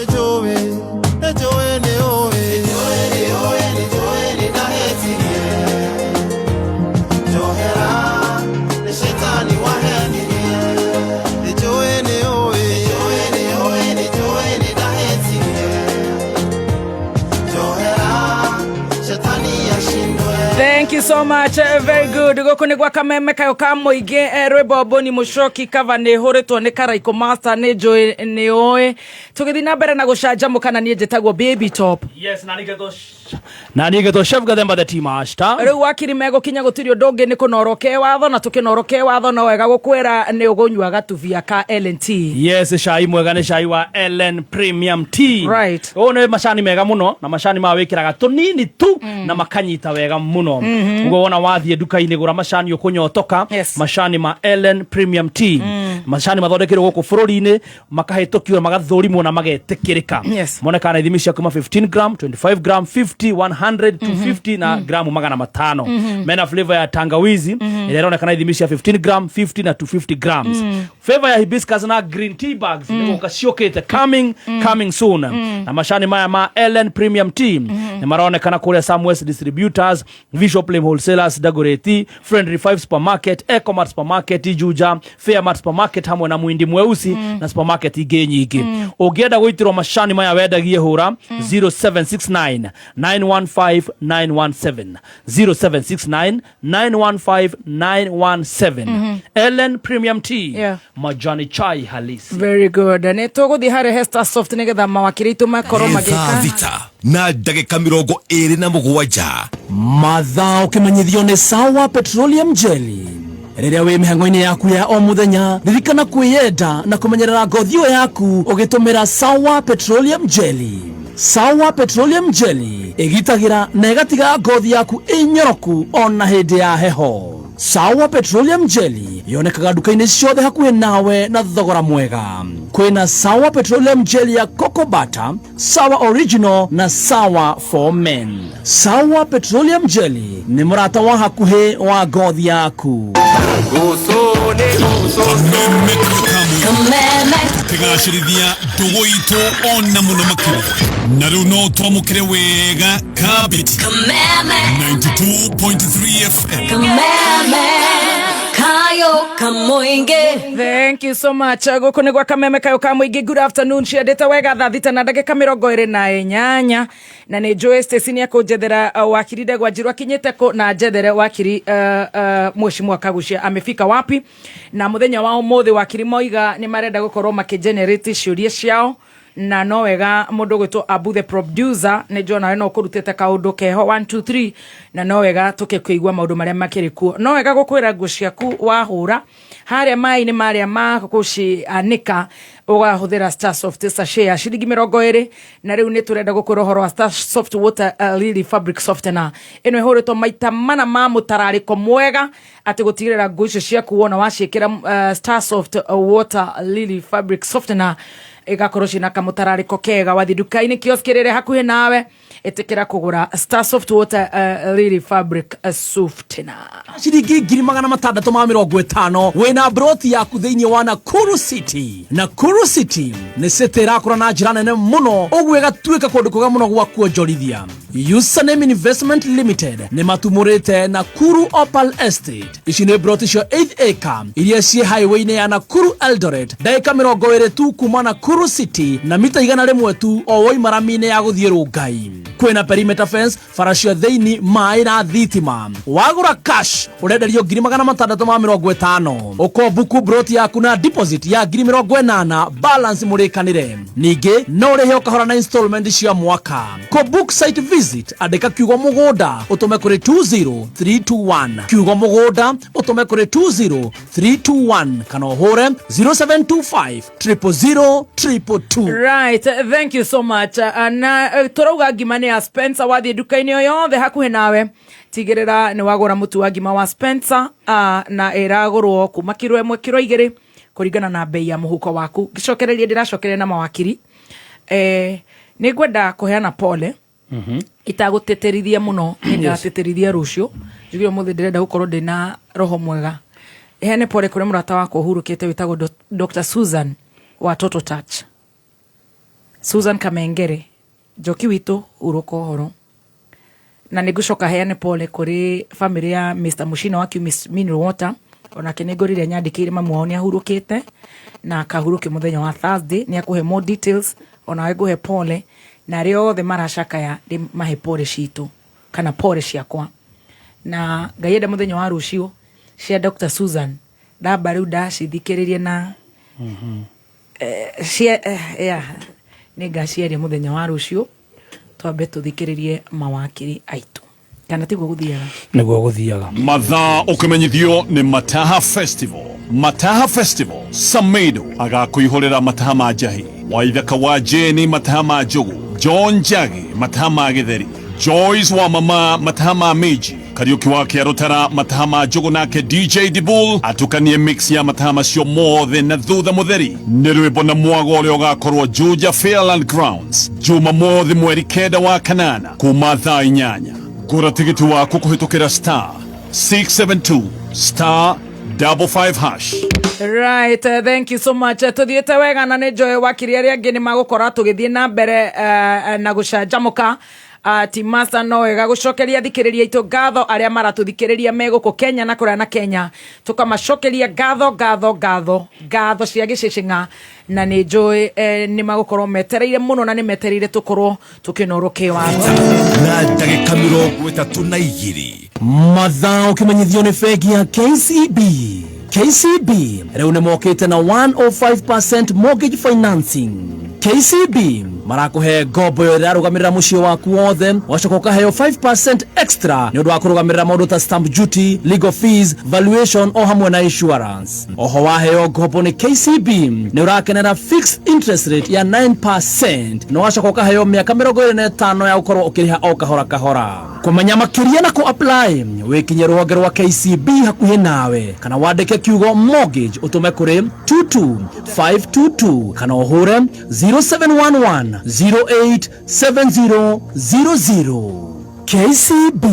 Njũĩ, njũĩ nĩ ũĩ. Njũĩ nĩ ũĩ, nĩ njũĩ nĩ ndahĩtirie. Njohera, nĩ shaitani wahenirie. Njũĩ nĩ ũĩ. Njũĩ nĩ ũĩ, nĩ njũĩ nĩ ndahĩtirie. Njohera, shetani ashindwe. Thank you so much. Very good. Gũkũ nĩ gwa kameme kayo ka mũingĩ rwĩmbo Boni Mũcoki cover nĩ hũrĩtwo nĩ Karaikũ Master nĩ njũĩ nĩ ũĩ. Tũgĩthiĩ na mbere na gũcanjamũka na niĩ njĩtagwo Baby Top. Yes, na niĩ ngetwo Chef Gathemba the tea master. Rĩu wakiri megũkinya gũtirĩ ũndũ ũngĩ nĩ kũnoroke watho na tũkĩnoroke watho no wega gũkwĩra nĩ ũgũnyua gatubia ka L&T. Yes, cai mwega nĩ cai wa Ellen Premium Tea. Right. Ũyũ nĩ macani mega mũno na macani maya wĩkĩraga tũnini tu na makanyita wega mũno. Ũguo wona wathiĩ nduka-inĩ gũra macani ũkũnyotoka. Yes. Macani ma Ellen Premium Tea. Macani mathondekerwo gũkũ bũrũri-inĩ makahĩtũkio na magathũrimwo na magetĩkĩrĩka. Monekaga na ithimi cia kuma 15 gram, 25 gram, 50, 100, 250 na gramu 500. Mena flavor ya tangawizi ĩrĩa ĩronekana ithimi cia 15 gram, 50 na 250 grams. Flavor ya hibiscus na green tea bags nĩ gũka ciũkĩte, coming soon. Na macani maya ma Ellen Premium Tea nĩ maronekana kũrĩa Samwest Distributors, Visual Play Wholesalers, Dagoretti, Friendly 5 Supermarket, Ecomart Supermarket, Juja, Fairmart Supermarket hamwe na Mwindi Mweusi na supermarket ingĩ nyingĩ. Ũngĩenda gũitĩrwo macani maya wendagie hũra 0769 915 917, 0769 915 917. Ellen Premium Tea, majani chai halisi. Very good. Nĩ tũgũthiĩ harĩ Hester Soft nĩgetha mawakiri aitũ makorwo Thaa magĩka. 6:27. Mathaa ũkĩmenyithio nĩ Sawa Petroleum Jelly. Rĩrĩa wĩ mĩhang'o-inĩ yaku ya o mũthenya, ririkana kwĩyenda na kũmenyerera ngothi ĩyo yaku ũgĩtũmĩra Sawa Petroleum Jelly. Sawa Petroleum Jelly ĩgitagĩra na ĩgatiga ngothi yaku ĩnyoroku ona hĩndĩ ya heho. Sawa Petroleum Jelly yonekaga nduka-inĩ ciothe hakuhĩ nawe na thogora mwega. Kwĩna Sawa Petroleum Jelly ya Cocoa Butter, Sawa Original na Sawa for Men. Sawa Petroleum Jelly nĩ mũrata wa hakuhĩ wa ngothi yaku. Kĩgacĩrithia ndũgũ itũ ona mũno makĩria na rĩu no twamũkĩre wega kabiti 92.3 FM. Kayo kamoinge. Thank you so much. Gũkũ nĩ gwa kameme kayo ka mũingĩ. Good afternoon. Ciendete wega thaa 6:28 na nĩ njũĩ Stacy nĩ ekũnjethera wakiri Ndegwa Njiru akinyĩte kũ na njethere wakiri Mheshimiwa Kaguchia amefika wapi. Na mũthenya wa ũmũthĩ wakiri moiga nĩ marenda gũkorwo makĩgenerate ciũria ciao na no wega mũndũ gwĩtwo Abu the producer nĩ njũĩ nawe no ũkũrutĩte kaũndũ keho 1 2 3 na no wega tũkĩkũigua maũndũ marĩa makĩrĩ kuo. No wega gũkwĩra nguo ciaku wahũra harĩa maĩ-inĩ marĩa ma gũcianĩka ũgahũthĩra Star Soft sachet ya ciringi 20. Na rĩu nĩ tũrenda gũkwĩra ũhoro wa Star Soft Water Lily Fabric Softener. Ĩno ĩhũrĩtwo maita mana ma mũtararĩko mwega atĩ gũtigĩrĩra nguo icio ciaku wona waciĩkĩra Star Soft Water Lily Fabric Softener ĩgakorwo ciĩna kamũtararĩko kega. Wathiĩ nduka-inĩ, kiosk ĩrĩa hakuhĩ nawe, ĩtĩkĩra kũgũra Star Soft Water Lily Fabric Softener. Ciringi 650,000 wĩna broti yaku thĩinĩ wa Nakuru City. Nakuru City nĩ city ĩrakũra na njĩra nene mũno ũguo ĩgatuĩka kũndũ kwega mũno gwa kuonjorithia. Username Investment Limited nĩ matumũrĩte Nakuru Opal Estate. Ici nĩ broti cia 8 acre iria ciĩ highway-inĩ ya Nakuru Eldoret, ndagĩka 20 tu kuma Nakuru City na mita 100 tu o woima rami-inĩ ya gũthiĩ Rongai. Kwĩna perimeter fence, bara cia thĩinĩ, maĩ na thitima. Wagũra cash ũrenderio 650,000. Ũkombuku broti yaku na deposit ya 80,000, balance mũrĩkanĩre. Ningĩ no ũrĩhe ũkahora na installment cia mwaka. Kũ book site visit, andĩka kiugo mũgũnda ũtũme kũrĩ 20321, kiugo mũgũnda ũtũme kũrĩ 20321 kana ũhũre 0725 000 222. Right, thank you so much. Na tũrauga ngima nĩ ya Spencer. Wathiĩ nduka-inĩ o yothe hakuhĩ nawe tigĩrĩra nĩ wagũra mũtu wa ngima wa Spencer, na ĩragũrwo kuma kiro 1, kiro 2 kũringana na bei ya mũhuko waku. Ngĩcokereria ndĩracokereria na mawakiri, nĩ ngwenda kũheana pole itagũtĩtĩrithia mũno. Nĩ ngatĩtĩrithia rũciũ, njugire ũmũthĩ ndĩrenda gũkorwo ndĩna roho mwega. Heane pole kũrĩ mũrata wakwa ũhurũkĩte wĩtagwo Dr. Susan wa Total Touch. Susan Kamengere njoki witũ hurũka ũhoro na nä ngå coka heane pole kå family ya Mr Mushina wa Kiumis Mineral Water, onake nä ngorire nyandä kä ire mamu wao nä ahurå kä te na akahurå må thenya wa Thursday. Nä akå he more details, onawe ngå he pole na arä othe maracakaya ndä mahe pole citå kana pole ciakwa, na Ngai enda mũthenya wa rũciũ cia Dr Susan ndamba rĩu ndacithikĩrĩrie na cia yeah, nĩ ngaciaria mũthenya wa rũciũ. Twambe tũthikĩrĩrie mawakiri aitũ, kana tiguo gũthiaga? Nĩguo gũthiaga. Mathaa ũkĩmenyithio nĩ Mataha Festival. Mataha Festival, Samedo agakũihũrĩra mataha ma njahi, Waithaka wa Jeni mataha ma njugu, John Njagi mataha ma gĩtheri, Joyce wa mama mataha ma mĩnji, Kariũki wa Kĩarũtara mataha ma njugu, nake DJ Dibul atukanie mix ya mataha macio mothe, na thutha mũtheri nĩ rwĩmbo na mwago ũrĩa ũgakorwo Juja Fairland Grounds Jumamothi 9 wa kanana kuma thaa 8. Gũra tigiti waku kũhĩtũkĩra *672*55#. Right, thank you so much. Tuthiĩte wega na nĩ njoe wakiri arĩa angĩ nĩ magũkorwo tũgĩthiĩ na mbere na gũcanjamũka. Timasa no wega gũcokeria thikĩrĩria aitũ ngatho arĩa maratũthikĩrĩria me gũkũ Kenya na kũrĩa na Kenya, tũkamacokeria ngatho ngatho ngatho ngatho cia gĩcĩcĩng'a, na nĩ njũĩ nĩ magũkorwo metereire mũno na nĩ metereire tũkorwo tũkĩnorwo kĩwatho. Na ndagĩka 32. Mathaa ũkĩmenyithio nĩ bengi ya KCB. KCB rĩu nĩ mokĩte na 105% mortgage financing. KCB marakũhe ngombo ĩyo ĩrarũgamĩrĩra mũciĩ waku wothe, wacoka ũkaheo 5% extra nĩ ũndũ wa kũrũgamĩrĩra maũndũ ta stamp duty, legal fees, valuation o hamwe na insurance. Oho waheo ngombo nĩ KCB nĩ ũrakenera fixed interest rate ya 9% na wacoka ũkaheo mĩaka 25 ya gũkorwo ũkĩrĩha o kahora kahora. Kũmenya makĩria na kũ apply, wĩkinye rũhonge rwa KCB hakuhĩ nawe kana wandĩke kiugo mortgage ũtũme kũrĩ 22522 kana ũhũre 0711 087000. KCB,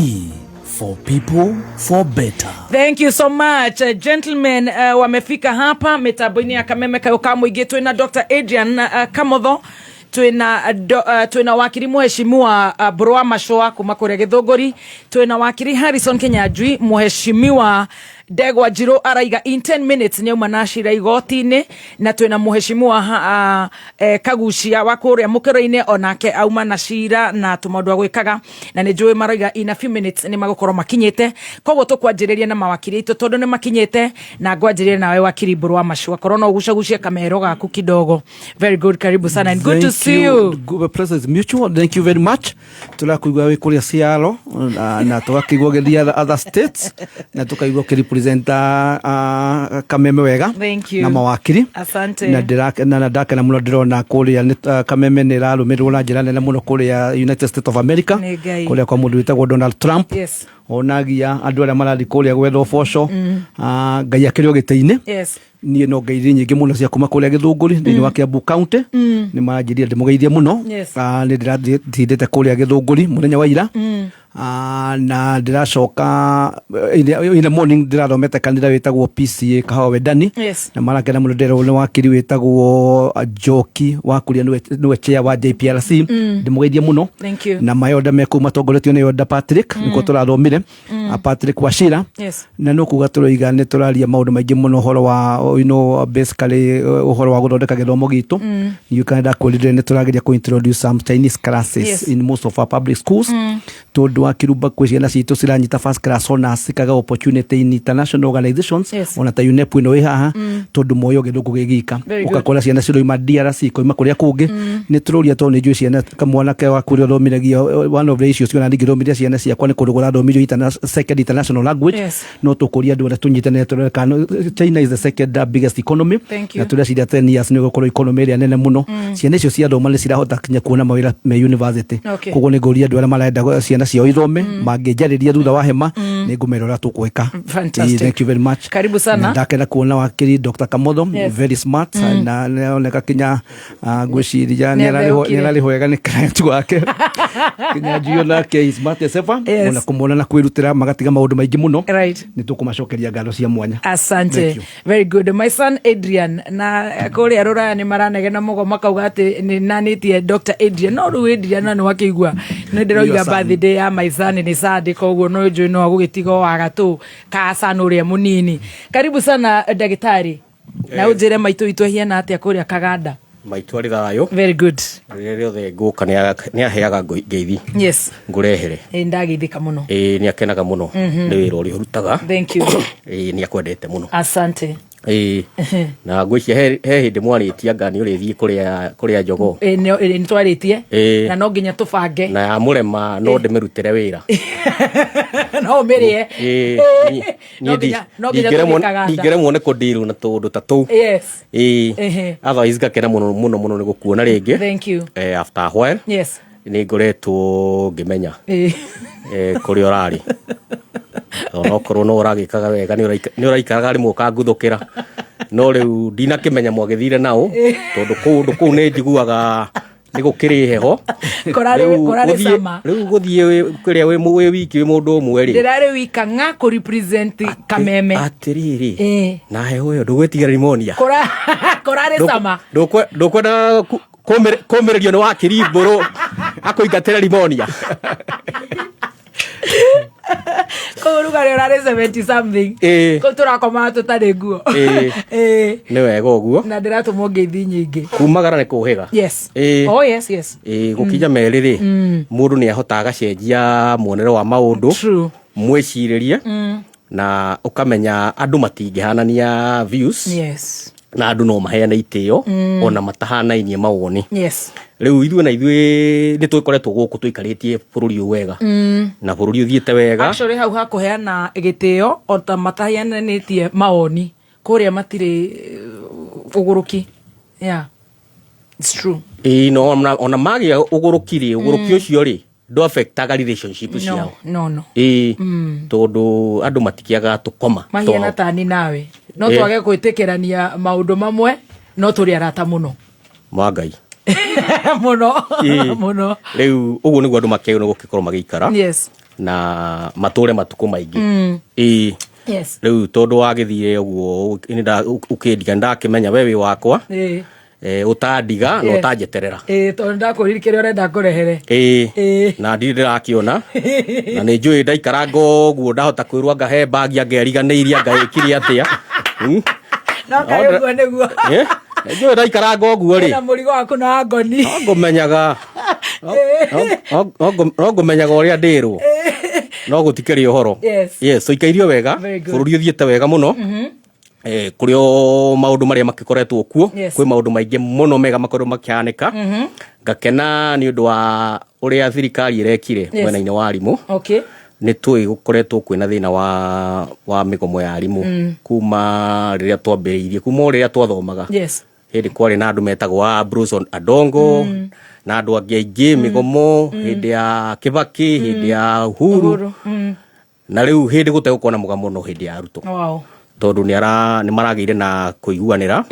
for people, for better. Thank you so much, gentlemen. Wamefika hapa mitambo-inĩ ya Kameme Kayo ka Mũingĩ. Twĩna Dr Adrian Kamotho, twĩna wakiri mheshimiwa Burwa Mashua kuma kũrĩa Gĩthũngũri, twĩna wakiri Harrison Kinyanjui. Mheshimiwa Ndegwa Njirũ araiga in 10 minutes nĩ auma na cira igoti-inĩ, na twĩna mheshimiwa Kagucia wa kũrĩa Mũkĩro-inĩ, onake auma na cira na tũmaũndũ agwĩkaga, na nĩ njũĩ maraiga in a few minutes nĩ magũkorwo makinyĩte. Koguo tũkwanjĩrĩria na mawakiri aitũ tondũ nĩ makinyĩte, na ngwanjĩrĩria nawe wakiri Mbũrũ wa Mashua. Korwo no ũgucagucie kamero gaku kidogo. Very good, karibu sana and good to Thank see you. Good, pleasure is mutual. Thank you very much. Tũrakuigua wĩ kũrĩa Seattle na tũgakĩigua ũgĩthiĩ other states na tũkaigua ũkĩrepresenta Kameme wega. Thank you. Na mawakiri. Asante. Na ndakena mũno ndĩrona kũrĩa Kameme nĩ ĩrarũmĩrĩrwo na njĩra nene mũno kũrĩa United States of America. Nĩ Ngai. Kũrĩa kwa mũndũ wĩtagwo Donald Trump. Onagia andũ arĩa marathiĩ kũrĩa gwetha ũboco. Ngai akĩrĩ o gĩtĩ-inĩ. Niĩ no ngeithi nyingĩ mũno cia kuma kũrĩa Gĩthũngũri thĩinĩ wa Kiambu County. Nĩ maranjĩrire ndĩmũgeithie mũno. Nĩ ndĩratindĩte kũrĩa Gĩthũngũri mũthenya wa ira. Na ndĩracoka in the morning ndĩrathomete kanitha wĩtagwo PCA Kahawa Wendani. Na marakena mũno ndĩrerwo nĩ wakiri wĩtagwo Njoki wa Kuria, nĩwe chair wa JPRC. Ndĩmũgeithie mũno. Thank you. Na mayonda me kũu matongoretio nĩ Yonda Patrick, nĩkuo tũrathomire. Patrick Wachira. Na no kuga tũroiga nĩ tũraria maũndũ maingĩ mũno ũhoro wa basically ũhoro wa gũthondeka gĩthomo gitũ. You can ndakwĩrire nĩ tũrageria kũ introduce some Chinese classes in most of our public schools, tondũ wa Kirumba kwĩ ciana citũ ciranyita first class honors cikaga opportunity in international organizations, ona ta UNEP ĩno ĩ haha, tondũ moyo gĩthũngũ gĩ gika. Very good. Ũgakora ciana ciroima DRC, ikoima kũrĩa kũngĩ. Nĩ tũroria tondũ nĩ njũĩ ciana kamwanake waku ũrĩa ũthomithagia, one of the issues ciona ndingĩthomithia ciana ciakwa nĩ kũndũ kũrathomithio second international language. No tũkũria andũ arĩa tũnyitanĩre tũrore kana China is the second biggest economy. Thank you. Na tũreciria 10 years nĩ gũkorwo economy ĩrĩa nene mũno. Ciana icio ciathoma nĩ cirahota kinya kuona mawĩra me university. Koguo nĩ ngũria andũ arĩa marenda ciana ciao ithome mangĩnjarĩria thutha wa hema, nĩ ngũmera ũrĩa tũgwĩka. Fantastic. Thank you very much. Karibu sana. Na ndakena kuona wakiri Dr. Kamotho. Very smart. Na nĩoneka kinya ngwĩciria Nĩ atheũkire. nĩ ararĩhwo wega nĩ client wake. Kinyanjui onake is smart as ever. Yes. Ona kũmona na kwĩrutĩra magatiga maũndũ maingĩ mũno. Right. Nĩ tũkũmacokeria ngatho cia mwanya. Asante. Thank you. Very good. My son Adrian na kũrĩa rũraya nĩ maranegena mũgo makauga atĩ nĩ nanĩtie Dr. Adrian, no rĩu Adrian no nĩ wakĩigua nĩ ndĩroiga Your son. birthday ya my son nĩ Sunday, koguo no njũĩ no agũgĩtiga o wagatũ ka son ũrĩa mũnini. Karibu sana ndagĩtarĩ, na ũnjĩre maitũ witũ ahiana atĩa kũrĩa Kaganda? Maitũ arĩ thayũ. Very good. Rĩrĩa rĩothe ngũka nĩ aheaga ngeithi. Yes. Ngũrehere. Ĩ, ndageithĩka mũno. Ĩĩ, nĩ akenaga mũno nĩ wĩra ũrĩa ũrutaga. Thank you. Ĩĩ, nĩ akwendete mũno. Asante. Ĩĩ, na ngwĩciria he hĩndĩ mwarĩtie anga nĩ ũrĩthiĩ kũrĩa jogoo. Ĩ, nĩ twarĩtie. Ĩĩ. Na no nginya tũbange. Na yamũrema no ndĩmĩrutĩre wĩra. No ũmĩrĩe. Ĩĩ, No niĩ nginya tũthiĩ Kaganda. ndingĩremwo nĩ kũndirwo na tũũndũ ta tũu. Yes. Ĩĩ. Ehe. Otherwise ngakena mũno mũno mũno nĩ gũkuona rĩngĩ. Thank you. After a while Yes. nĩ ngoretwo ngĩmenya kũrĩa ũrarĩ, onokorwo no ũragĩkaga wega, nĩ ũraikaraga rĩmwe ũkanguthũkĩra, no rĩu ndinakĩmenya mwagĩthire naũ, tondũ kũndũ kũu nĩ njiguaga nĩ gũkĩrĩ heho. Kũrarĩ sama. Rĩu gũthiĩ kũrĩa wĩ wiki wĩ mũndũ ũmwe rĩ. Ndĩrarĩ wika ng'a kũ represent Kameme. Atĩrĩrĩ, na heho ĩyo ndũgwĩtigĩra pneumonia? Kũrarĩ sama. Ndũkwenda kũmĩrĩrio nĩ wakiri mbũrũ akũingatĩre pneumonia? Kũu rugarĩ ũrarĩ 70 something. Kũu tũrakomaga tũtarĩ nguo. Nĩ wega ũguo. Na ndĩratũmwo ngeithi nyingĩ. Kumagara nĩ kũhĩga. Yes. Oh yes, yes. Ĩĩ, gũkinya merĩ rĩ, mũndũ nĩ ahotaga agacenjia muonere wa maũndũ. True. Mwĩcirĩrie na ũkamenya andũ matingĩhanania views. Yes. Na andũ no maheane itĩo ona matahanainie mawoni. Yes. Rĩu ithuĩ na ithuĩ nĩ tũkoretwo gũkũ tũikarĩtie bũrũri ũyũ wega na bũrũri ũthiĩte wega. Actually hau hakũheana gĩtĩo ota mataheananĩtie mawoni kũrĩa matirĩ ũgũrũki. Yeah. It's true. Ĩĩ, no ona magĩa ũgũrũki rĩ, ũgũrũki ũcio rĩ ndũ affectaga relationship No, ciao. no. Ĩĩ, tondũ andũ matikĩagaga tũkoma Mahiana twao. tani nawe. No twage gwĩtĩkĩrania maũndũ mamwe, no tũrĩ arata mũno. Ma Ngai. Mũno. Mũno. Rĩu ũguo nĩguo andũ makĩagĩrĩirwo nĩ gũgĩkorwo magĩikara. Yes. Na matũre matukũ maingĩ. Ĩĩ. Yes. Rĩu tondũ wagĩthire ũguo ũkĩndiga, nĩndakĩmenya we wĩ wakwa. Ũtandiga na ũtanjeterera. Ĩĩ, tondũ ndakũririe kĩrĩa ũrenda ngũrehere. Ĩĩ. Ĩĩ. Na ndirĩ ndĩrakĩona. Na nĩ njũĩ ndaikaranga ũguo ndahota kwĩrwo anga he bagi anga ĩriganĩirie anga ĩkire atĩa. No kaĩ ũguo nĩguo. Njũĩ ndaikaranga ũguo rĩ. Na mũrigo waku na wa ngoni. No ngũmenyaga. No ngũmenyaga ũrĩa ndĩrwo. No gũtikĩrĩ ũhoro. Yes. Yes, tũikairio wega. Very good. Bũrũri ũthiĩte wega mũno. Kũrĩ o maũndũ marĩa makĩkoretwo kuo. Yes. Kwĩ maũndũ maingĩ mũno mega makoretwo makĩhanĩka. Ngakena nĩ ũndũ wa ũrĩa thirikari ĩrekire Yes. mwena-inĩ wa arimũ. Okay. Nĩ tũĩ gũkoretwo kwĩna thĩna wa mĩgomo ya arimũ kuma rĩrĩa twambĩrĩirie, kuma o rĩrĩa twathomaga. Yes. Hĩndĩ kwarĩ na andũ metagwo Ambrose Adongo na andũ angĩ aingĩ, mĩgomo hĩndĩ ya Kibaki, hĩndĩ ya Uhuru. Uhuru. Na rĩu hĩndĩ gũtegũkorwo na mũgomo no hĩndĩ ya Ruto. Wow. Tondũ nĩ maragĩire na kũiguanĩra,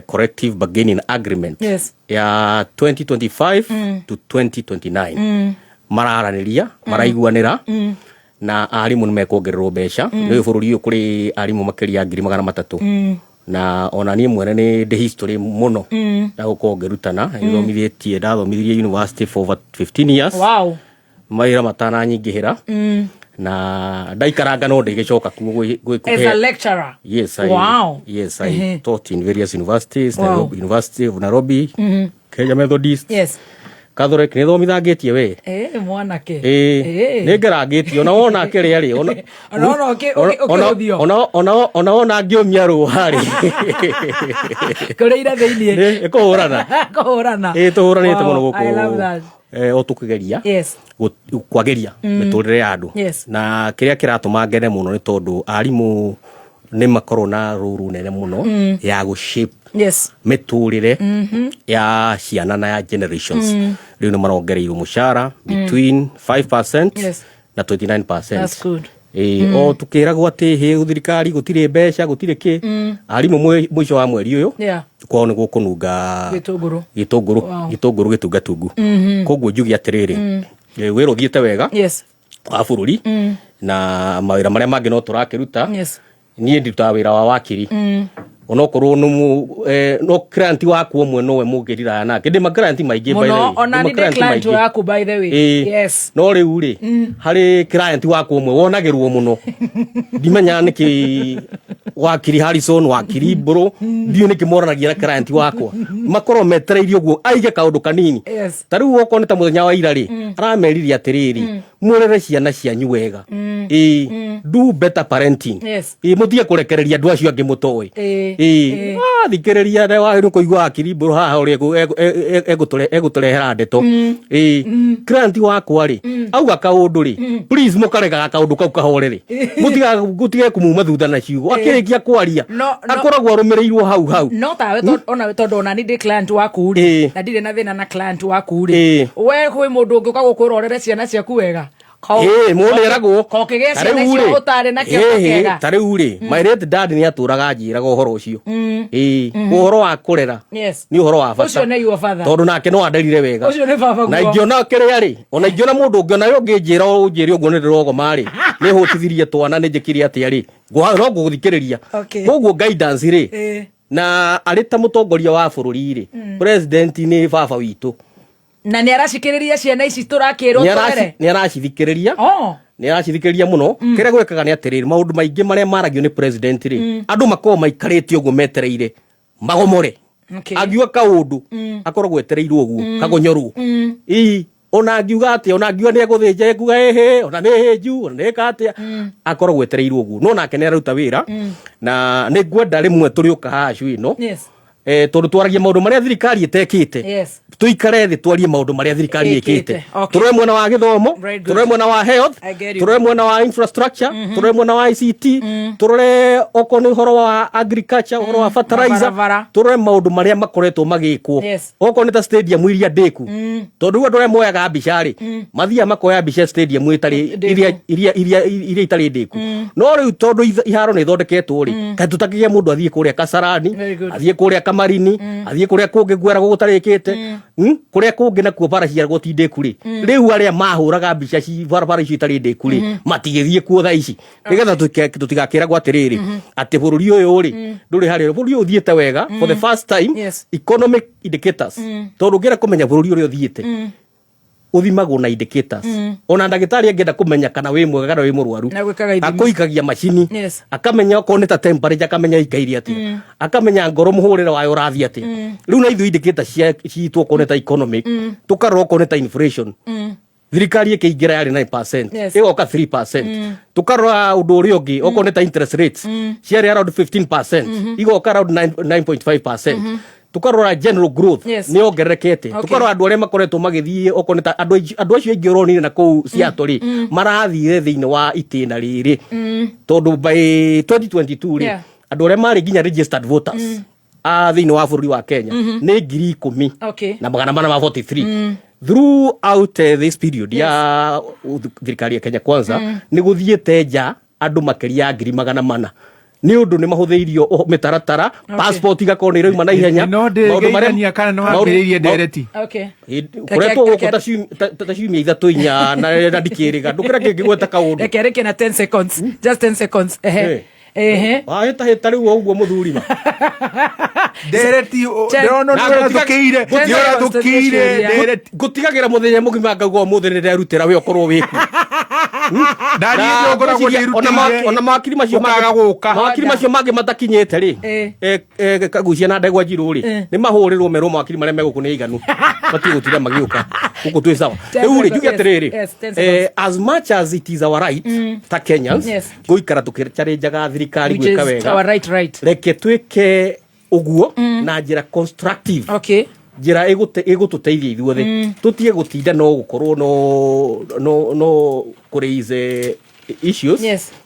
collective bargaining agreement Yes. ya 2025 to 2029. Mararanĩria, maraiguanĩra na arimũ nĩ mekuongererwo mbeca. Nĩ bũrũri ũyũ kũrĩ arimũ makĩria ya ngiri magana matatũ. Na ona niĩ mwene nĩ ndĩ history mũno ya gũkorwo ngĩrutana. Nĩthomithĩtie, ndathomithirie university for over 15 years. Wow. Mawĩra matananyingĩhĩra. Na ndaikaranga no ndĩgĩcoka kuo As a lecturer. Yes, Wow. Yes, I Ehe. taught in various universities, Wow. Nairobi, University of Nairobi, Kenya Methodist, Yes. Catholic, nĩ thomithangĩtie we. Mwanake. Ĩĩ, nĩ ngerangĩtie ona wona kĩrĩa rĩ, Ona wona ũkĩhũthio. ona wona ngĩũmia rũa rĩ. Kũrĩ ira thĩiniĩ. Nĩ kũhũrana. Kũhũrana. Ĩĩ, tũhũranĩte Wow, mũno gũkũ. I love that. O tũkĩgeria Yes. kwagĩria mĩtũrĩre ya andũ. Yes. Na kĩrĩa kĩratũma ngene mũno nĩ tondũ arimũ nĩ makorwo na rũru nene mũno ya gũ shape Yes. mĩtũrĩre ya ciana na ya generations. Rĩu nĩ marongereirwo mũcara between 5% Yes. na 29%. That's good. Ĩĩ, o tukĩragwo atĩ hĩ thirikari gũtirĩ mbeca, gũtirĩ kĩ, arimũ mũico wa mweri ũyũ kwao nĩ gũkũnunga Gĩtũngũrũ. Gĩtũngũrũ. Gĩtũngũrũ gĩtungatungu. Koguo njuge atĩrĩrĩ, wĩra ũthiĩte wega wa bũrũri na mawĩra marĩa mangĩ no tũrakĩruta. Niĩ ndutaga wĩra wa wakiri, onokorwo nĩ no client waku ũmwe nowe mũngĩriraya nake, ndĩ ma client maingĩ by the Mũno way. ona Ndĩ ma nĩ ndĩ client client maingĩ. waku, by the way. No rĩu rĩ, harĩ client wakwa ũmwe wonagĩrwo mũno, ndimenyaga nĩkĩ wakiri Harrison, wakiri Mbũrũ, ndiũ nĩkĩ moranagia na client wakwa, makorwo metereirie ũguo aige kaũndũ kanini. Ta rĩu okorwo nĩ ta mũthenya wa ira rĩ, aramerire atĩrĩrĩ, mũrere ciana cianyu wega, ĩĩ, do better parenting. Ĩĩ, mũtige kũrekereria andũ acio angĩ mũtoĩ. Ĩĩ, wathikĩrĩria nĩ kũigua wakiri Mbũrũ haha ũrĩa egũtũrehera ndeto. Ĩĩ, client wakwa rĩ, auga kaũndũ rĩ, please mũkaregaga kaũndũ kau kahorere, mũtige kumuma thutha na ciugo. Akĩrĩkia kwaria, akoragwo arũmĩrĩirwo hau hau. No tawe onawe, tondũ ona ni ndĩ client waku rĩ, na ndirĩ na thĩna na client waku rĩ, we kwĩ mũndũ ũngĩũka gũkwĩra ũrere ciana ciaku wega? Ĩĩ, mũndũ nĩeragwo. Ko kĩgĩa Ta ciana rĩu icio rĩ, ũtarĩ na kĩongo kĩega. Ta rĩu rĩ, my late dad nĩ atũraga anjĩraga ũhoro ũcio. Ĩĩ, ũhoro wa kũrera nĩ ũhoro wa bata. Ũcio nĩ your father. Tondũ nake no anderire wega. Ũcio nĩ baba Na guo. ingĩona kĩrĩa rĩ, ona ingĩona mũndũ ũngĩ onawe ũngĩnjĩra ũnjĩre ũguo nĩ ndĩrogoma rĩ, nĩ hũtithirie twana, nĩ njĩkire atĩa rĩ, no ngũgũthikĩrĩria. Koguo guidance rĩ, na arĩ ta mũtongoria wa bũrũri rĩ, president nĩ baba witũ. Na nĩ aracikĩrĩria ciana ici tũrakĩrwo tũrere? Nĩ aracithikĩrĩria. Nĩ aracithikĩrĩria mũno. Kĩrĩa gwĩkaga nĩ atĩrĩrĩ, maũndũ maingĩ marĩa maragio nĩ president rĩ, andũ makoragwo maikarĩte ũguo metereire magomore. Angiuga kaũndũ, akoragwo etereirwo ũguo kagonyorwo. Ii, ona angiuga atĩa, ona angiuga nĩ egũthĩnja, ekuga ĩhĩ, ona nĩ hĩnju, ona nĩ ĩka atĩa, akoragwo etereirwo ũguo. No nake nĩ araruta wĩra, na nĩ ngwenda rĩmwe tũrĩũka haha cu ĩno, tondũ twaragia maũndũ marĩa thirikari ĩtekĩte, tũikare thĩ twarie maũndũ marĩa thirikari Ĩkĩte. ĩkĩte. Tũrore mwena wa gĩthomo, Very good. tũrore mwena wa health, I get you. tũrore mwena wa infrastructure, tũrore mwena wa ICT, tũrore okorwo nĩ ũhoro wa agriculture, ũhoro wa fertilizer, Mabarabara. tũrore maũndũ marĩa makoretwo magĩkwo. Okorwo nĩ ta stadium iria ndĩku, tondũ rĩu andũ arĩa moyaga mbica rĩ, mathiaga makoya mbica stadium ĩtarĩ Ndĩku. iria itarĩ ndĩku. No rĩu tondũ iharo nĩ ithondeketwo rĩ, kaĩ tũtakĩgĩa mũndũ athiĩ kũrĩa Kasarani, Very good. athiĩ kũrĩa Kamarini, athiĩ kũrĩa kũngĩ ngweragwo gũtarĩkĩte, Kũrĩa kũngĩ nakuo bara ciaragwo ti ndĩku rĩ, rĩu arĩa mahũraga mbica ci barabara icio itarĩ ndĩku rĩ, matigĩthiĩ kuo thaa ici, nĩgetha tũtigakĩragwo atĩrĩrĩ, atĩ bũrũri ũyũ rĩ ndũrĩ harĩa. Bũrũri ũyũ ũthiĩte wega for the first time. Economic indicators, tondũ ũngĩenda kũmenya bũrũri ũrĩa ũthiĩte, ũthimagwo na indicators. Ona ndagĩtarĩ angĩenda kũmenya kana wĩ mwega kana wĩ mũrwaru, Na gwĩkaga ithimi. akũikagia macini, akamenya okorwo nĩ ta temperature, akamenya ikaire atĩa, akamenya ngoro mũhũrĩre wayo ũrathiĩ atĩa. Rĩu na ithuĩ indicator citũ okorwo nĩ ta economic, tũkarora okorwo nĩ ta inflation, thirikari ĩkĩingĩra yarĩ 9%, ĩgoka 3%. Tũkarora ũndũ ũrĩa ũngĩ, okorwo nĩ ta interest rates, ciarĩ around 15%, igoka around 9.5%. Tukarora general growth, nĩ yongererekete. Tukarora andũ arĩa makoretwo magĩthiĩ, okorwo nĩ ta andũ acio aingĩ ũronire na kũu Seattle rĩ, marathire thĩinĩ wa itĩna rĩrĩ, tondũ by 2022 rĩ, andũ arĩa marĩ nginya registered voters a thĩinĩ wa bũrũri wa Kenya nĩ 10,443 throughout this period ya thirikari ya Kenya Kwanza. Nĩ gũthiĩte nja andũ makĩria ya 400,000, nĩ ũndũ nĩ mahũthĩirio mĩtaratara, passport igakorwo nĩ irauma na ihenya. No Maũndũ marĩa- ndĩgeithania kana nĩ wambĩrĩirie ndereti? Koretwo gũkũ ta ciumia ithatũ inya na ndikĩrĩga ndũkĩra kĩngĩgweta kaũndũ. Reke rĩke na 10 seconds, just 10 seconds. Ehe. Ehe. Wahĩtahĩta rĩu o ũguo mũthuri ma. Ndereti ndĩrona Na nĩ ũrathũkĩire, nĩ ũrathũkĩire ndereti. Ngũtigagĩra mũthenya mũgima ngauga ũmũthĩ nĩ nderutĩra we ũkorwo wĩku. Ndariĩ nĩ ngoragwo ndĩrutĩire. Ona mawakiri macio Ũkaga gũka. Mawakiri macio mangĩ matakinyĩte rĩ, Kagucia na ndegwa njirũ rĩ, nĩ mahũrĩrwo merwo mawakiri marĩa megũkũ nĩ aiganu, matige gũtinda magĩũka gũkũ, twĩ sawa. 10 Rĩu rĩ, seconds, njuge yes, atĩrĩrĩ, yes, 10 seconds. As much as it is our right ta Kenyans gũikara tũkĩchallengaga thirikari Which gwĩka is wega, our right, right. Reke twĩke ũguo na njĩra constructive, njĩra ĩgũtũteithia ithuothe, tũtige gũtinda no gũkorwo no kũraise issues.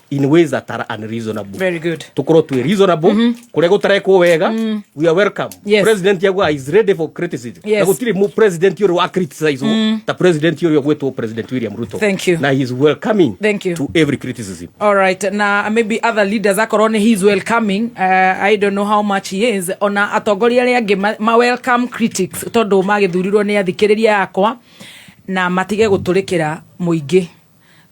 in ways that are unreasonable. Very good. Tukorwo twi reasonable kuria gutarekwo wega, we are welcome. President yagwa is ready for criticism. Na gutiri mu president uri wa criticize ta president uri gwetwo President William Ruto. Thank you. Na he is welcoming Thank you. to every criticism. All right. Na maybe other leaders akorwo nĩ he's welcoming, I don't know how much he is, ona atongoria arĩa angĩ ma welcome critics, tondũ magĩthurirwo nĩ athikĩrĩria akwa na matige gũtũrĩkĩra mũingĩ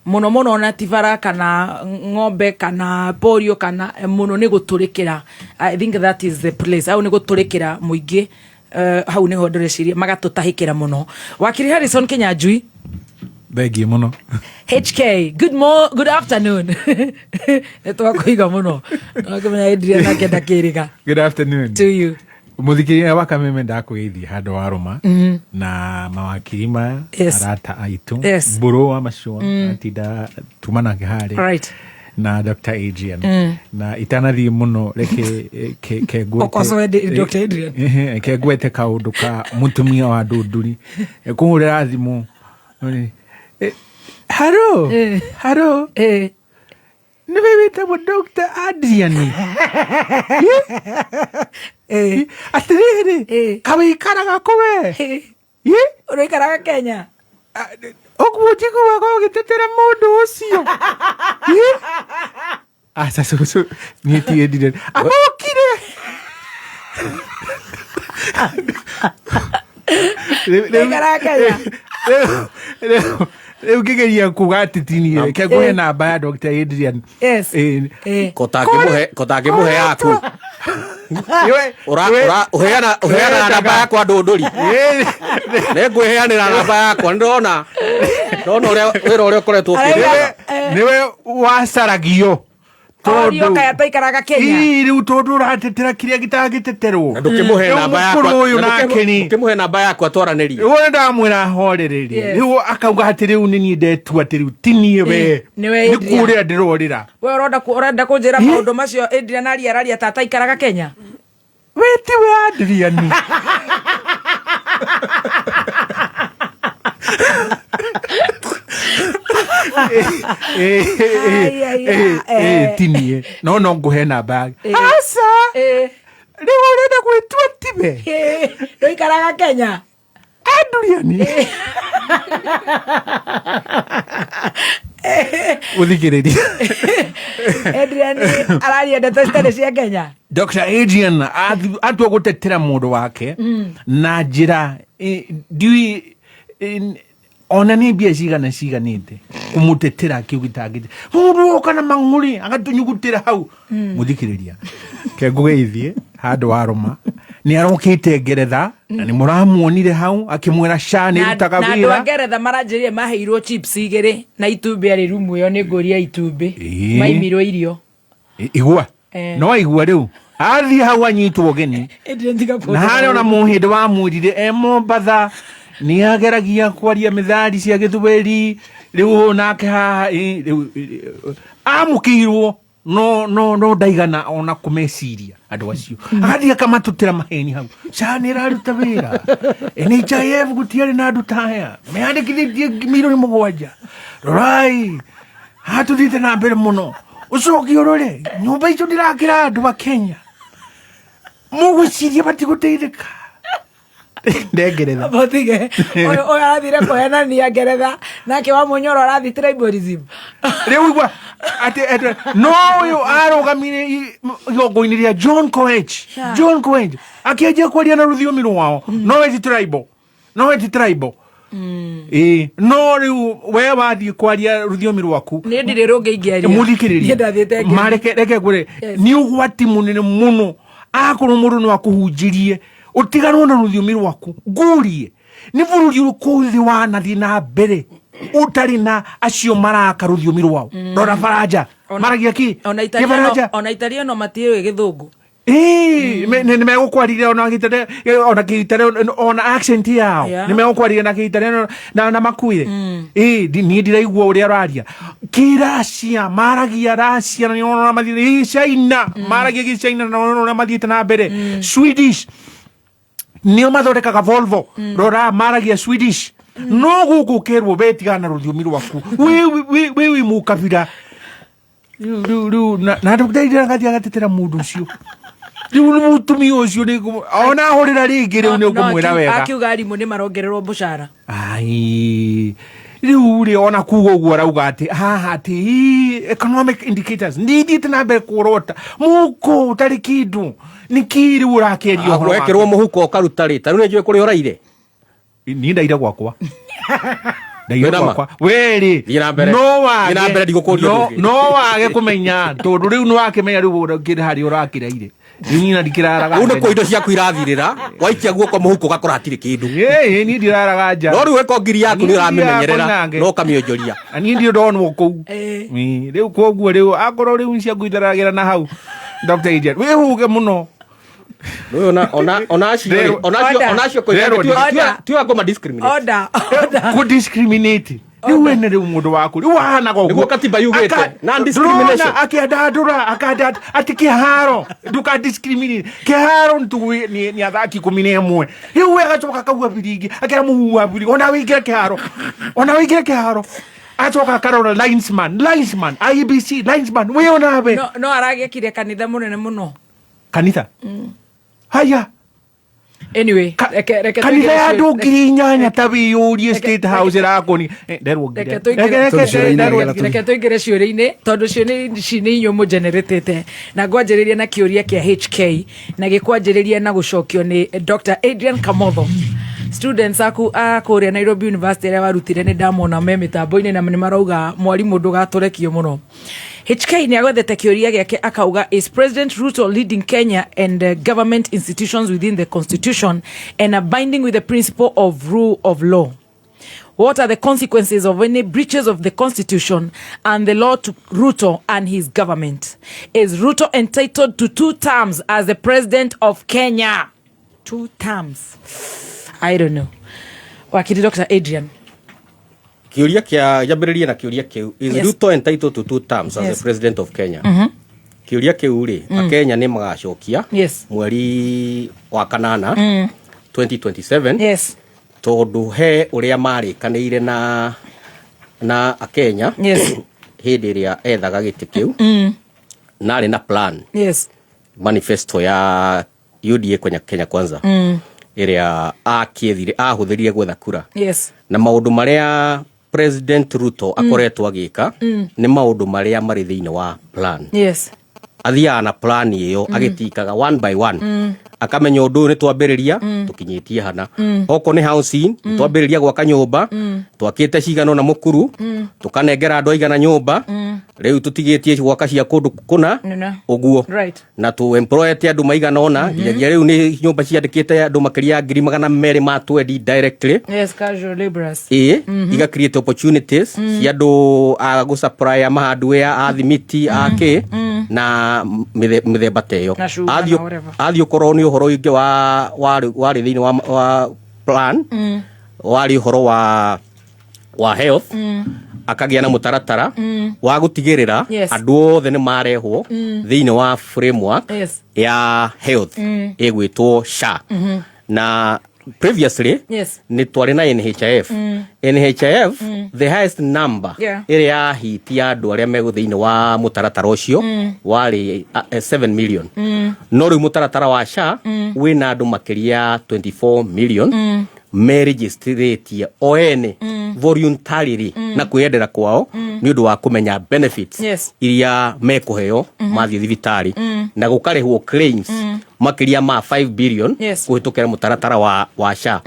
mũno mũno, ona ti bara kana ng'ombe kana porio kana mũno nĩ gũtũrĩkĩra. I think that is the place, au nĩ gũtũrĩkĩra mũingĩ. Hau nĩho ndĩreciria magatũtahĩkĩra mũno. Wakiri Harrison Kinyanjui. Thengiũ mũno. HK, good afternoon. Nĩ twakũiga mũno. Wakĩmenya Adrian nake ndakĩrĩga. Good afternoon to you. Mũthikĩria wa Kameme, ndakũgeithia handũ wa rũma na mawakiri maya, arata aitũ, mbũrũ wa macua atinda tuma nake harĩa, na Dr. Adrian. Na itanathiĩ mũno, reke Okocoe Dr. Adrian. Ke ngwete kaũndũ ka mũtumia wa ndũndũri kũhũrĩra thimũ. Haro, haro, nĩwe wĩtagwo Dr. Adrian? Atĩrĩrĩ, kawĩikaraga kũwe? Ũrĩikaraga Kenya? Ũguo njiguaga ũgĩtetera mũndũ ũcio. Aca cũcũ, niĩ ti Adrian amokire. Ũikaraga Kenya? Rĩu ngĩgeria kuga atĩ ti niĩ, reke ngũhe namba ya Dr. Adrian. Kotangĩmũhe yaku. Ũheana namba yakwa ndũndũri, nĩngwĩheanĩra namba yakwa. Nĩndona ndona ũrĩa wĩra ũrĩa ũkoretwo ũkĩruta. Nĩwe wacaragio. Orio kaya taikaraga Kenya. Ii, rĩu tondũ ũratetera kĩrĩa gĩtangĩteterwo. Na ndũkĩmũhe Rĩu namba yakwa. mũkũrũ ũyũ Na nake nĩ ndũkĩmũhe namba yakwa twaranĩrie. Rĩu ndamwĩra horererie. Rĩu akauga atĩ rĩu nĩ niĩ ndetua atĩ rĩu ti niĩ we. Nĩwe nĩ Adrian. kũrĩra ndĩrorĩra. We ũrenda kũnjĩra maũndũ macio Adrian aria araria ta ataikaraga Kenya? We tiwe Adrian? Ai, ai, ai, Ti niĩ, no ngũhe namba yake. Aca, rĩu ũrenda gwĩtua tiwe? Ndũikaraga Kenya? Adrian gũthikĩrĩria. Adrian araria ndeto citarĩ cia Kenya. Dr. Adrian atua gũtetera mũndũ wake na njĩra ndiũĩ ona nĩ mbia cigana ciganĩte kũmũtetera kĩu gĩtangĩte mũndũ oka na mang'ũrĩ agatũnyugutĩra hau. Mũthikĩrĩria, ke ngũgeithie handũ wa rũma. Nĩ arokĩte Ngeretha na nĩ mũramuonire hau akĩmwĩra SHA nĩ ĩrutaga Na andũ a wĩra. Ngeretha maranjĩrire maheirwo chips igĩrĩ na itumbĩ arĩ rumu ĩyo. Nĩ ngũria itumbĩ. Maimirwo irio. Igua. No igua rĩu athiĩ hau anyitwo ũgeni. Adrian, tiga Na kũnjĩra harĩa ona ũguo. mũhĩndĩ wamwĩrire e Mombatha nĩ ageragia kwaria mĩthari cia gĩthweri. Rĩu ũyũ nake haha rĩu amũkĩirwo no ndaigana ona kũmeciria andũ acio, agathiĩ akamatutĩra maheni hau SHA nĩ ĩraruta wĩra, NHIF gũtiarĩ na andũ ta aya meyandĩkithĩtie milioni 7, rorai hatũthiĩte na mbere mũno, ũcoke ũrore nyũmba icio ndĩrakĩra andũ a Kenya, mũgwĩciria matigũteithĩka ndengeretha. Mũtige ũyũ arathire kũhenania Ngeretha, nake wa Mũnyoro arathi tribalism. Rĩu igua atĩ no ũyũ arũgamire igongona-inĩ rĩa John Koech. John Koech akĩanjia kwaria na rũthiomi rwao, no we ti tribal, no we ti tribal. Ĩĩ, no rĩu we wathiĩ kwaria rũthiomi rwaku. Niĩ ndirĩ rũngĩ ingĩaria. Mũthikĩrĩria. Niĩ ndathiĩte Ngeretha. Mareke reke ngwĩre, nĩ ũgwati mũnene mũno akorwo mũndũ no akũhunjĩrie ũtiganwo na rũthiomi rwaku. Ngũrie, nĩ bũrũri ũrĩkũ thĩ wanathiĩ na mbere ũtarĩ na acio maraka rũthiomi rwao? Rora Baranja, maragia kĩ? Ona Kĩ Italiano, Baranja? ona Italiano matiũĩ gĩthũngũ. Ĩĩ, nĩ megũkwarĩria ona ona gĩitaliano, ona accent yao. Nĩ megũkwarĩria na gĩitaliano na makwĩre ĩĩ, niĩ ndiraigua ũrĩa ũraria. Kĩracia maragia Racia na nĩwona ũrĩa mathiĩte. Ĩĩ, China maragia gĩchina na nĩwona ũrĩa mathiĩte na mbere. Swedish nĩo mathondekaga Volvo, rora maragia Swedish. No gũkũ ũkerwo we tigana na rũthiomi rwaku, wĩ mũkabira. Rĩu rĩu rĩu na na ndagĩtarĩ agathiĩ agatetera mũndũ ũcio. Rĩu nĩ mũtumia ũcio nĩ ona ahũrĩra rĩngĩ rĩu nĩ ũkũmwĩra wega. Akiuga arimũ nĩ marongererwo mũcara. Ai. Rĩu rĩ ona kuga ũguo arauga atĩ haha atĩ ii, economic indicators ndithiĩte na mbere kuorota mũko ũtarĩ kĩndũ nĩkĩ rĩu ũrakĩaria ũhoro wake? Wekĩrwo mũhuko ũkaruta rĩ, ta rĩu nĩ njũĩ kũrĩa ũraire. Niĩ ndaire gwakwa. Ndaire Wĩna ma? gwakwa. We rĩ, Thiĩ na mbere. no Thiĩ na wage mbere ndigũkũria no- ũndũ ũngĩ. no wage kũmenya tondũ rĩu nĩ wakĩmenya rĩu ũkĩrĩ harĩa ũrakĩraire. Rĩu niĩ na ndikĩraraga Rĩu nĩ nja. kũ indo ciaku irathirĩra, waikia guoko mũhuko ũgakora hatirĩ kĩndũ. Ĩĩ, niĩ ndiraraga nja. No rĩu ĩko ngiri yaku nĩ Niĩ ũramĩmenyerera ndiraga na ũkamĩonjoria. Na niĩ ndirĩ ndonwo kũu. Ĩĩ, Rĩu koguo rĩu akorwo rĩu ciaku itaragĩra na hau Dr. Adrian wĩhuge mũno. Rĩu ona ona ona acio rĩ, ona acio Order. ona acio koiga Rĩrwo Order. tiwa kũma discriminate. Order, order. Kũ discriminate. Rĩu we nĩ rĩu mũndũ waku rĩu wahanaga ũguo. Nĩguo katiba yugĩte, non-discrimination. Ndũrona akĩandandũra akandanda atĩ kĩharo ndũka discriminate kĩharo nĩ nĩ nĩ athaki 11 rĩu we agacoka akauga biringi akĩra mũhuhu biringi ona wĩingĩre kĩharo ona wĩingĩre kĩharo acoka akarora linesman linesman IEBC linesman wĩ onawe No no aragĩakire kanitha mũnene mũno. Kanitha haya. Anyway, reke reke Kanitha ya tũingĩre andũ 8000 ta wĩyũrie State House ĩrakũni nderwo reke ngiri tũingĩre Tondũ ciũria-inĩ reke nĩgetha reke tũingĩre ciũria-inĩ tondũ ciũria ici nĩ inyuĩ mũgeneratĩte na ngwanjĩrĩria na kĩũria kĩa HK na gĩkwanjĩrĩria na gũcokio nĩ Dr. Adrian Kamotho. Students aku a kũrĩa Nairobi University arĩa warutire nĩ ndamona me mĩtambo-inĩ na nĩ marauga mwarimũ ndũgatũrekio mũno. HK nĩ agwethete kĩũria gĩake akauga, is President Ruto leading Kenya and government institutions within the constitution and abiding with the principle of rule of law? What are the consequences of any breaches of the constitution and the law to Ruto and his government? Is Ruto entitled to 2 terms as the president of Kenya? 2 terms. I don't know. Wakiri Dr. Adrian. Kĩũria kĩa njambĩrĩrie na kĩũria kĩu. Is Yes. Ruto entitled to 2 terms as Yes. the president of Kenya? Kĩũria kĩu rĩ, Akenya nĩ magacokia Yes. mweri wa kanana 2027. Yes. Tondũ he ũrĩa marĩkanĩire na Akenya Yes. hĩndĩ ĩrĩa ethaga gĩtĩ kĩu. Narĩ na plan. Yes. Manifesto ya UDA Kenya, Kenya Kwanza. Ĩrĩa akĩethire, ahũthĩrire gwetha kura. Yes. Na maũndũ marĩa President Ruto akoretwo agĩka nĩ maũndũ marĩa marĩ thĩinĩ wa plan. Yes. Athiaga na plan ĩyo agĩtikaga one by one. Akamenya ũndũ ũyũ nĩ twambĩrĩria, tũkinyĩtie hana. Okorwo nĩ housing, nĩ twambĩrĩria gwaka nyũmba, twakĩte cigana na mũkuru, tũkanengera andũ aigana nyũmba, rĩu tũtigĩtie gwaka cia kũndũ kũna, Nĩna. ũguo. Right. Na tũ employete andũ maigana ũna, nginyagia rĩu nĩ nyũmba ciandĩkĩte andũ makĩria ya ngiri magana merĩ ma twendi directly. Yes, casual laborers. Ĩĩ, iga create opportunities cia andũ a gũ supply a hardware, a thimiti, a kĩ, na mĩthemba ta ĩyo. Na sugar na whatever. Athiĩ ũkorwo nĩ ũhoro ũngĩ warĩ thĩinĩ wa plan, warĩ ũhoro wa health, akagĩa na mũtaratara wa gũtigĩrĩra Yes. andũ othe nĩ marehwo thĩinĩ wa framework Yes. ya health ĩgwĩtwo SHA. Na previously Yes. nĩ twarĩ na NHIF. NHIF, the highest number Yeah. ĩrĩa yahitia andũ arĩa me thĩinĩ wa mũtaratara ũcio warĩ 7 million. No rĩu mũtaratara wa SHA wĩna andũ makĩria ya 24 million meregistrĩtie o ene voluntarily na kwĩyendera kwao nĩ ũndũ wa kũmenya benefits Yes. iria mekũheo mathiĩ thibitarĩ na gũkarĩhwo claims makĩria ma 5 billion Yes. kũhĩtũkĩra mũtaratara wa SHA.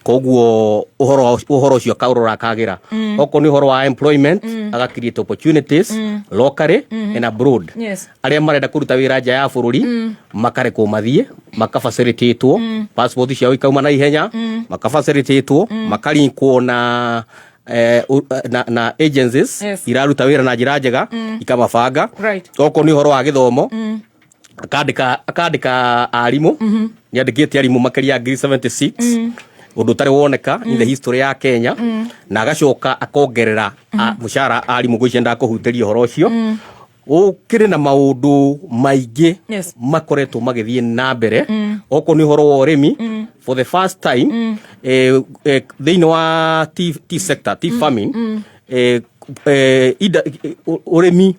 Koguo ũhoro ũcio akaũrora akagĩra. Okorwo nĩ ũhoro wa employment, aga create opportunities locally and abroad. Yes. Arĩa marenda kũruta wĩra nja ya bũrũri makarekwo mathiĩ, makafacilitatwo, passport ciao ikauma na ihenya, makafacilitatwo, makalinkwo na agencies Yes. iraruta wĩra na njĩra njega, ikamabanga. Right. Okorwo nĩ ũhoro wa gĩthomo, akandĩka arimũ, nĩandĩkĩte arimũ makĩria ya ngiri 76, ũndũ ũtarĩ woneka in the history ya Kenya, na agacoka akongerera mũcara arimũ. Ngwĩciria ndakũhutĩria ũhoro ũcio. Ũkĩrĩ na maũndũ maingĩ Yes. makoretwo magĩthiĩ na mbere. Okorwo nĩ ũhoro wa ũrĩmi, for the first time, thĩinĩ wa tea sector, tea farming, ũrĩmi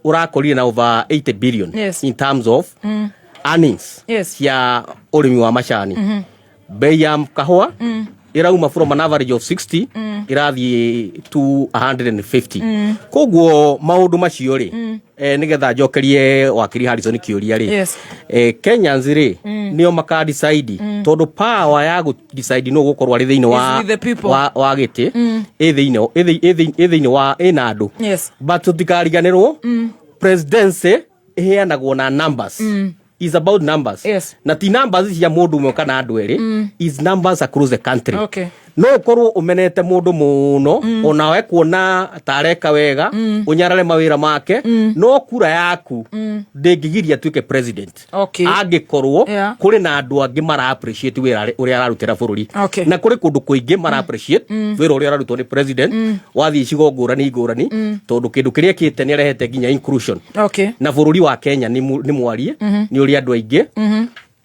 Ũrakorire na over 80 billion in terms of earnings cia ũrĩmi wa macani. Bei ya kahũa ĩrauma from an average of 60 ĩrathiĩ to 150. Koguo maũndũ macio rĩ, nĩgetha njokerie wakiri Harrison kĩũria rĩ, Kenyans rĩ, nĩo maka decide, tondũ power ya gũ decide nũ gũkorwo arĩ thĩinĩ wa Is with the people. wa gĩtĩ ĩ thĩinĩ ĩ thĩinĩ wa ĩna andũ. But tũtikariganĩrwo presidency ĩheanagwo na numbers, is about numbers. Na ti numbers cia mũndũ ũmwe kana andũ erĩ, is numbers across the country. No ũkorwo ũmenete mũndũ mũno, onawe kuona ta areka wega, ũnyarare mawĩra make, no kura yaku ndĩngĩgiria atuĩke president angĩkorwo kũrĩ na andũ angĩ mara appreciate wĩra ũrĩa ararutĩra bũrũri. Na kũrĩ kũndũ kũingĩ mara appreciate wĩra ũrĩa ũrarutwo nĩ president, wathiĩ icigo ngũrani ngũrani, tondũ kĩndũ kĩrĩa ekĩte nĩ arehete nginya inclusion. Na bũrũri wa Kenya nĩ mwarie, nĩ ũrĩ andũ aingĩ.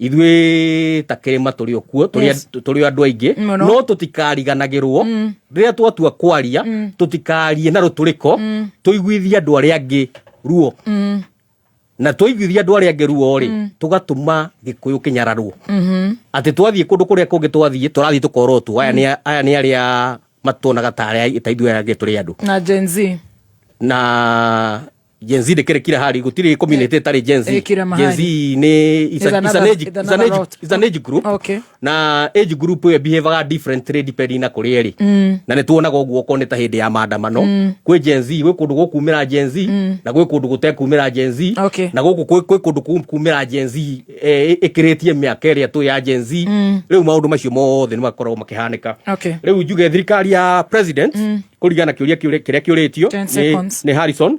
Ithuĩ ta kĩrĩma tũrĩ o kuo, tũrĩ tũrĩ o andũ aingĩ. Mũno. No tũtikariganagĩrwo rĩrĩa twatua kwaria, tũtikarie na rũtũrĩko, tũiguithie andũ arĩa angĩ ruo, na twaiguithia andũ arĩa angĩ ruo rĩ, tũgatũma Gĩkũyũ kĩnyararwo atĩ twathiĩ kũndũ kũrĩa kũngĩ, twathiĩ tũrathiĩ tũkorotwo, aya nĩ arĩa matuonaga ta arĩa ta ithuĩ arĩa angĩ tũrĩ andũ. Na Gen Z. Na Gen Z ndĩkĩrĩ kira hari, gũtirĩ community ĩtarĩ Gen Z. Ĩ kila mahali. Gen Z nĩ Is is an another age, lot. is an age group. Na age group ĩyo behavior differently depending na kũrĩa ĩrĩ, na nĩ tuonaga ũguo okorwo nĩ ta hĩndĩ ya maandamano, kwĩ Gen Z, gwĩ kũndũ gũkumĩra Gen Z, na gwĩ kũndũ gũtekumĩra Gen Z. Na gũkũ kwĩ kũndũ kumĩra Gen Z ĩkĩrĩtie mĩaka ĩrĩa tũ ya Gen Z. Rĩu maũndũ macio mothe nĩ makoragwo makĩhanĩka. Rĩu njuge thirikari ya president, kũringana na kĩũria kĩrĩa kĩũrĩtio 10 seconds. nĩ Harrison,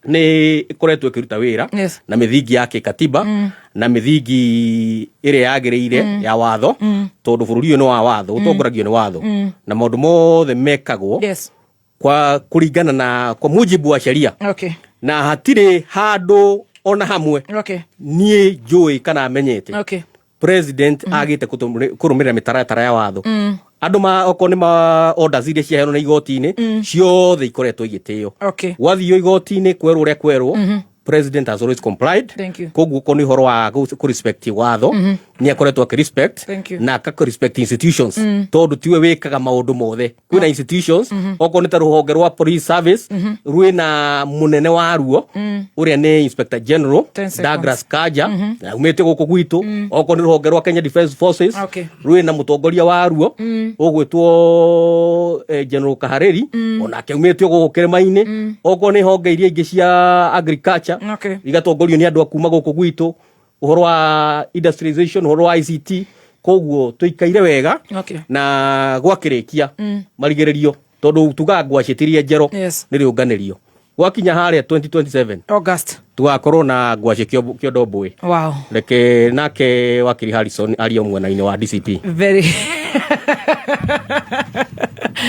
nĩ ĩkoretwo ĩkĩruta wĩra na mĩthingi ya kĩkatiba na mĩthingi ĩrĩa yagĩrĩire ya watho, tondũ bũrũri ũyũ nĩ wa watho, ũtongoragio nĩ watho, na maũndũ mothe mekagwo kwa kũringana na kwa mujibu wa sheria. Na hatirĩ handũ ona hamwe niĩ njũĩ kana menyete president agĩte kũrũmĩrĩra mĩtaratara ya watho. Andũ ma okorwo nĩ ma orders iria ciaheanwo na igoti-inĩ ciothe ikoretwo igĩtĩo. Gwathio igoti-inĩ kwerwo ũrĩa kwerwo, president has always complied. Thank you. Koguo okorwo nĩ ũhoro wa kũ respect watho, nĩ akoretwo akĩ respect Thank you. na aka respect institutions, tondũ tiwe wĩkaga maũndũ mothe. Kwĩna institutions, okorwo nĩ ta rũhonge rwa police service, rwĩna mũnene waruo ũrĩa nĩ Inspector General 10 seconds. Douglas Kanja, na aumĩte gũkũ gwitũ. Okorwo nĩ rũhonge rwa Kenya Defence Forces, rwĩna mũtongoria waruo ũgwĩtwo General Kahariri, onake aumĩte o gũkũ kĩrĩma-inĩ. Okorwo nĩ honge iria ingĩ cia agriculture, igatongorio nĩ andũ a kuma gũkũ gwitũ, ũhoro wa industrialization, ũhoro wa ICT. Koguo tũikaire wega. Na gwakĩrĩkia marigĩrĩrio, tondũ tugaga ngwacĩ tiria njero nĩ rĩũnganĩrio, gwakinya harĩa 2027 August tugakorwo na ngwacĩ kĩondo mbũĩ. Reke nake wakiri Harrison ario mwena-inĩ wa DCP. Very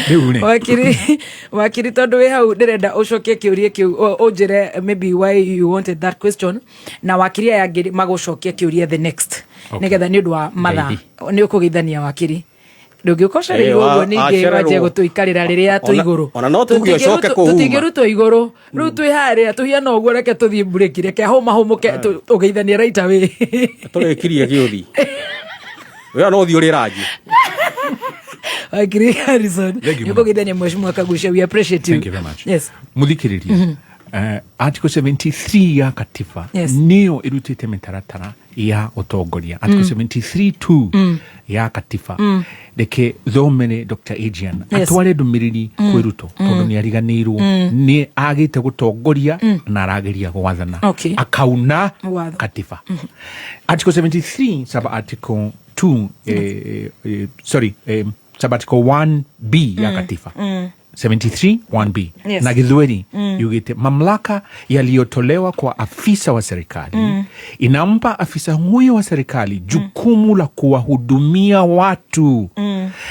Rĩu rĩ, Wakiri, tondũ wĩ hau, ndĩrenda ũcokie kĩũria kĩu, ũnjĩre maybe why you wanted that question, na wakiri aya angĩ magũcokia kĩũria the next. Nĩgetha nĩ ũndũ wa mathaa. Ngeithi. Nĩ ũkũgeithania wakiri, ndũngĩũka ũcereirwo ũguo ningĩ acererwo. Wanjie gũtũikarĩra rĩrĩa twĩ igũrũ. Ona no tuge ũcoke kũhuma. Tũtingĩrutwo igũrũ rĩu, twĩ harĩa tũhiana ũguo. Reke tũthiĩ mburĩki, reke hũmahũmũke, ũgeithanie right away. Tũrĩkirie gĩũthi wĩra no ũthiĩ ũrĩ ranji. Wakiri Harrison, Thank you nĩ mũno. ũkũgeithania mheshimiwa Kaguchia. We appreciate you. Thank you very much. Yes. Muthikĩrĩria, article 73 ya katiba nĩyo ĩrutĩte mĩtaratara ya ũtongoria, article 73 2 ya katiba. Reke thomere Dr Adrian atware ndũmĩrĩri kwĩ Ruto, tondũ nĩ ariganĩirwo nĩ agĩte gũtongoria na arageria gwathana akauna Watho. Katiba, article 73 sub article 2, sorry, sub article 1B ya katiba, 73 1B, na Githweri yugite, mamlaka yaliyotolewa kwa afisa wa serikali inampa afisa huyo wa serikali jukumu la kuwahudumia watu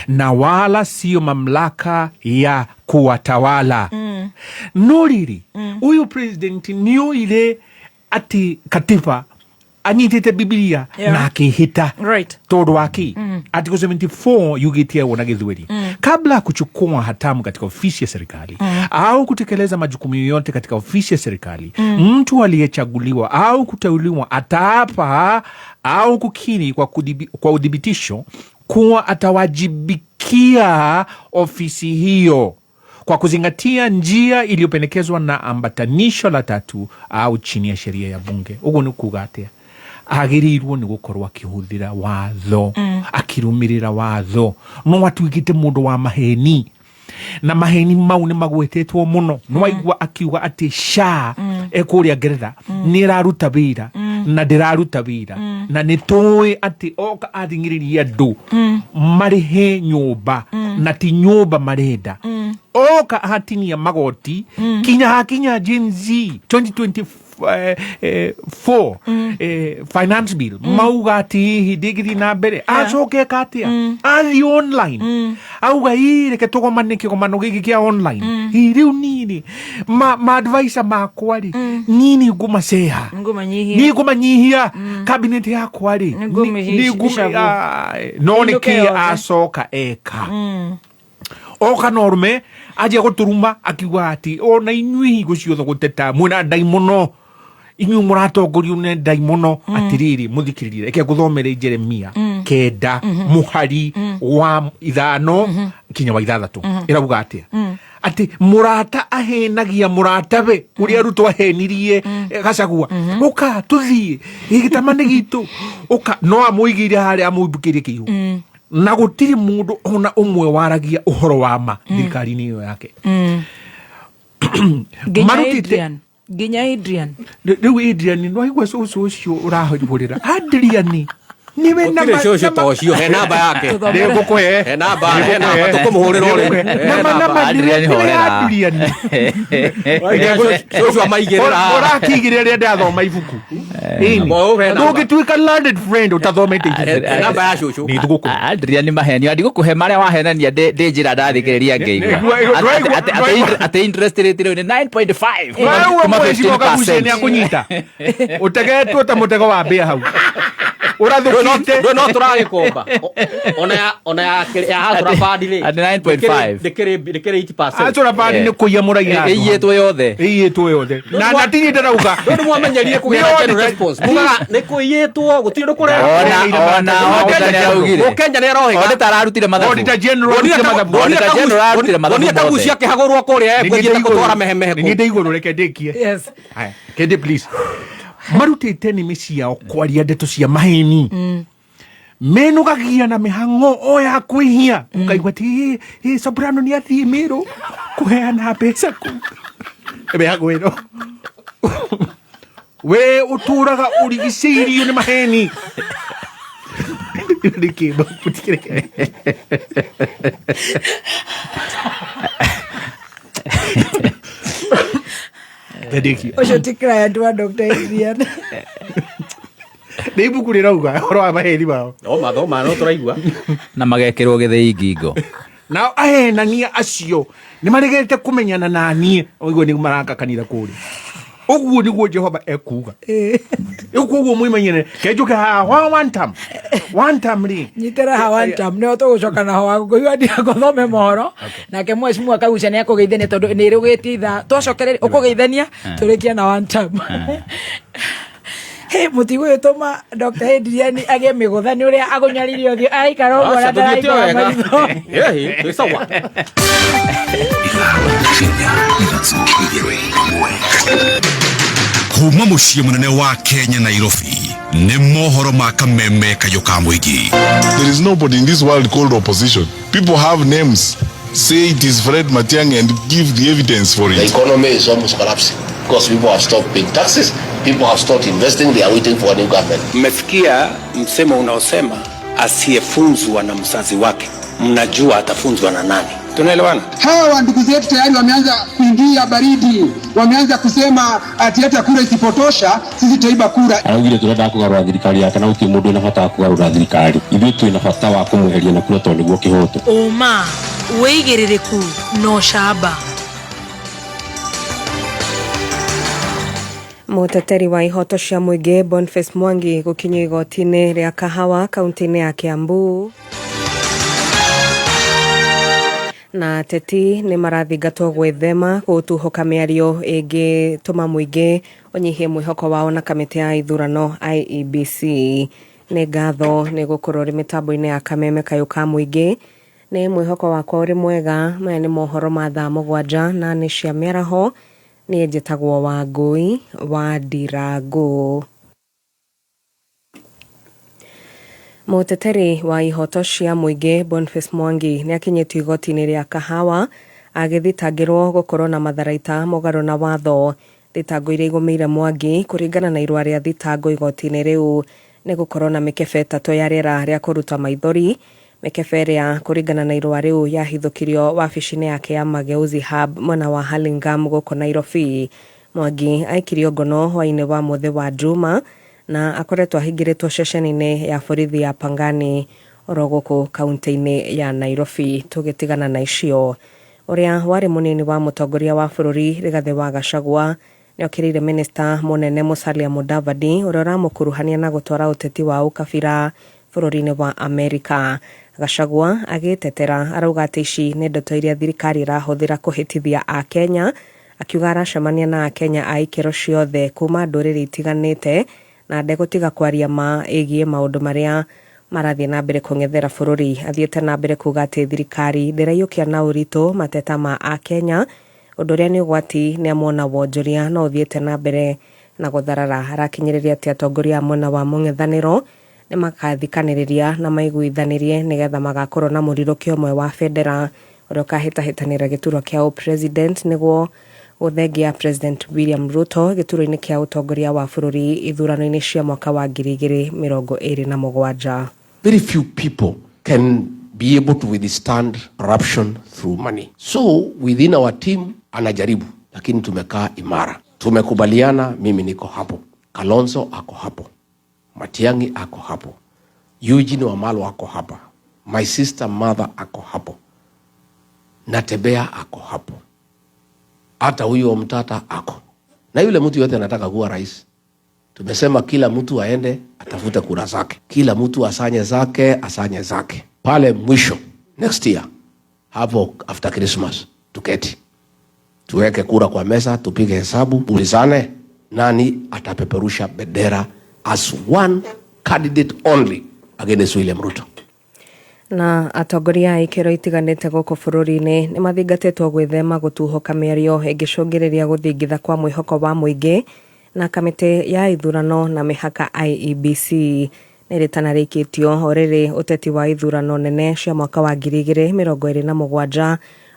na wala sio mamlaka ya kuwatawala. No rĩrĩ, ũyũ president nĩoire atĩ katiba. Anyitĩte Bibilia na akĩhĩta. Tondũ wa kĩ? Article 74 yugĩtie ũũ na Gĩthweri: kabla ya kuchukua hatamu katika ofisi ya serikali au kutekeleza majukumu yoyote katika ofisi ya serikali, mtu aliyechaguliwa au kuteuliwa ataapa au kukiri kwa uthibitisho kuwa atawajibikia ofisi hiyo kwa kuzingatia njia iliyopendekezwa na ambatanisho la tatu au chini ya sheria ya bunge. Ũguo nĩ kuga atĩa? Agĩrĩirwo nĩ gũkorwo akĩhũthĩra watho, akĩrũmĩrĩra watho, no atuĩkĩte mũndũ wa maheni, na maheni mau nĩ magwetetwo mũno. Nĩ waigua akiuga atĩ SHA ĩkũrĩa Ngeretha nĩ ĩraruta wĩra na ndĩraruta wĩra, na nĩ tũĩ atĩ oka athing'ĩrĩria andũ marĩhe nyũmba na ti nyũmba marenda. Oka atinia magoti kinya hakinya Gen Z 2024 finance bill mauga atĩ hihi ndĩngĩthiĩ na mbere. Acoke eka atĩa? Athiĩ online auga, "Ĩ, reke tũgomane kĩgomano gĩkĩ kĩa online." Ĩ, rĩu niĩ ma advisor makwa rĩ, niĩ nĩ ngũmaceha. Ngũmanyihia. Niĩ ngũmanyihia cabinet yakwa rĩ. Nĩ ngũmĩhi- icagũ. No nĩ Ĩinũke kĩ yothe. Acoka eka oka na ũrũme anjia gũtũruma akiuga atĩ ona inyuĩ hingo ciothe gũteta mwĩna ndaimono, inyuĩ mũratongorio nĩ ndaimono. Atĩrĩrĩ, mũthikĩrĩrie, reke ngũthomere Jeremia 9 mũhari wa 5 kinya wa 6. Ĩrauga atĩa? Atĩ mũrata ahenagia mũratawe, ũrĩa Ruto ahenirie Gachagua, ũka tũthiĩ gĩtama nĩ gitũ, ũka, no amũigĩire harĩa amũimbukĩrie kĩihũ, na gũtirĩ mũndũ ona ũmwe waragia ũhoro wa ma thirikari-inĩ ĩyo yake. Nginya Marutĩte- Adrian, nginya Adrian. Rĩu Adrian, no aigua cũcũ ũcio ũrahũrĩra Adrian niwe. Gũtirĩ cũcũ ta ũcio, he namba yake. Nĩngũkũhe. He namba, he namba, tũkũmũhũrĩra ũrĩ. He Nama namba. nama. Adrian, nĩwe horera. Adrian. Cũcũ amaigĩrĩra haha. Ũrakĩigĩrĩra rĩrĩa ndathoma ibuku. Ĩni. Bo, he namba. Ndũngĩtuĩka learned friend ũtathomete ibuku. He namba ya cũcũ. Nĩ tũgũkũhe. Adrian nĩ mahenio, ndigũkũhe marĩa wahenania ndĩ njĩra ndathikĩrĩria ngĩigua atĩ interest rate rĩu nĩ 9.5 Wewe kuma mheshimiwa Kaguchia 15%. nĩ akũnyita ũtegetwo ta mũtego wa mbĩa hau ũrathũkĩte. Ndå no tå ragä ona ya ona ya ya Hustler Fund rĩ. Atĩ 9.5. Ndĩkĩrĩ 80%. Acora bandi nĩ kũiya mũraiya andũ. Ĩiyĩtwo yothe. Ĩiyĩtwo yothe na tini ndĩrauga. Ndå nĩ mwamenyerire kũgĩa na general response mugaga nĩ kũiyĩtwo gũtirĩ ũndũ kũrehwo. Ona auditor nĩ araugire. Mũkenya nĩ arohĩga. Auditor ararutire mathabu. Auditor General arutire mathabu. Auditor General ararutire mathabu Ndonire mothe. kagucia akĩhagũrwo kũrĩa ekũthiĩte kũtwara mehemehe Nĩ kũu. ndĩ igũrũ, reke ndĩkie. Yes. Haya, kende please. Marutĩte nĩmĩ ciao kwaria ndeto cia maheni, menugagia na mĩhang'o o ya kwĩhia, ũkaigua atĩ "Ĩ, ĩ, soprano nĩ athiĩ Mĩrũ kũheana mbeca kũu." Mĩhang'o ĩno we ũtũraga ũrigicĩirio nĩ maheni nĩkĩ? Mũtikĩreke. Ndĩkie. Ũcio ti client wa Dr. Adrian. Nĩ ibuku rĩrauga ũhoro wa maheni mao. Thoma thoma, no tũraigua. Na magekĩrwo gĩthĩi ngingo. Nao ahenania acio nĩ maregete kũmenyana na niĩ, ũguo nĩ maraka kanitha kũrĩa. Ũguo nĩguo Jehova ekuga. Rĩu koguo mwĩmenyere kenjũke haha wa one time, one time rĩ. Nyitĩra ha one time nĩho tũgũcoka naho wagũkũigua ndigakũthome mohoro nake mheshimiwa Kaguchia nĩ akũgeithania tondũ nĩ ĩrũgĩtie ithaa twacokereria ũkũgeithania tũrĩkie na one time. Hey, mũtigũgĩtũma Dr. Adrian agĩe mĩgũtha nĩ ũrĩa agũnyaririe ũthiũ araikara ũguo na Aca, tũthiĩte o ndaraikara wega. maitho. Ĩhi, twĩ sawa. Kuma mũciĩ mũnene wa Kenya, Nairobi, nĩ mohoro ma kameme kayũ ka mũingĩ. There is nobody in this world called opposition. People have names. Say it is Fred Matiang'i and give the evidence for The it. economy is almost collapsing because people have stopped paying taxes, people have stopped investing, they are waiting for a new government. Mmesikia msemo unaosema asiyefunzwa na mzazi wake, mnajua atafunzwa na nani? Tunaelewana? Hawa ndugu zetu tayari wameanza kuingia baridi, wameanza kusema ati hata kura isipotosha sisi tutaiba kura. Araugire turenda kugarura thirikari yake na gutiri mundu wina bata wa kugarura thirikari, ithuĩ twĩna bata wa kũmweheria na kura tondũ nĩguo kĩhoto. Ũma, wĩigĩrĩrĩku na ũcamba. Mũteteri wa ihoto cia mũingĩ Boniface Mwangi gũkinyio igoti-inĩ rĩa Kahawa kaunti-inĩ ya Kiambu. Na ateti nĩ marathingatwo gwĩthema gũtuhũka mĩario ĩngĩtũma mũingĩ ũnyihie mwĩhoko wao na kamĩtĩ ya ithurano IEBC. Nĩ ngatho nĩ gũkorwo ũrĩ mĩtambo-inĩ ya Kameme Kayũ ka Mũingĩ. Nĩ mwĩhoko wakwa ũrĩ mwega. Maya nĩ mohoro ma thaa mũgwanja na nĩ cia mĩaraho. Niĩ njĩtagwo Wangũi wa Ndirangũ. Mũteteri wa ihoto cia mũingĩ Boniface Mwangi nĩ akinyĩtio igoti-inĩ rĩa Kahawa agĩthitangĩrwo gũkorwo na matharaita mũgarũ na watho. Thitango iria igũmĩire Mwangi kũringana na irũa rĩa thitango igoti-inĩ rĩu nĩ gũkorwo na mĩkebe ĩtatũ ya rĩera rĩa kũruta maithori. Mĩkebe ĩrĩa kũringana na irũa rĩu yahithũkirio wabici-inĩ yake ya Mageuzi Hub mwena wa Hurlingham gũkũ Nairobi. Mwangi aikirio ngono hwaĩ-inĩ wa mũthĩ wa Juma na akoretwo ahingĩrĩtwo ceceni-inĩ ya borithi ya Pangani oro gũkũ kaunti-inĩ ya Nairobi. Tũgĩtigana na icio, ũrĩa warĩ mũnini wa mũtongoria wa bũrũri Rigathĩ wa Gachagua nĩokĩrĩire mĩnĩsta mũnene Musalia Mudavadi ũrĩa ũramũkuruhania na gũtwara ũteti wa ũkabira bũrũri-inĩ wa Amerika. Gachagua agĩtetera arauga atĩ ici nĩ ndeto iria thirikari ĩrahũthĩra kũhĩtithia Akenya, akiuga aracemania na Akenya a ikĩro ciothe kuma ndũrĩrĩ itiganĩte na ndegũtiga kwaria ma ĩgiĩ maũndũ marĩa marathiĩ na mbere kũng'ethera bũrũri. Athiĩte na mbere kuga atĩ thirikari ndĩraiyũkia na ũritũ mateta ma Akenya, ũndũ ũrĩa nĩ ũgwati nĩ amu ona wonjoria no ũthiĩte na mbere na gũtharara. Arakinyĩrĩria atĩ atongoria a mwena wa mũng'ethanĩro nĩ makathikanĩrĩria na maiguithanĩrie nĩgetha magakorwo na mũrirũkio ũmwe wa bendera ũrĩa ũkahĩtahĩtanĩra gĩturwa kĩa ũpresident nĩguo gũthengia President William Ruto gĩturwa-inĩ kĩa ũtongoria wa bũrũri ithurano-inĩ cia mwaka wa 2027. Very few people can be able to withstand corruption through money. So within our team anajaribu, lakini tumekaa imara. Tumekubaliana, mimi niko hapo, Kalonzo ako hapo, Matiang'i ako hapo, Eugene Wamalwa ako hapa, my sister mother ako hapo, Natembea ako hapo, hata huyo Mtata ako na yule mtu yote anataka kuwa rais. Tumesema kila mtu aende atafute kura zake, kila mtu asanye zake, asanye zake pale mwisho next year hapo after Christmas tuketi tuweke kura kwa meza, tupige hesabu, ulizane nani atapeperusha bendera as one candidate only against William Ruto. Na atongoria a ikĩro itiganĩte gũkũ bũrũri-inĩ nĩ mathingatĩtwo gwĩthema gũtuhũka mĩario ĩngĩcũngĩrĩria gũthingitha kwa mwĩhoko wa mũingĩ na kamĩtĩ ya ithurano na mĩhaka IEBC nĩ rĩtana rĩikĩtio o rĩrĩ ũteti wa ithurano nene cia mwaka wa 2027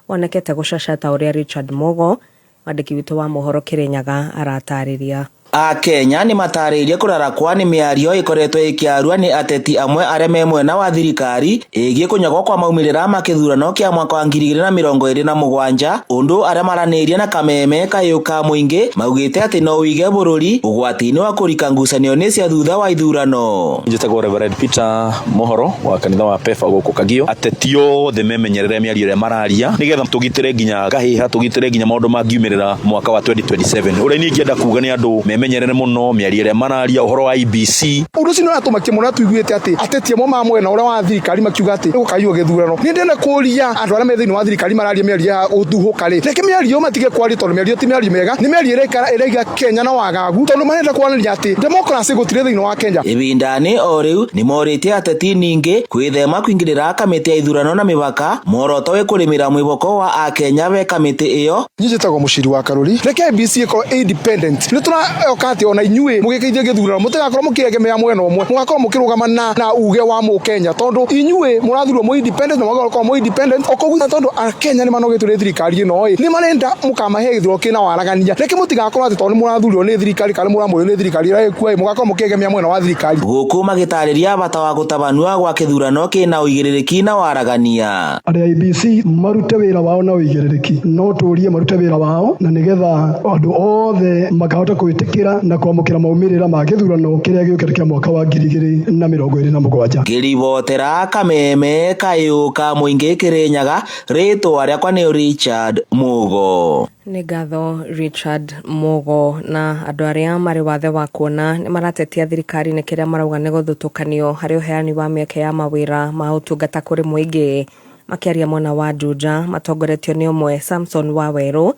wonekete gũcaca ta ũrĩa Richard Mugo mwandĩki witũ wa mohoro Kĩrĩnyaga aratarĩria. Akenya nĩ matarĩirie kũrarakwa nĩ mĩario ĩkoretwo ĩkĩarua nĩ ateti amwe arĩa me mwena wa thirikari ĩgiĩ kũnyagwo kwa maumĩrĩra ma kĩthurano kĩa mwaka wa 2027 ũndũ arĩa maranĩirie na kameme kayũ ka mũingĩ maugĩte atĩ no ũige bũrũri ũgwati-inĩ wa kũrika ngucanio-inĩ cia thutha wa ithurano. Njĩtagwo Reverend Peter Mohoro wa kanitha wa PEFA gũkũ Kagio. Ateti othe memenyerere mĩario ĩrĩa mararia nĩgetha tũgitĩre nginya ngahĩha, tũgitĩre nginya maũndũ mangiumĩrĩra mwaka wa 2027. Ũrĩa niĩ ingĩenda kuga nĩ andũ memenyerere mũno mĩario ĩrĩa mararia ũhoro wa IEBC. Ũndũ ũcio nĩ ũratũmakia mũno tuiguĩte atĩ ateti amwe ma mwena ũrĩa wa thirikari makiuga atĩ gũkaiywo gĩthurano. Niĩ ndĩrenda kũria andũ arĩa me thĩinĩ wa thirikari mararia mĩario ya ũtuhũka rĩ, reke mĩario matige kwaria tondũ mĩario ti mĩario mĩega, nĩ mĩario ĩraiga Kenya na wagagu tondũ marenda kwanĩria atĩ democracy gũtirĩ thĩinĩ wa Kenya. Ibinda-inĩ o rĩu nĩ morĩtie ateti ningĩ kwĩthema kũingĩrĩra kamĩtĩ ya ithurano na mĩhaka muoroto wĩ kũrĩmĩra mwĩhoko wa akenya ve kamĩtĩ ĩyo. Niĩ njĩtagwo Mũciri wa Karũri. Reke IEBC ĩkorwo independent. Nĩ tũraoka atĩ ona inyuĩ mũgĩkĩithia gĩthurano mũtigakorwo mũkĩegemea mwena ũmwe, mũgakorwo mũkĩrũgama na uge wa mũkenya tondũ inyuĩ mũrathurwo mwĩ independent na mũgakorwo mwĩ independent. O koguo tondũ akenya nĩ manogetio nĩ thirikari ĩno ĩ, nĩ marenda mũkamahe gĩthurano kĩna waragania. Reke mũtigakorwo atĩ tondũ nĩ mũrathurirwo nĩ thirikari kana nĩ mũramũrio nĩ thirikari ĩrĩa ĩkuo ĩ, mũgakorwo mũkĩegemea mwena wa thirikari. Gũkũ magĩtarĩria bata wa gũtabanua gwa kĩthurano kĩna ũigĩrĩrĩki na waragania. Arĩa IEBC marute wĩra wao na ũigĩrĩrĩki, no tũrie marute wĩra wao na nĩgetha andũ othe makahota kwĩtĩkĩra Gwĩtĩkĩra na kwamũkĩra maumĩrĩra ma gĩthurano kĩrĩa gĩũkĩte kĩa mwaka wa 2027. Ngĩribotera kameme kayũ ka mũingĩ Kĩrĩnyaga, rĩtwa rĩakwa nĩ Richard Mugo. Nĩ ngatho Richard Mugo. Na andũ arĩa marĩ wathe wa kuona nĩ maratetia thirikari nĩ kĩrĩa marauga nĩ gũthutũkanio harĩ ũheani wa mĩeke ya mawĩra ma ũtungata kũrĩ mũingĩ. Makĩaria mwena wa Juja matongoretio nĩ ũmwe Samson Wawerũ,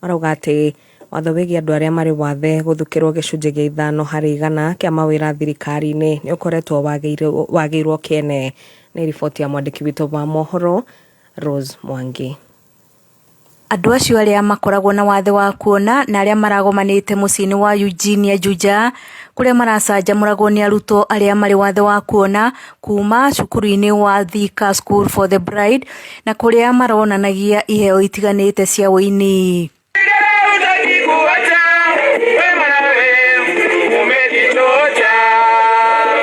marauga atĩ watho wĩgiĩ andũ arĩa marĩ wathe gũthukĩrwo gĩcunjĩ gĩa 5% kĩa mawĩra thirikari-inĩ nĩ ũkoretwo wagĩirwo kĩene. Nĩ riboti ya mwandĩki witũ wa mohoro Rose Mwangi. Andũ acio arĩa makoragwo na wathe wa kuona na arĩa maragomanĩte mũciĩ-inĩ wa Eugenia Juja kũrĩa maracanjamũragwo nĩ arutwo arĩa marĩ wathe wa kuona kuma cukuru-inĩ wa Thika School for the Blind na kũrĩa maronanagia iheo itiganĩte cia ũini.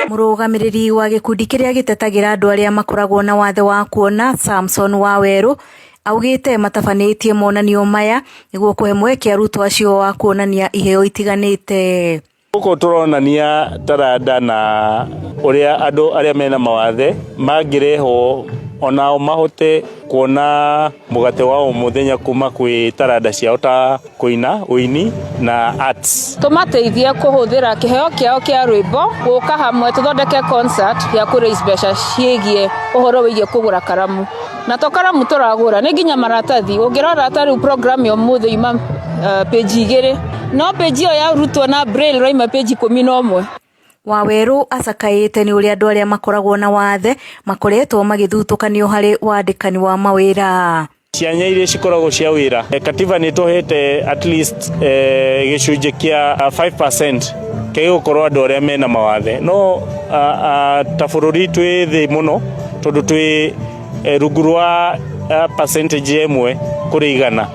Mũrũgamĩrĩri wa gĩkundi kĩrĩa gĩtetagĩra andũ arĩa makoragwo na wathe wa kuona Samson Wawerũ augĩte matabanĩtie monanio maya nĩguo kũhe mweke arutwo acio wa kuonania iheo itiganĩte. Gũkũ tũronania taranda na ũrĩa andũ arĩa mena mawathe mangĩrehwo onao mahote kuona mũgate wa o mũthenya kuma kwĩ taranda ciao ta kũina, ũini na arts. Tũmateithie kũhũthĩra kĩheo kĩao kĩa rwĩmbo gũka hamwe tũthondeke concert ya kũ raise mbeca ciĩgiĩ ũhoro wĩgiĩ kũgũra karamu. Na to karamu tũragũra, nĩ nginya maratathi. Ũngĩrora ta rĩu program ya ũmũthĩ yuma page 2, no page ĩyo yarutwo na braille raima page 11. Wawerũ acakaĩte nĩ ũrĩa andũ arĩa makoragwo na wathe makoretwo magĩthutũkanio harĩ wandĩkani wa mawĩra. Cianya iria cikoragwo cia wĩra, katiba nĩ tũhete at least gĩcunjĩ kĩa 5% kĩa gũkorwo andũ arĩa mena mawathe. No ta bũrũri twĩ thĩ mũno tondũ twĩ rungu rwa percentage 1 kũrĩ 100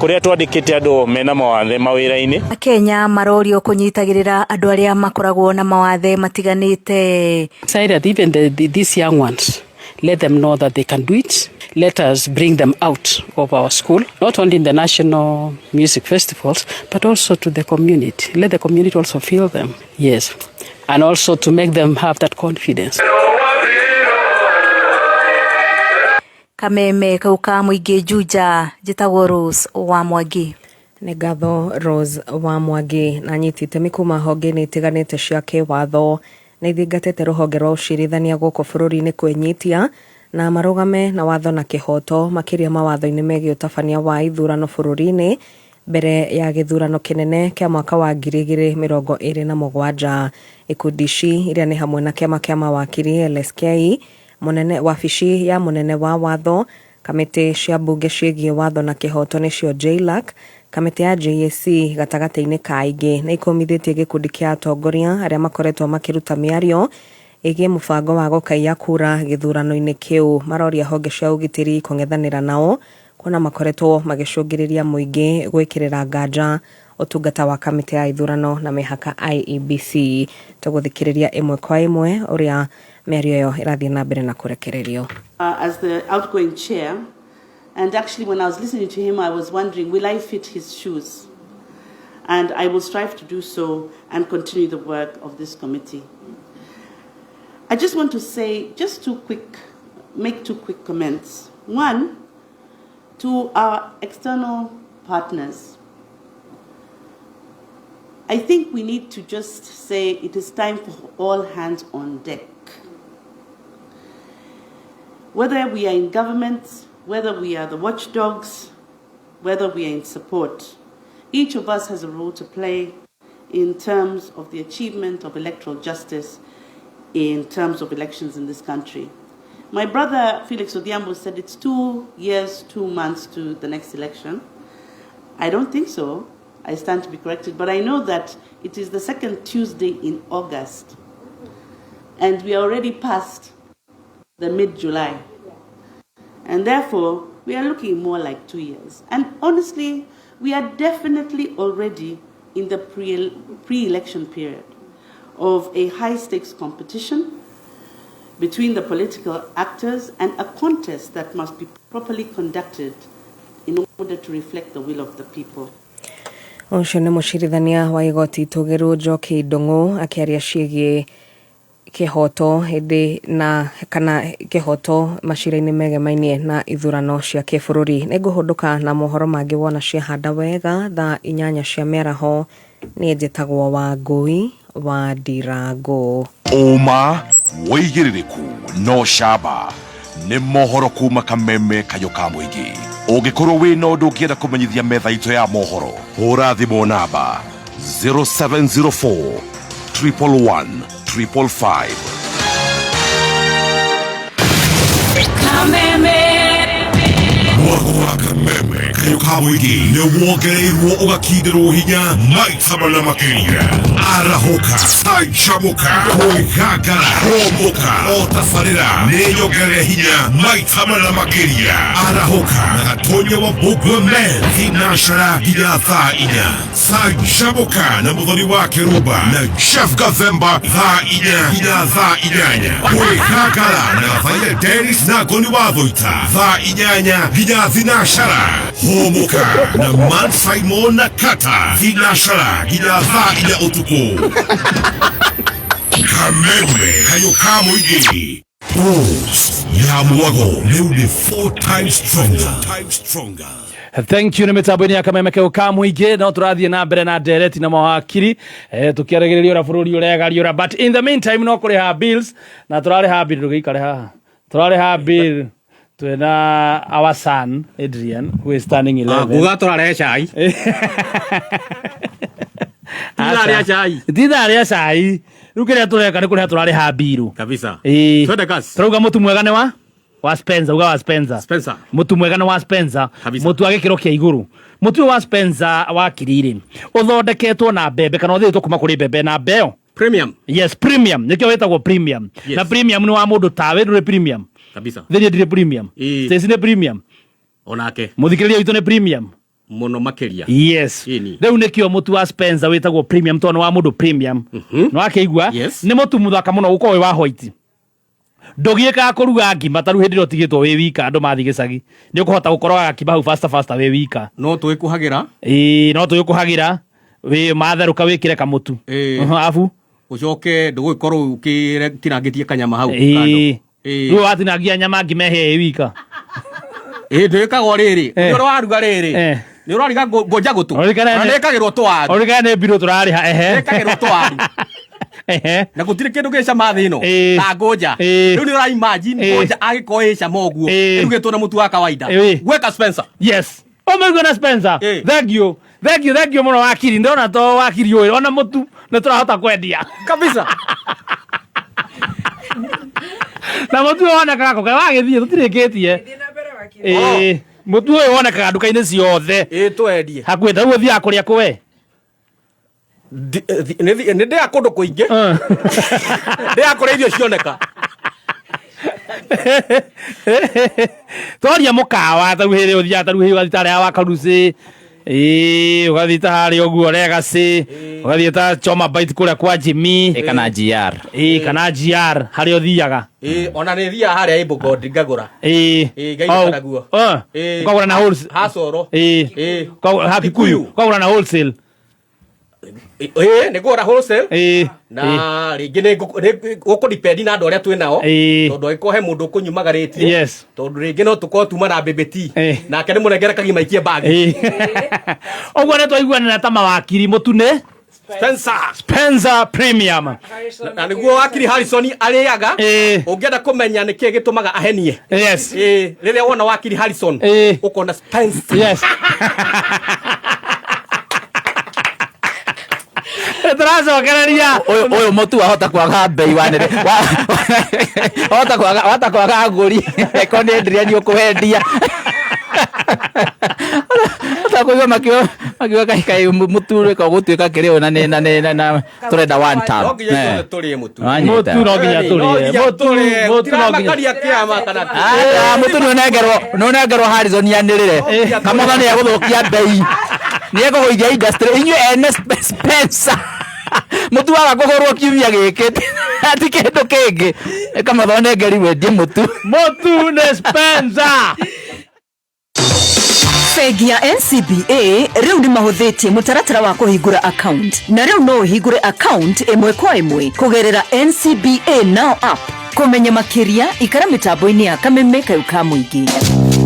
kũrĩa twandĩkĩte andũ mena mawathe mawĩra-inĩ. Akenya marorio kũnyitagĩrĩra andũ arĩa makoragwo na mawathe matiganĩte. Decided even these young ones, let them know that they can do it. Let us bring them out of our school, not only in the national music festivals, but also to the community. Let the community also feel them, yes. And also to make them have that confidence. Kameme kau ka mũingĩ Juja, njĩtagwo Rose wa Mwangi. Nĩ ngatho Rose wa Mwangi. Na anyiti itemi kuma honge-inĩ itiganĩte cia kĩwatho nĩ ithingatĩte rũhonge rwa ũcirithania gũkũ bũrũri-inĩ kwĩnyitia na marũgame na watho na kĩhoto makĩria mawatho-inĩ megiĩ ũtabania wa ithurano bũrũri-inĩ mbere ya gĩthurano kĩnene kĩa mwaka wa 2027. Ikundi ici iria nĩ hamwe na kĩama kĩa mawakiri LSK, mũnene wabici ya mũnene wa watho, kamĩtĩ cia mbunge ciĩgiĩ watho na kĩhoto nĩcio JLAC, kamĩtĩ ya JSC gatagatĩ-inĩ ka ingĩ nĩ ikũmithĩtie gĩkundi kĩa atongoria arĩa makoretwo makĩruta mĩario ĩgiĩ mũbango wa gũkaiya kura gĩthurano-inĩ kĩu. Maroria honge cia ũgitĩri kũng'ethanĩra nao kuona makoretwo magĩcũngĩrĩria mũingĩ gwĩkĩrĩra nganja ũtungata wa kamĩtĩ ya ithurano na mĩhaka IEBC. Tũgũthikĩrĩria ĩmwe kwa ĩmwe ũrĩa mĩario ĩyo ĩrathiĩ na mbere na kũrekererio. As the outgoing chair, and actually when I was listening to him, I was wondering, will I fit his shoes? And I will strive to do so and continue the work of this committee. I just want to say just make two quick comments. One, to our external partners. I think we need to just say it is time for all hands on deck. Whether we are in government, whether we are the watchdogs, whether we are in support, each of us has a role to play in terms of the achievement of electoral justice in terms of elections in this country. My brother Felix Odhiambo said it's 2 years, 2 months to the next election. I don't think so. I stand to be corrected, but I know that it is the second Tuesday in August, and we are already past the mid-July. And therefore, we are looking more like 2 years. And honestly, we are definitely already in the pre-election period of a high-stakes competition between the political actors and a contest that must be properly conducted in order to reflect the will of the people. Ũcio nĩ mũcirithania wa igoti itũgĩru Njoki Ndung'u akĩaria ciĩgiĩ kĩhoto hĩndĩ na kana kĩhoto macira-inĩ megemainie na ithurano cia kĩbũrũri. Nĩ ngũhũndũka na mohoro mangĩ wona ciahanda wega thaa 8 cia mĩaraho. Niĩ njĩtagwo Wangũi wa Ndirangũ. Ũma, wĩigĩrĩrĩku no camba nĩ mohoro kuma kameme kayũ ka mũingĩ. Ũngĩkorwo wĩna ũndũ ũngĩenda kũmenyithia metha itũ ya mohoro, hũra thimũ namba 0704 111 555. Kameme. Mwago wa kameme kayũ ka mũingĩ nĩ wongereirwo ũgakindĩrwo hinya maita mana makĩria. Arahũka, canjamũka, kwĩgangara, hũmũka, o tabarĩra nĩ nyongerere hinya maita mana makĩria. Arahũka na gatonya wa Mbũngwe Men thinashara nginya thaa 4. Canjamũka na mũthoni wa Kĩrumba na Jeff Gathemba thaa 4 nginya thaa 8. Kwĩgangara na Gathaia Dennis na Ngoni wa Thũita thaa 8 nginya thinashara. Hũmũka na Man Simon na Kata thinashara nginya thaa 4 ũtukũ. Kameme kayũ ka mũingĩ. Pulse ya mwago rĩu nĩ 4 times stronger. Thank you nĩ mĩtambo-inĩ ya kameme keu ka mũingĩ. No tũrathiĩ na mbere na ndereti na mawakiri, tũkĩaragĩrĩria ũrĩa bũrũri ũregariũra, but in the meantime no kũrĩha bills na tũrarĩha bill. Ndũgĩikare haha, tũrarĩha bill twĩna our son Adrian who is turning 11. Nguga tũrarehe cai. Ti ithaa rĩa cai. Ti ithaa rĩa cai. Rĩu kĩrĩa tũreka nĩ kũrĩha tũrarĩha bill kabisa. Ĩĩ. Twende kazi. Tũrauga mũtu mwega nĩ wa Spencer, uga wa Spencer. Spencer. Mũtu mwega nĩ wa Spencer. Kabisa. Mũtu wa gĩkĩro kĩa igũrũ. Mũtu ũyũ wa Spencer wa kiriri ũthondeketwo na mbembe kana ũthĩĩtwo kuma kũrĩ mbembe na mbeo Premium. Yes, premium. Nĩkĩo wĩtagwo premium. Yes. Na premium nĩ wa mũndũ tawe, ndũrĩ premium. Kabisa. Thĩinĩ ndirĩ premium. Ĩĩ. Stacy nĩ premium. Onake. Mũthikĩrĩria witũ nĩ premium. Mũno makĩria. Yes. Ĩni. Rĩu nĩkĩo mũtu wa Spencer wĩtagwo premium tondũ nĩ wa mũndũ premium. Nĩ wakĩigua? Yes. Nĩ mũtu mũthaka mũno gũkorwo wĩ wa white. Ndũgiĩkaga kũruga ngima ta rĩu hĩndĩ ĩrĩa ũtigĩtwo wĩ wika andũ mathiĩ gĩcagi. Nĩ ũkũhota gũkoroga gakima hau faster faster wĩ wika. No tũgĩkũhagĩra. Ĩĩ, no tũgĩkũhagĩra. Wĩ matherũka wĩkĩre kamũtu. Ĩĩ. Arabu Ũcoke ndũgũgĩkorwo ũkĩtinangĩtie kanyama hau. Ĩĩ. Kando. Ĩĩ. Rĩu watinangia nyama ngima ĩhĩe ĩ wika. Ĩĩ, ndĩkagwo rĩrĩ. Nĩ ũraruga rĩrĩ. Nĩ ũrariga ngũnja gũtũ. Ũririkane Na nĩĩkagĩrwo tũwaru. Ũririkane nĩ mbirũ tũrarĩha, ehe. Nĩĩkagĩrwo tũwaru. Ehe. Na gũtirĩ kĩndũ gĩ cama thĩ ĩno Ĩĩ. ta ngũnja. Ĩĩ. Rĩu nĩ ũra imagine Ĩĩ. ngũnja angĩkorwo ĩ cama ũguo Ĩĩ. ĩrugĩtwo na mũtu wa kawaida. Ĩĩ. Gweka Spencer. Yes. Ũmĩigue na Spencer. Thank you. Thank you, thank you mũno wakiri. Ndĩrona to wakiri ũyũ ona mũtu nĩ tũrahota kwendia. Kabisa. Na mũtu ũyũ wonekaga kũ? Kaĩ wagĩthiĩ tũtirĩkĩtie. Ĩĩ. Mũtu ũyũ wonekaga nduka-inĩ ciothe. Ĩĩ, twendie. Hakuhĩ ta rĩu ũthiaga kũrĩa kũ we? Nĩ ndĩaga kũndũ kũingĩ. Ndĩaga kũrĩa irio cioneka. Twaria mũkawa ta rĩu hĩndĩ ũthiaga ta rĩu hĩndĩ ũgathiĩ ta harĩa wa Karucĩ. Ĩĩ, ũgathiĩ ta harĩa ũguo Legacy, ũgathiĩ ta Choma Bite kũrĩa kwa Jimmy. Ĩ, kana GR. Ĩĩ, kana GR harĩa ũthiaga. Ĩĩ, ona nĩ thiaga harĩa Able God ngagũra. Ĩĩ. Ĩĩ, ngainũka naguo. Ĩĩ. Ũkagũra na wholesale. Hacoro. Ĩĩ. Ĩĩ. Ũkagũra ha Kikuyu. Ũkagũra na wholesale. Ĩĩ, nĩ ngũgũra wholesale. Ĩĩ. Na rĩngĩ nĩ gũkũ depend na andũ arĩa twĩ nao. Ĩĩ. Tondũ angĩkorwo he mũndũ ũkũnyumagarĩtie. Yes. Tondũ rĩngĩ no tũkorwo tuma na mbĩmbĩti. Nake nĩ mũnengere kagima aikie bag. Ũguo nĩ twaiguanĩra ta mawakiri mũtu nĩ Spencer. Spencer Premium. Na nĩguo wakiri Harrison arĩaga. Ũngĩenda kũmenya nĩkĩĩ gĩtũmaga ahenie. Yes. Ĩĩ, rĩrĩa wona wakiri Harrison ũkona Spencer. Yes. Tũracokereria. Ũyũ mũtu wahota kwaga mbei wanĩrĩ. Wahota kwaga, wahota kwaga agũri. Eko nĩ Adrian ũkũhendia. Hota kũigua makiuga kaĩ kaĩ mũtu ũrĩka ũgũtuĩka kĩrĩ ũyũ na nĩ na nĩ na na tũrenda one term. No nginya ithuothe tũrĩe mũtu. Wanyita. Mũtu no nginya tũrĩe. No nginya Mũtu, tũrĩe. mũtu no nginya. Gũtiramakaria kĩama kana kĩ. Ah, mũtu nĩ ũnengerwo, nĩ ũnengerwo Harrison anĩrĩre. Kamotho nĩ egũthũkia mbei. Nĩ ekũgũithia industry. Inyuĩ ene Spencer. Mũtu waga kũgũrwo kiumia gĩkĩ. Ti kĩndũ kĩngĩ. Kamotho nengeri wendie mũtu. Mũtu nĩ Spencer. Bengi ya NCBA rĩu nĩ mahũthĩtie mũtaratara wa kũhingũra account, na rĩu no ũhingũre account ĩmwe kwa ĩmwe kũgerera NCBA Now app. Kũmenya makĩria, ikara mĩtambo-inĩ ya Kameme Kayũ ka Mũingĩ.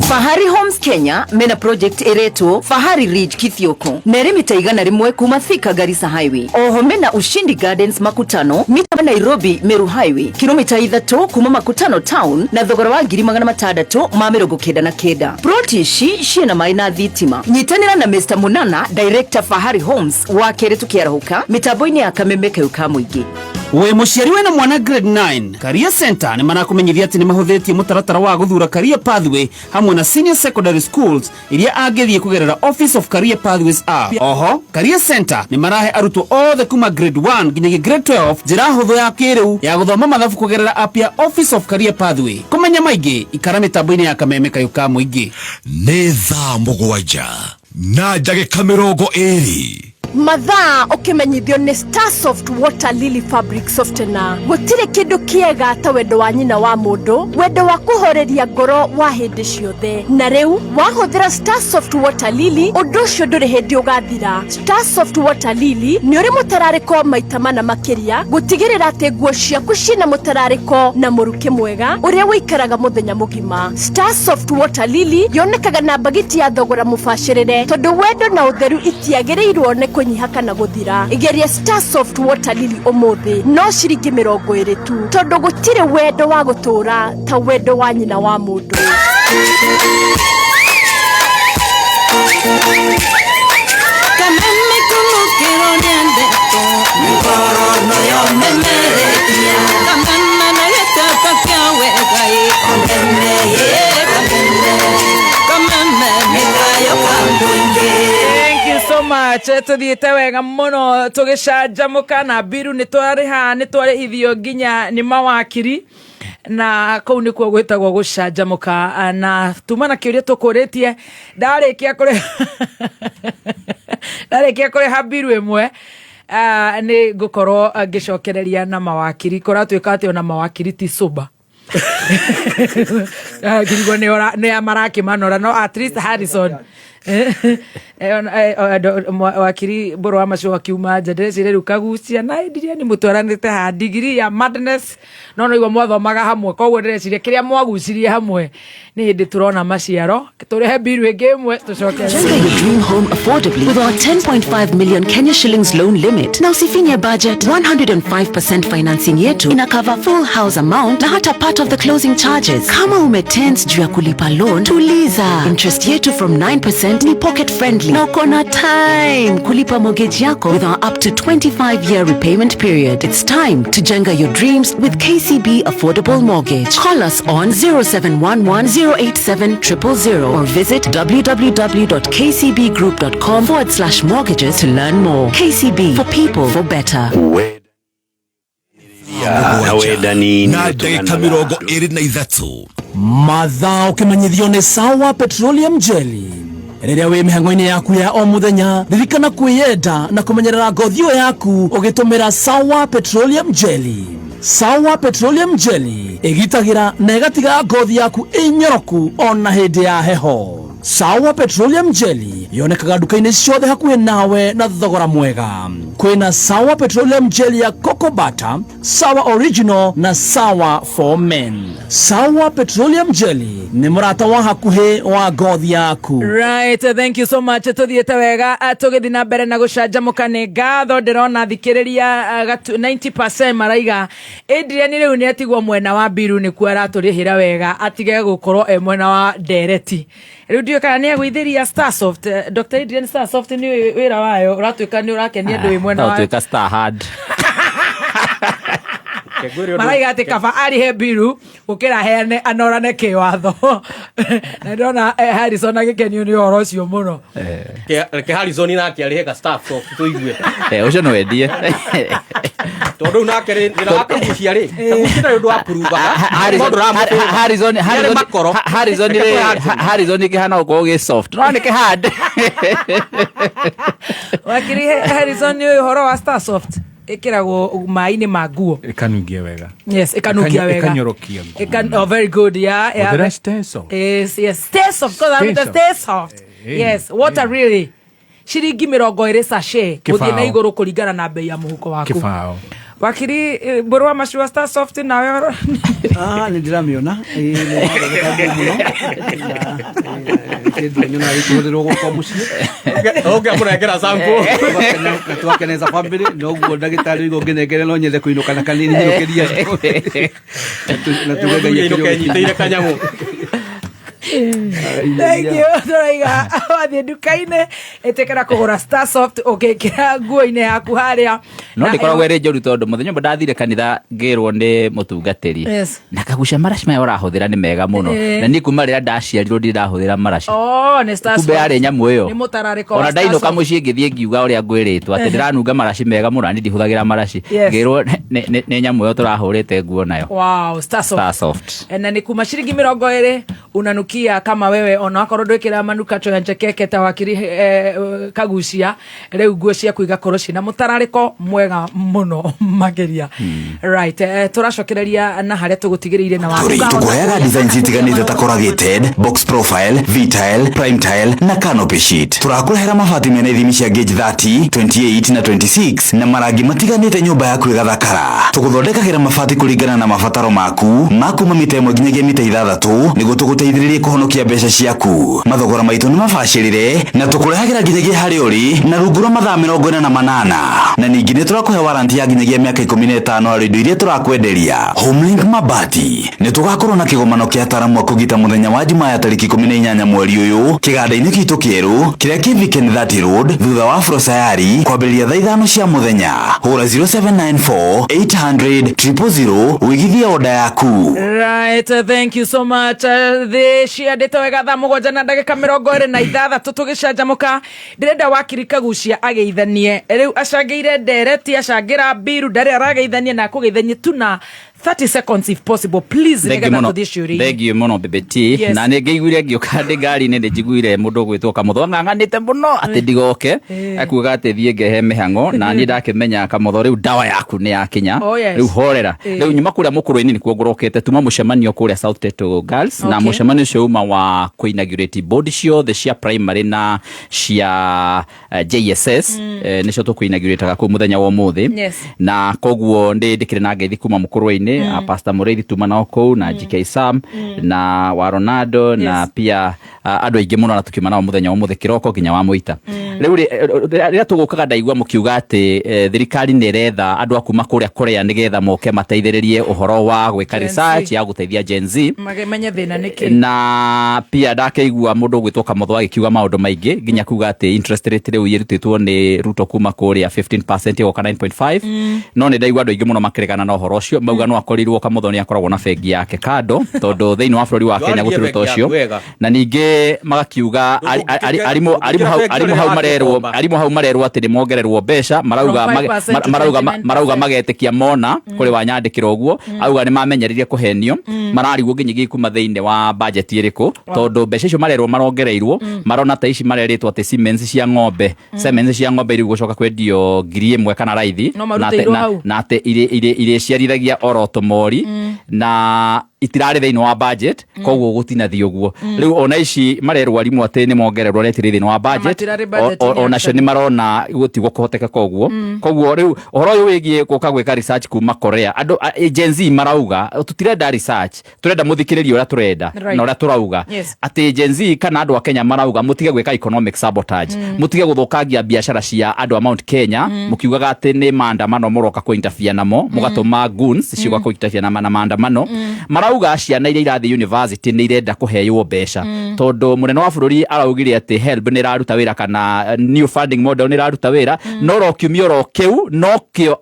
Fahari Homes Kenya mena project ĩretwo Fahari Ridge Kithioko, na ĩrĩ mita 100 kuma Thika Garissa Highway. Oho mena Ushindi Gardens Makutano, mita Nairobi Meru Highway, kilomita 3 kuma Makutano town, na thogora wa 699,000. Ploti ici ciĩna maĩ na thitima. Nyitanĩra na Mr Munana, Director Fahari Homes, wa kerĩ tũkĩarahũka mĩtambo-inĩ ya Kameme Kayũ ka Mũingĩ. Wĩ mũciari wĩna mwana grade 9, Career Center nĩ marakũmenyithia atĩ nĩ mahũthĩtie mũtaratara wa gũthura career pathway hamwe na senior secondary schools iria angĩthiĩ kũgerera Office of Career Pathways app. Oho Career Center nĩ marahe arutwo othe kuma grade 1 nginyagia grade 12 njĩra hũthũ ya kĩrĩu ya gũthoma mathabu kũgerera app ya Office of Career Pathway. Kũmenya maingĩ, ikara mĩtambo-inĩ ya Kameme Kayũ ka Mũingĩ. Nĩ thaa 7:20. Mathaa ũkĩmenyithio nĩ Starsoft Water Lily Fabric Softener. Gũtirĩ kĩndũ kĩega ta wendo wa nyina wa mũndũ, wendo wa kũhoreria ngoro wa hĩndĩ ciothe. Na rĩu wahũthĩra Starsoft Water Lily, ũndũ ũcio ndũrĩ hĩndĩ ũgathira. Starsoft Water Lily nĩ ũrĩ mũtararĩko maita mana makĩria, gũtigĩrĩra atĩ nguo ciaku ciĩna mũtararĩko na mũrukĩ mwega ũrĩa ũikaraga mũthenya mũgima. Starsoft Water Lily yonekaga na mbagiti ya thogora mũbacĩrĩre, tondũ wendo na ũtheru itiagĩrĩirwo nĩ kũnyiha kana gũthira. Igeria Starsoft Water Lily ũmũthĩ, no ciringi 20 tu, tondũ gũtirĩ wendo wa gũtũũra ta wendo wa nyina wa mũndũ. Kameme kunukĩrwo nĩ ndeto mĩgoro noyo memerekia kameme na gĩtata kĩa wega ĩ kameme ĩ kameme kameme nĩ kayũ ka mũingĩ. Thank you so much. Tuthiĩte wega mũno tũgĩcanjamũka na mbiru nĩ twarĩha, nĩ twarĩhithio nginya nĩ mawakiri, na kũu nĩkuo gwĩtagwo gũcanjamũka. Na tuma na kĩũria tũkũrĩtie, ndarĩkia kũrĩha ndarĩkia kũrĩha mbiru ĩmwe, nĩ ngũkorwo ngĩcokereria na mawakiri. Kũratuĩka atĩ ona mawakiri ti sober. Ngirigwo nĩ marakĩmanora, no at least Harrison wakiri mbũrũ wa macio akiuma nja, ndĩreciria rĩu kagucia na ndiria nĩ mũtwaranĩte ha digiri ya madness, no noigua mwathomaga hamwe, koguo ndĩreciria kĩrĩa mwagucirie hamwe nĩ hĩndĩ tũrona maciaro. Tũrĩhe mbiru ĩngĩ ĩmwe tũcoke. Jenga your dream home affordably with our 10.5 million Kenya shillings loan limit. Na usifinye budget, 105% financing yetu ina cover full house amount na hata part of the closing charges. Kama umetense juu ya kulipa loan, tuliza. Interest yetu from 9% ni pocket friendly. Na uko na time kulipa mortgage yako with our up to 25-year repayment period. It's time to jenga your dreams with KCB Affordable Mortgage. Call us on 0711 087 000 or visit www.kcbgroup.com/mortgages to learn more. KCB, for people, for better. Na ndagĩka 23. Mathaa ũkĩmenyithio nĩ Sawa Petroleum Jelly. Rĩrĩa wĩ mĩhang'o-inĩ yaku ya o mũthenya, ririkana kwĩyenda na kũmenyerera ngothi ĩyo yaku ũgĩtũmĩra Sawa Petroleum Jelly. Sawa Petroleum Jelly ĩgitagĩra na ĩgatiga ngothi yaku ĩnyoroku ona hĩndĩ ya heho. Sawa Petroleum Jelly yonekaga nduka-inĩ ciothe hakuhĩ nawe na thogora mwega. Kwĩna Sawa Petroleum Jelly ya Cocoa Butter, Sawa Original na Sawa for Men. Sawa Petroleum Jelly nĩ mũrata wa hakuhĩ wa ngothi yaku. Right, thank you so much. Tuthiĩte wega, tũgĩthiĩ na mbere na gũcanjamũka. Nĩ ngatho ndĩrona thikĩrĩria 90% maraiga Adrian rĩu nĩ atigwo mwena wa mbiru nĩkuo aratũrĩhĩra wega, atige gũkorwo e mwena wa ndereti. Rĩu ndiũĩ kana nĩ egũithĩria Starsoft. Dr. Adrian, Starsoft nĩ wĩra wayo ũratuĩka nĩ ũrakenia andũ wĩ mwena wa Ũtuĩka star hard. Maraiga atĩ kaba arĩhe mbiru gũkĩra heane anorane kĩwatho, na ndĩrona Harrison agĩkenio nĩ ũhoro ũcio mũno. Reke Harrison nake arĩhe ka staff soft tũigue. Ũcio no wendie. Tondũ rĩu nake rĩ wĩra wa kagucia rĩ, kagucia ndarĩ ũndũ wa kurubaga. Harrison Harrison makoro. Harrison Reke rĩ tũhe Harrison. Harrison kĩhana gũkorwo gĩ soft. No nĩ kĩhand. Wakiri Harrison, nĩ ũĩ ũhoro wa Starsoft ĩkĩragwo maĩ-inĩ ma nguo? Ĩkanungia wega. Yes, ĩkanungia wega. Ĩkanyorokia nguo. Oh, very good. Yeah. Ũthera Stay Soft. Yes, stay soft. Because I'm Stay the stay soft. Yes, water really ciringi 20 sachet Kĩbaũ. gũthiĩ na igũrũ kũringana na bei ya mũhuko waku. Kĩbaũ. Wakiri mbũrũ wa macua Star Soft nawe. Ah, nä ndä ramä ona nä mũno kä ndå nyonaga gä kä hå thä rwo gwakwa må ciä Ũngĩamũnengera sample. na twakeneza bamĩrĩ noguo ndagĩtarĩ oiga ũngĩnengere no nyende kũinũka na kanini nyinũkĩria na tuge Ngai Inũke akĩrĩ nyitĩire kanyamũ. Thank you. Tũraiga wathiĩ nduka-inĩ ĩtĩkĩra kũgũra Star Soft ũgĩkĩra nguo-inĩ yaku harĩa. No Na ndĩkoragwo ĩrĩ njũru tondũ mũthenya ũmwe ndathire kanitha ngĩrwo nĩ mũtungatĩri Yes. na kagucia maraci maya ũrahũthĩra nĩ mega mũno na niĩ kuma rĩrĩa ndaciarirwo ndirĩ ndahũthĩra maraci. Oh, nĩ Star Kumbe Soft. yarĩ nyamũ ĩyo. Nĩ mũtararĩko wa Ona Star ndainũka Soft. mũciĩ ngĩthiĩ ngiuga ũrĩa ngwĩrĩtwo atĩ ndĩranunga maraci mega mũno na niĩ ndihũthagĩra maraci. Yes. Ngĩrwo nĩ nyamũ ĩyo tũrahũrĩte nguo nayo. Wow, Star Soft. Star Soft. Na nĩ kuma ciringi 20 unanukia kama wewe ona wakorwo ndwĩkĩra manukato ya njekeke ta wakiri kagucia rĩu nguo ciaku igakorwo ciĩna mũtararĩko mwega mũno makĩria. Right, tũracokereria na harĩa tũgũtigĩrĩire na waku. Tũrĩ tũkũheaga designs itiganĩte ta corrugated, box profile, V-tile, prime tile na canopy sheet. Tũrakũrehera mabati mena ithimi cia gauge 30, 28 na 26 na marangi matiganĩte nyũmba yaku ĩgathakara. Tũgũthondekagĩra mabati kũringana na mabataro maku ma kuma mita 1 nginyagia mita 6 nĩguo tũgũteithĩrĩrie kũhonokia mbeca ciaku. Mathogora maitũ nĩ mabacĩrĩre na tũkũrehagĩra nginyagia harĩa ũrĩ na rungu rwa mathaa 48. Na ningĩ nĩ tũrakũhe warranty ya nginyagia mĩaka 15 harĩ indo iria tũrakwenderia. Homelink Mabati nĩ tũgakorwo na kĩgomano kĩa ataramu a kũgita mũthenya wa Jumaa ya tarĩki 18 mweri ũyũ kĩganda-inĩ gitũ kĩerũ kĩrĩa kĩ Viken 30 Road thutha wa Afro Sayari kwambĩrĩria thaa 5 cia mũthenya. Hũra 0794 800 000 wĩigithie oda yaku. Right, thank you so much. Thĩ ciandĩte wega thaa 7 na ndagĩka 26 tũgĩcanjamũka. Ndĩrenda wakiri Kagucia ageithanie rĩu acangĩire ndereti acangĩra mbiru ndarĩ arageithania na akũgeithanie tu na 30 seconds if possible please Thengiũ nĩgetha mũno. tũthiĩ ciũria-inĩ. Thengiũ mũno Bebe T. Yes. Na nĩ ngĩiguire ngĩũka ndĩ ngari-inĩ nĩ njiguire mũndũ ũgwĩtwo Kamotho ang'ang'anĩte mũno atĩ ndigoke. Akuga atĩ thiĩ ngehe mĩhang'o na niĩ ndakĩmenya Kamotho rĩu ndawa yaku nĩ yakinya. Oh, yes. Rĩu horera. Rĩu nyuma kũrĩa mũkũrũ-inĩ nĩkuo ngũrokete tuma mũcemanio kũrĩa South Teto Girls na mũcemanio ũcio uma wa kũ-inaugurate board ciothe cia primary na cia JSS nĩcio tũkũ-inaugurate kũu mũthenya wa ũmũthĩ. Yes. Na koguo ndĩ ndĩkĩrĩ na ngeithi kuma mũkũrũ-inĩ Pastor Mũrĩithi tuma nao kũu na GK Sam na wa Ronaldo na pia andũ aingĩ mũno na tũkiuma nao mũthenya wa ũmũthĩ kĩroko nginya wa mũita. Rĩu rĩrĩa tũgũkaga ndaigua mũkiuga atĩ thirikari nĩ ĩretha andũ a kuma kũrĩa Korea nĩgetha moke mateithĩrĩrie ũhoro wa gwĩka Gen Z. research ya gũteithia Gen Z Mamenye thĩna nĩkĩ. Na pia ndakĩigua mũndũ ũgwĩtwo Kamotho agĩkiuga maũndũ maingĩ nginya kuga atĩ interest rate rĩu ĩrutĩtwo nĩ Ruto kuma kũrĩa 15% ĩgoka 9.5. No nĩ ndaigua andũ aingĩ mũno makĩregana na ũhoro ũcio mauga no akorirwo Kamotho nĩ akoragwo na bengi yake kando tondũ thĩinĩ wa bũrũri wa Kenya Ndwarĩrie gũtirĩ ũta bengi yaku ũcio. wega. Na ningĩ magakiuga arimũ hau marerwo atĩ nĩ mongererwo mbeca marauga From 5% to 29%. marauga magetĩkia mona kũrĩ wanyandĩkĩra ũguo auga nĩ mamenyerire kũhenio mararigwo nginyagia kuma thĩinĩ wa budget ĩrĩkũ tondũ mbeca icio marerwo marongereirwo marona ta ici marerĩtwo atĩ cements cia ng'ombe cements cia ng'ombe irĩ gũcoka kwendio 1,000 kana raithi No na atĩ- marutĩirwo hau. na atĩ irĩciarithagia oro tũmori na itirarĩ thĩinĩ wa budget koguo gũtinathiĩ ũguo. Rĩu ona ici marerwo arimũ atĩ nĩ mongererwo rĩa itirĩ thĩinĩ wa budget matirarĩ budget-inĩ onacio nĩ marona gũtigwo kũhoteka koguo. Koguo rĩu ũhoro ũyũ wĩgiĩ gũka gwĩka research kuma Korea andũ Gen Z marauga tũtirenda research tũrenda mũthikĩrĩrie ũrĩa tũrenda Right. na ũrĩa tũrauga. Yes. Atĩ Gen Z kana andũ a Kenya marauga mũtige gwĩka economic sabotage mũtige gũthũkangia biacara cia andũ a Mount Kenya mũkiugaga atĩ nĩ maandamano mũroka kũ-interfere namo mũgatũma goons ciũka kũ-interfere na maandamano. Marauga ciana iria irathiĩ university nĩ irenda kũheywo mbeca tondũ mũnene wa bũrũri araugire atĩ HELB nĩ ĩraruta wĩra kana new funding model nĩ ĩraruta wĩra no ro kiumia oro kĩu nokĩo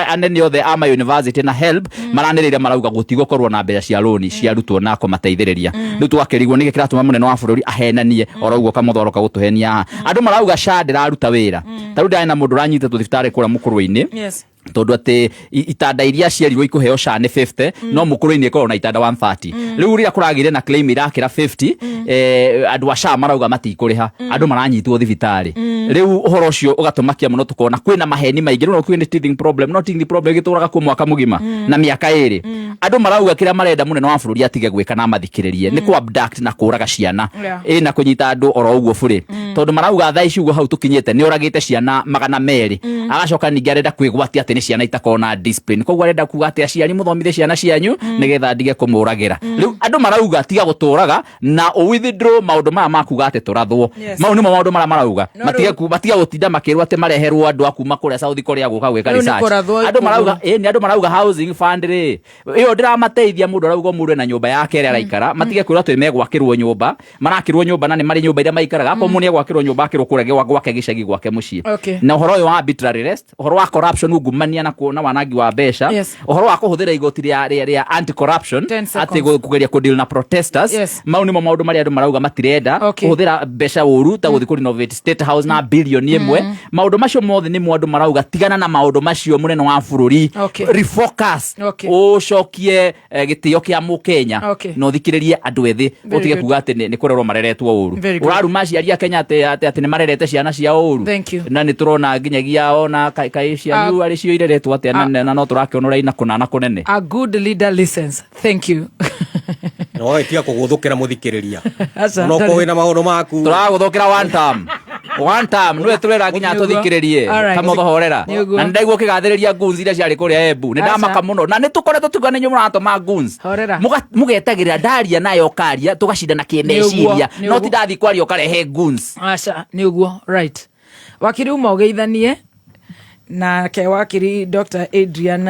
anene othe a ma university na HELB maranĩrĩire marauga gũtigũkorwo na mbeca cia rũni cia arutwo na kũmateithĩrĩria. Rĩu twakĩrigwo nĩkĩ kĩratũma mũnene wa bũrũri ahenanie oro ũguo Kamotho aroka gũtũhenia haha. Andũ marauga SHA ndĩraruta wĩra ta rĩu ndarĩ na mũndũ ũranyitĩtwo thibitarĩ kũrĩa mũkũrũ-inĩ. Yes. Tondu ati itanda iria cierirwo ikuheo SHA nĩ 50, no mũkũrũ-inĩ ĩkoragwo na itanda 130. Rĩu rĩrĩa kũragĩire na claim irakĩra 50, andũ a SHA marauga matikũrĩha, andũ maranyitwo thibitarĩ. Rĩu ũhoro ũcio ũgatũmakia mũno, tũkona kwĩna maheni maingĩ. Rĩu no kwĩ nĩ teething problem, no teething problem ĩgĩtũraga kuo mwaka mũgima na mĩaka 2. Andũ marauga kĩrĩa marenda mũnene wa bũrũri atige gwĩka na mathikĩrĩrie nĩ kũ abduct na kũraga ciana, ĩ na kũnyita andũ oro ũguo bũrĩ, tondũ marauga thaa ici ũguo hau tũkinyĩte nĩ oragĩte ciana 200. Agacoka ningĩ arenda kwĩgwatia atĩ nĩ ciana itakoragwo na discipline, koguo arenda kuga atĩ aciari mũthomithie ciana cianyu nĩgetha ndige kũmũragĩra. Rĩu andũ marauga tiga gũtũraga na ũ withdraw maũndũ maya makuga atĩ tũrathwo. Mau nĩmo maũndũ marĩa marauga. No matige rĩu- matige gũtinda makĩrwo atĩ mareherwo andũ a kuma kũrĩa South Korea gũka gwĩka Rĩu nĩ research. kũrathwo Andũ marauga kũgũrũ. ĩ nĩ andũ marauga housing fund rĩ, ĩyo ndĩramateithia. Mũndũ arauga mũndũ ena nyũmba yake ĩrĩa araikara, matige kwĩrwo atĩ megwakĩrwo nyũmba. Marakĩrwo nyũmba na nĩ marĩ nyũmba iria maikaraga. Akorwo mũndũ nĩegwakĩrwo nyũmba, akĩrwo kũrĩa gwake gĩcagi gwake mũciĩ. Na ũhoro ũyũ wa arbitrary arrest, ũhoro wa corruption, ungumania na kuona wanangi wa mbeca, ũhoro wa kũhũthĩra igoti rĩa anti corruption 10 seconds. atĩ kũgeria kũ deal na protesters. Mau nĩmo maũndũ marĩa andũ marauga matirenda. Kũhũthĩra mbeca ũru ta gũthiĩ kũ renovate State House na bilioni 1, maũndũ macio mothe nĩmo andũ marauga tigana na maũndũ macio, mũnene wa bũrũri. Refocus, ũcokie gĩtĩo kĩa mũkenya na ũthikĩrĩrie andũ ethĩ. Very ũtige good. kuga atĩ nĩ kũrerwo mareretwo ũru. Very good. Ũraruma aciari a Kenya atĩ nĩ marerete ciana ciao ũru. Thank you. Na nĩ tũrona nginyagia ona kaĩ cianyu arĩ cio ireretwo atĩa, na no tũrakĩona ũraina kũna na kũnene. A good leader listens. Thank you. No tiga kũgũthũkĩra mũthikĩrĩria. Aca, no ndarĩ. kũwĩ na maũndũ maku. Tũragũthũkĩra one term, one term nĩwe tũrera nginya Nĩguo. tũthikĩrĩrie. Alright. Kamũthohorera. Nĩguo. Na nĩndaigua ũkĩgathĩrĩria goons iria ciarĩ kũrĩa Embu, nĩ ndamaka Aca. mũno na nĩ tũkoretwo tuga nĩ inyuĩ mũratũma goons. Horera. Mũgetagĩrĩra ndaria nayo ũkaria tũgacindana kĩmeciria. Nĩguo, No nĩguo. ti ndathiĩ kwaria ũkarehe goons. Aca, nĩ ũguo. Right, wakiri uma ũgeithanie nake wakiri Dr Adrian,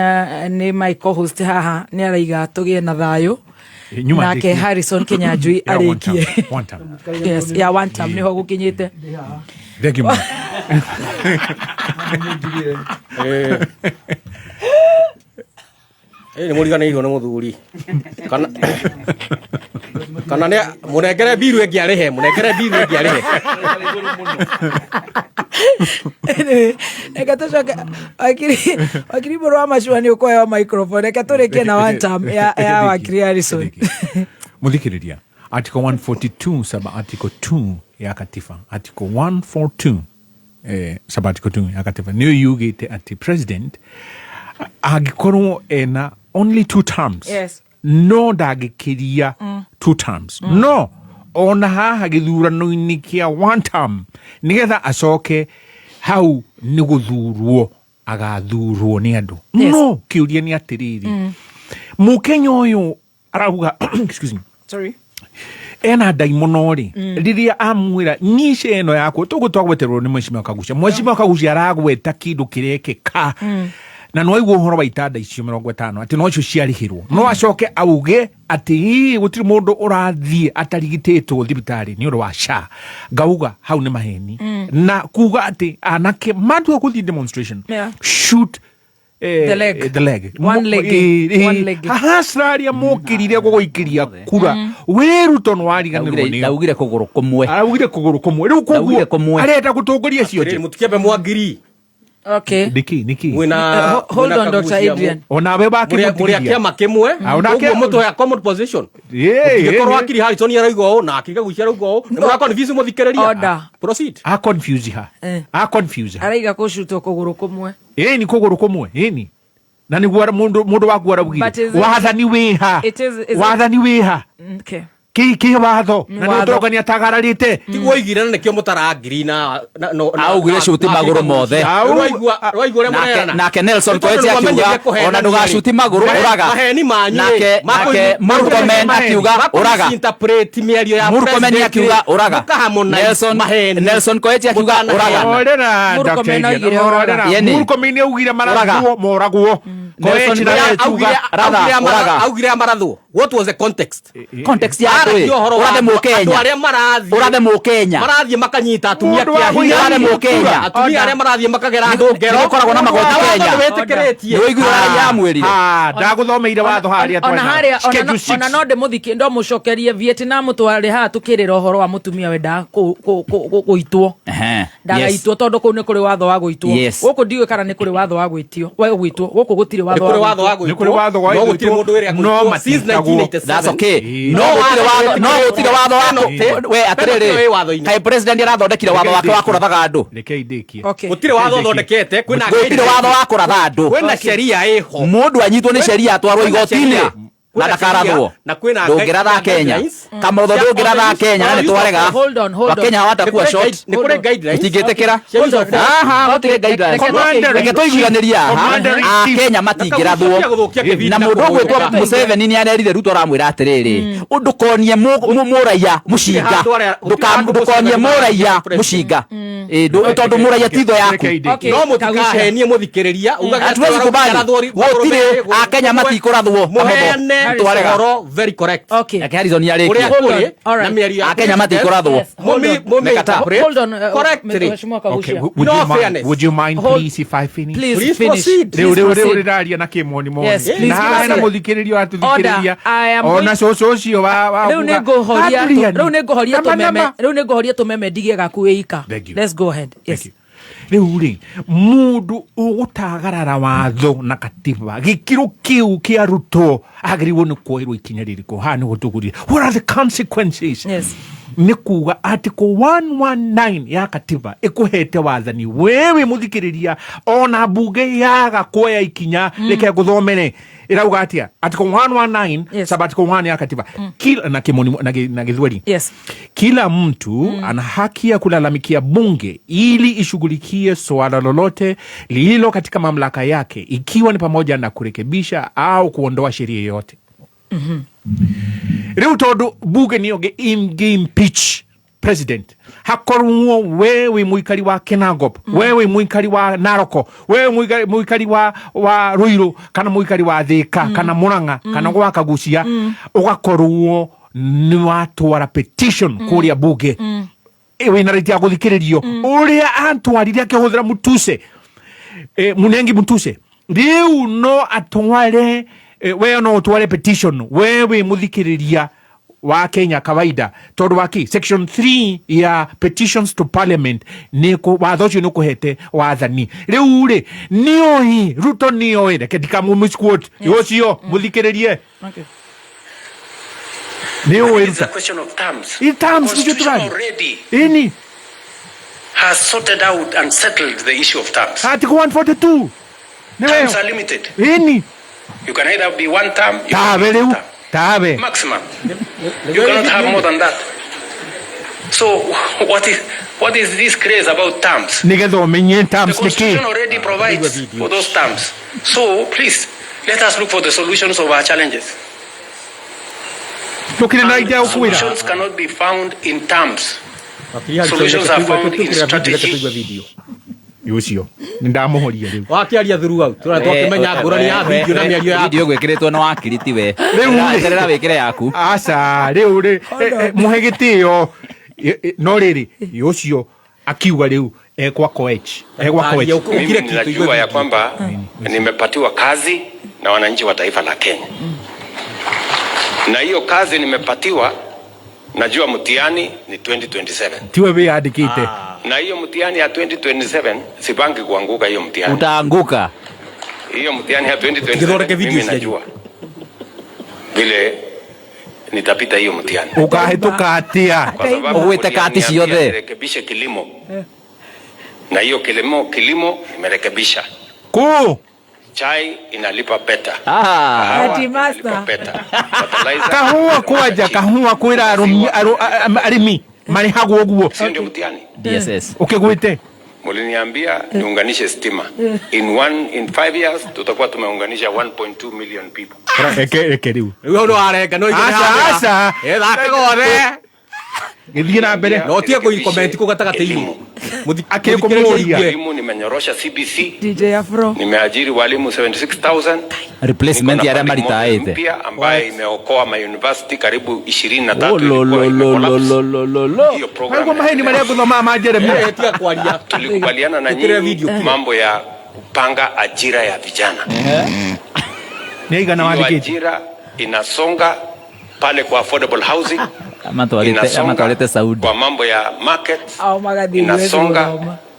nĩ my co-host haha, nĩ araiga tũgĩe na thayũ. Nyuma Nake ndĩkie. Harrison Kinyanjui Yeah, one term. arĩkie. One term. Yes, ya one term nĩho gũkinyĩte. Thank you, ma'am. Ĩ nĩ mũriganĩirwo nĩ mũthuri kana nĩ mũnengere mbiru ĩngĩ arĩhe, mũnengere mbiru ĩngĩ arĩhe. Reke tũcoke wakiri mũrũ wa macua, nĩ ũkũheo microphone. Reke tũrĩkie na one term ya wakiri Harrison. Muthikiriria, article 142 sub article 2 ya katiba, article 142 sub article 2 ya katiba nĩyo yugĩte atĩ president angĩkorwo ena only two terms, no ndangĩkĩria two terms. No ona haha gĩthurano-inĩ kĩa one term, nĩgetha acoke hau nĩ gũthurwo agathurwo nĩ andũ. No kĩũria nĩ atĩrĩrĩ, mũkenya ũyũ arauga, excuse me, Sorry. Ena ndaimono rĩ, rĩrĩa amwĩra nice ĩno yakwa tũguo twagweterwo nĩ mheshimiwa Kagucia, mheshimiwa Kagucia aragweta kĩndũ kĩrekĩka na no aigua ũhoro wa itanda icio 50 atĩ no icio ciarĩhĩrwo, no acoke auge atĩ ii gũtirĩ mũndũ ũrathiĩ atarigitĩtwo thibitarĩ nĩ ũndũ wa SHA, ngauga hau nĩ maheni. Na kuga atĩ anake matua gũthiĩ demonstration, shoot The leg. The leg. One leg. One leg. Hahacraria mokirire gũgũikĩria kura wĩ Ruto nĩ wariganĩrwo nĩo. Ndaugire kũgũrũ kũmwe. Araugire kũgũrũ kũmwe. Rĩu Ndaugire koguo kũmwe. arenda gũtongoria cio Atĩrĩrĩ, mũtikĩambe mwangiri. Okay. Nĩkĩ nĩkĩ? Hold on, Dr. Adrian. Onawe Mũrĩ a kĩama kĩmwe. Ah, onake- Ũguo mũtũhe a common position. Mũtingĩkorwo wakiri Harrison arauga ũũ na akiri Kaguchia arauga ũũ, nĩ mũra confuse mũthikĩrĩria. Order. Proceed. A confuse ha a confuse ha. Araiga kũcutwo kũgũrũ kũmwe. Ĩni kũgũrũ kũmwe ĩni na nĩguo mũndũ waku araugire. But is it- Wathani wĩha? Is it- Wathani wĩha? Okay. Kĩ watho na Watho. nĩ ũtongania tagararĩte. Tiguo oigire na nĩkĩo mũtarangiri na Augire cuti magũrũ mothe. Rwaigua ũrĩa mũrerana. Nake Nelson Nĩ tondũ Koech akiuga nĩmwamenyeria kũhenania ona ndũgacuti rĩ. magũrũ, ũraga. Maheni manyu rĩ, Nake nake Murkomen akiuga ũraga. misinterpret mĩario ya Murkomen president akiuga rĩ, ũraga. mũkaharmonize Nelson maheni. Nelson Koech akiuga ũraga. Horera, Dr. Murkomen Adrian, oigire ũraga. horera. Yeni. Murkomen augire Ũraga. marathwo moragwo. Nelson Koech nawe Koech akiuga Ratha, Augire ũraga. augire amarathwo. What was the context? Context ya andũ Aragia ũhoro wa ũrathe andũ mũkenya arĩa marathiĩ ũrathe mũkenya marathiĩ makanyita atumia Mũndũ wa kĩa hinya ũrathe mũkenya atumia arĩa marathiĩ makagera andũ ngero Nĩgũkoragwo na magoti Na watho Kenya. nĩwĩtĩkĩrĩtie. Nĩ ũiguire ũrĩa yamwĩrire ndagũthomeire watho harĩa ona harĩa Schedule six. ona no ndĩmũthiki ndo mũcokerie Vietnam twarĩ haha tũkĩrĩra ũhoro wa mũtumia wendaga gũitwo ndagaitwo tondũ kũu nĩ kũrĩ watho wa gũitwo Yes. gũkũ ndiũĩ kana nĩ kũrĩ watho wa gwĩtio wa gwĩtwo gũkũ gũtirĩ watho Nĩ kũrĩ watho wa Nĩ kũrĩ watho wa no gũtirĩ gwĩtwo, mũndũ wĩrĩ no agwĩtwo since matitagwo. 1987. That's okay. Ĩĩ. No gũtirĩ watho no gũtirĩ watho wa we Penalty atĩrĩrĩ wĩ watho-inĩ. kaĩ president arathondekire watho wake wa kũrathaga andũ Rekei ndĩkie. Okay. Gũtirĩ watho ũthondekete kwĩna gũtirĩ watho wa kũratha andũ kwĩna sheria ĩho mũndũ anyitwo nĩ sheria atwarwo Kwĩna igoti-inĩ sheria. na Kwĩna ndakarathwo sheria, na kwĩna ndũngĩratha Kenya guidelines. kamotho Cia ndũngĩratha use- Kenya na use nĩ of twarega force. Hold on, hold on. Wakenya hawatakuwa Nĩ kũrĩ short nĩ kũrĩ guidelines. tũtingĩtĩkĩra Cia use of force. aha gũtirĩ guidelines Commander in reke tũiguithanĩrie haha Commander in chief. akenya matingĩrathwo Na gũthũkia kĩbindi na na mũndũ ũgwĩtwo kũhũrũka. Museveni nĩ arerire Ruto aramwĩra atĩrĩrĩ ndũkonie mũraiya mũcinga handũ arĩa- gũtirĩ handũ ndũkonie Museveni mũraiya president. mũcinga Ĩ, tondũ mũraiya ti thũ yaku Rekei ndĩkie. Okay. no mũtikahenie mũthikĩrĩria ugage atĩ hatuwezi kubali ũrathwo- gũtirĩ akenya matikũrathwo mũheane twarega ũhoro very correct Okay. reke Harrison ũrĩa arĩkie Hold on. kũrĩ All right. na mĩario ya Akenya matikũrathwo. Yes, hold on. Mumi Mekata. Hold on, correctly Mheshimiwa Okay, Kaguchia. would No you mind, fairness. would you mind Hold- please if I finish? Please Please finish. proceed. Rĩu rĩu rĩu proceed. rĩraria na kĩmonimoni Yes, please na haha hena proceed. mũthikĩrĩria ũratũthikĩrĩria Order. I am ona going- cũcũ ũcio wa wa Rĩu kuga, nĩ ngũhoria "Adrian, rĩu nĩ ngũhoria nama, tũmeme nama." rĩu nĩ ngũhoria tũmeme ndigie gaku wĩika Thank you. let's go ahead yes Thank you. Rĩu rĩ mũndũ ũgũtagarara watho na katiba gĩkĩro kĩu kĩa Ruto agĩrĩirwo nĩ kuoerwo ikinya rĩrĩkũ haha nĩho tũgũrire what are the consequences Yes. nĩ kuga article 119 ya katiba ĩkũhete wathani wewe mũthikĩrĩria ona mbunge yaga kuoya ikinya reke ngũthomere ĩrauga atĩa article 119 Yes. sub article 1 ya katiba kila na kimoni na, na Gĩthweri Yes. kila mtu ana haki ya kulalamikia bunge ili ishughulikie suala lolote lililo katika mamlaka yake ikiwa ni pamoja na kurekebisha au kuondoa sheria yoyote rĩu tondũ bunge nĩyo ĩngĩ impeach president hakorwo we wĩ mũikari wa Kinangop we wĩ mũikari wa Naroko we wĩ mũikari wa Ruiru kana mũikari wa Thika kana Murang'a kana gwa Kagucia ũgakorwo nĩ watwara petition kũrĩa bunge wĩna right ya gũthikĩrĩrio ũrĩa antwarire akĩhũthĩra mutuse munengi mutuse rĩu no atware we no ũtware petition we wĩ mũthikĩrĩria wa Kenya kawaida tondu waki section 3 ya petitions to parliament ni watho ũcio nĩ ũkũhete wathani rĩu rĩ nĩoĩ Ruto nĩoĩ reke ndikamu misquote ũcio mũthikĩrĩrie Okay. nĩũĩ It's a Ruto question of terms. I terms The nĩcio Constitution tũraria already ĩni has sorted out and settled the issue of terms. article 142 Terms nĩwe are limited. ĩni You can either be one term, you can tawe be two rĩu term. tawe Maximum. You cannot have more than that. So what is this craze about terms? nĩgetha ũmenye The terms nĩ kĩ Constitution already provides for those terms. So please, let us look for the solutions of our challenges. tũkĩrĩ na idea ũkwĩra Solutions cannot be found in terms. Solutions are found in strategy. Ũcio nĩ ndamũhoria rĩu wakiaria throughout twakĩmenya ngũrani ya video na mĩario yaku video gwĩkĩrĩtwo na wakiri tiwe Rĩu rĩ. eterera wĩkĩre yaku aca rĩu rĩ mũhe gĩtĩo no rĩrĩ ũcio akiuga rĩu ekwa Koech ekwa Koech Mimi ninajua ya kwamba nimepatiwa kazi na wananchi wa taifa la Kenya, na hiyo kazi nimepatiwa, najua mtihani ni 2027 tiwe wĩyandĩkĩte na hiyo mtihani ya 2027 sipangi kuanguka hiyo mtihani. Utaanguka. Hiyo mtihani ya Tukithondeke 2027 video mimi cia najua vile nitapita hiyo mtihani ũkahĩtũka atĩa kwa sababu Ũgwĩte kati mliniambia ciothe. nirekebishe kilimo na hiyo kilimo nimerekebisha. Kũ Chai inalipa peta, Ah. kahawa Ati inalipa master. peta, fertilizer kahũa kwanja kahũa kwĩra arĩmi marĩhagwo ũguo sio ndio mtihani? DSS ũkĩgwĩte Muliniambia niunganishe stima in 5 years tutakuwa tumeunganisha 1.2 million people. Reke reke rĩu rĩu hau nĩwarenga no aca aca thake gothe Gĩthiĩ na mbere. No tie kũ-comment kũ gatagatĩ-inĩ. Akĩrĩ kũmũũria. Elimu nimenyorosha CBC, DJ Afro. nimeajiri walimu 76,000 Replacement ya arĩa maritaĩte. mpya ambaye imeokoa mauniversity karibu 23 Oh, lo, lo, lo, lo, lo, lo, lo, lo. Hiyo program Aigua maheni marĩa ngũthomaga ma Jeremia. Tiga kwaria. Tulikubaliana na nyinyi mambo ya kupanga ajira ya vijana. Nĩ aigana Hiyo wandĩkĩte? ajira inasonga pale kwa affordable housing, inasonga Amatwarĩte Saudi. kwa mambo ya market, Au magathiĩ inasonga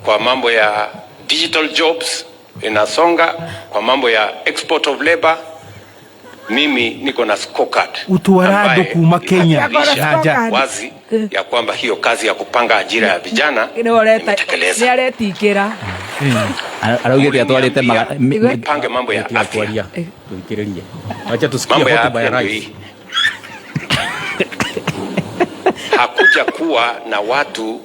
kwa mambo ya digital jobs, inasonga kwa mambo ya export of labor. Mimi niko na scorecard Utwara andũ ambaye kuma Kenya inadhihirisha na nja. wazi ya kwamba hiyo kazi ya kupanga ajira ya vijana Nĩ aretikĩra. Araugĩte atwarĩte pange mambo ya afya. Tuthikĩrĩrie. Acha tusikie Mambo ya hotuba ya afya ndio rais. hii. Hakuja kuwa na watu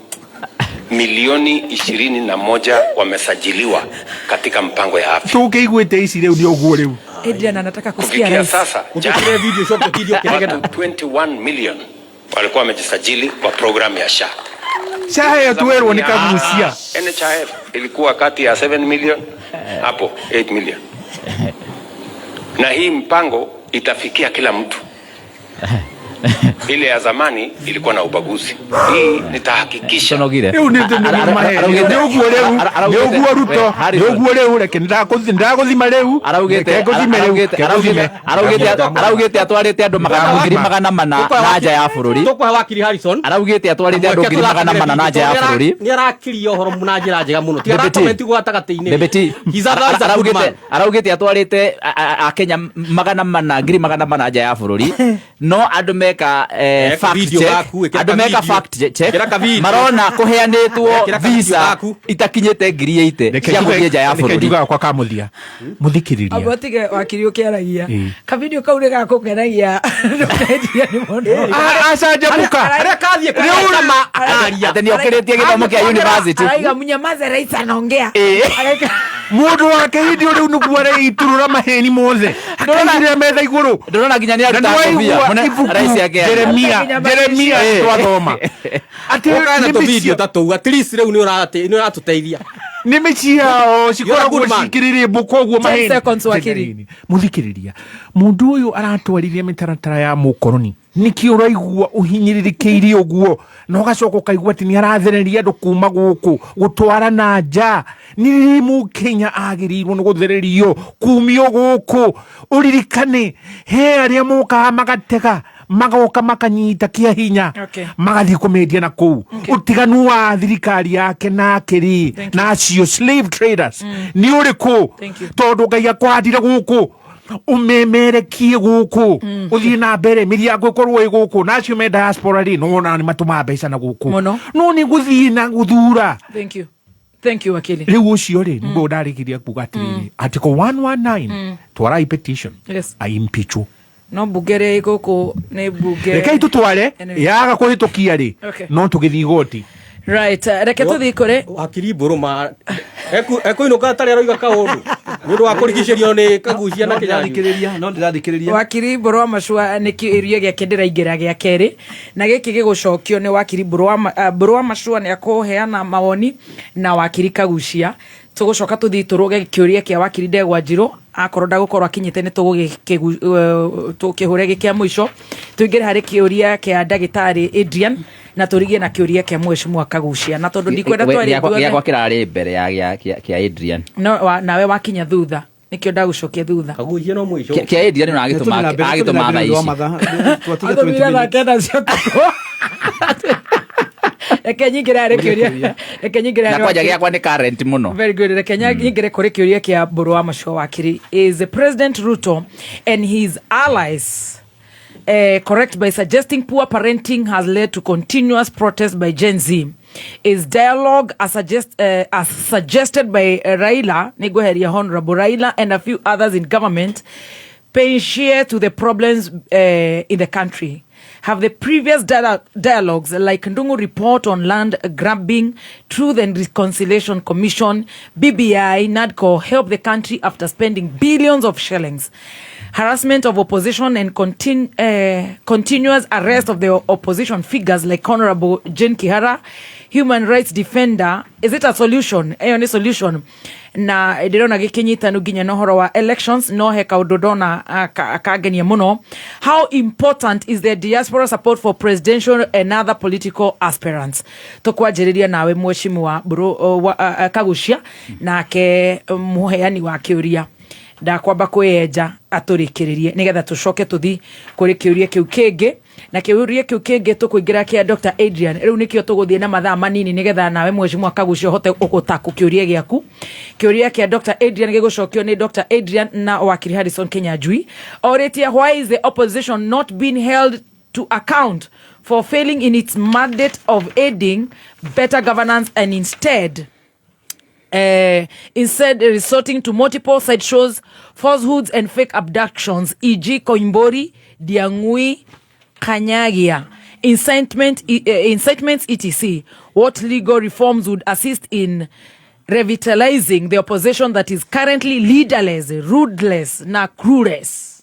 milioni 21 wamesajiliwa katika mpango ya afya. Tũkĩiguĩte ici rĩu nĩ ũguo rĩu. Adrian anataka kusikia Kufikia rais. sasa jana, watu 21 million walikuwa wamejisajili kwa programu ya SHA. SHA ĩyo twerwo nĩ Kagucia. NHIF ilikuwa kati ya 7 million hapo 8 million, na hii mpango itafikia kila mtu. Ile ya zamani ilikuwa na ubaguzi, hii nitahakikisha Rĩu nĩ maheni. Nĩ ũguo rĩu. Nĩ ũguo Ruto. Nĩ ũguo rĩu reke ndagũthima rĩu. Reke ngũthime rĩu. Reke ngũthime. Araugĩte atwarĩte andũ 400,000 na nja ya bũrũri. Tũkũhe wakiri Harrison. Araugĩte atwarĩte andũ 400,000 na nja ya bũrũri. Nĩ arakiria ũhoro na njĩra njega mũno. Tiga Deputy. comment gũ gatagatĩ-inĩ. Deputy. He's a good man. Araugĩte atwarĩte Akenya 400,000 nja ya bũrũri no andũ meka Eka fact video check gaku, ĩkĩra andũ meka ka video. fact check Ĩkĩra ka video. marona kũheanĩtwo Ĩkĩra ka video visa gaku. itakinyĩte 80,000 Reke cia gũthiĩ nja ya reke bũrũri. njugaga kwa kamũthia. Mũthikĩrĩria. Amba tige wakiri ũkĩaragia. Ĩĩ. Kavidio kau nĩ gakũkenagia. Ndũkendia nĩ mũno. Acanjamũka. Harĩa kathiĩ kũrĩa kama akaria. Atĩ nĩokĩrĩtie gĩthomo kĩa university. Araiga mnyamaze rais anaongea. Araiga Mũndũ wake hĩndĩ ĩyo rĩu nĩguo areiturũra maheni mothe. Akaigĩrĩra metha igũrũ. Ndũrona nginya nĩ Na aruta nĩwaigua ngobia. Mũne- ibuku rais akĩaria. Jeremia, Jeremia twathoma. Atĩ Ũkae na nĩ tũvideo mĩciĩ ta tũu. At least rĩu nĩ ũratũteithia. nĩ mĩciĩ yao cikoragwo You're a good man. cikĩrĩrĩ mbũka ũguo 10 maheni. seconds, wakiri. Mũthikĩrĩria mũndũ ũyũ aratwarithia mĩtaratara ya mũkoroni nĩkĩ ũraigua ũhinyĩrĩrĩkĩire ũguo na ũgacoka ũkaigua atĩ nĩ arathereria andũ kuma gũkũ gũtwara na nja nĩ mũkenya agĩrĩirwo nĩ gũthererio kumio gũkũ ũririkane he arĩa mokaga magatega magoka makanyita kĩa hinya Okay. magathiĩ kũmendia na kũu ũtiganu wa thirikari yake nake rĩ na acio slave traders nĩ ũrĩkũ Thank you. tondũ Ngai akũhandire gũkũ ũmemerekie gũkũ ũthiĩ na mbere mĩri yaku ĩkorwo ĩ gũkũ na acio me diaspora rĩ nĩwona nĩ matũmaga mbeca na gũkũ Mũno. no nĩ gũthiĩ na gũthura Thank you. Thank you wakili. rĩu ũcio rĩ nĩguo ndarĩkirie kuga atĩrĩrĩ article 119 twarai petition Yes. aimpeachwo No mbunge ĩrĩa ĩ gũkũ nĩ mbunge. rekei tũtware Anyway. yaga kũhĩtũkia rĩ Okay. no tũgĩthiĩ igoti Right, reke tũthiĩ kũrĩ Wakiri Mbũrũma ekũinũka atarĩ aroiga kaũndũ nĩ ũndũ wa kũrigicĩrio nĩ Kagucia na Kĩnyanjui. Ndĩrathikĩrĩria, no ndĩrathikĩrĩria. Wakiri Mbũrũ wa Macua nĩ kĩũria gĩake ndĩraingĩra gĩa kerĩ na gĩkĩ gĩgũcokio nĩ wakiri Mbũrũ wa Macua nĩ akũheana mawoni na wakiri Kagucia tũgũcoka tũthiĩ tũrũge kĩũria kĩa wakiri Ndegwa Njirũ akorwo ndagũkorwo akinyĩte nĩ tũgũkĩhũre gĩ kĩa mũico tũingĩre harĩ kĩũria kĩa ndagĩtarĩ Adrian na tũrigie na kĩũria kĩa mheshimiwa Kagucia na tondũ ndikwenda twarie Gĩakwa ithuothe kĩrarĩ mbere ya kĩa Adrian. no nawe wakinya thutha nĩkĩo ndagũcokia thutha Kagucia no mũico. Kĩa Adrian no agĩtũma agĩtũma thaa ici. Athomire thaa kenda cia ũtukũ. Reke nyingĩre harĩ kĩũria reke nyingĩre Na harĩ kwanja wakiri. gĩakwa nĩ current mũno. Very good. Reke nyingĩre kũrĩ kĩũria kĩa Mbũrũ wa Macua wakiri. Is President Ruto and his allies correct by suggesting poor parenting has led to continuous protest by Gen Z? Is dialogue as suggested by Raila, nĩngweheria Honorable Raila and a few others in government, paying share to the problems in the country? Have the previous dialogues like Ndungu report on land grabbing, Truth and Reconciliation Commission, BBI, NADCO help the country after spending billions of shillings? Harassment of opposition and continuous arrest of the opposition figures like Honorable Jane Kihara, human rights defender. Is it a solution? Ĩyo nĩ solution na ndĩrona gĩkĩnyitanu nginya na ũhoro wa elections, no he kaũndũ ndona kangenia mũno. How important is the diaspora support for presidential and other political aspirants? Tũkwanjĩrĩria nawe, mheshimiwa wa Kagucia, nake mũheani wa kĩũria ndakwamba kwĩenja atũrĩkĩrĩrie nĩgetha tũcoke tũthi kũrĩ kĩũria kĩu kĩngĩ, na kĩũria kĩu kĩngĩ tũkũingĩra kĩa Dr Adrian. Rĩu nĩkĩo tũgũthiĩ na mathaa manini nĩgetha nawe, mheshimiwa Kagucia, ũhote ũgũtaku kĩũria gĩaku. Kĩũria kĩa Dr Adrian gĩgũcokio nĩ Dr Adrian na wakiri Harrison Kinyanjui. Orĩtie, why is the opposition not being held to account for failing in its mandate of aiding better governance and instead resorting to multiple sideshows, falsehoods, and fake abductions, e.g., Koimbori, Ndiangui, Kanyagia, incitements, etc.? What legal reforms would assist in revitalizing the opposition that is currently leaderless, rudeless, na clueless?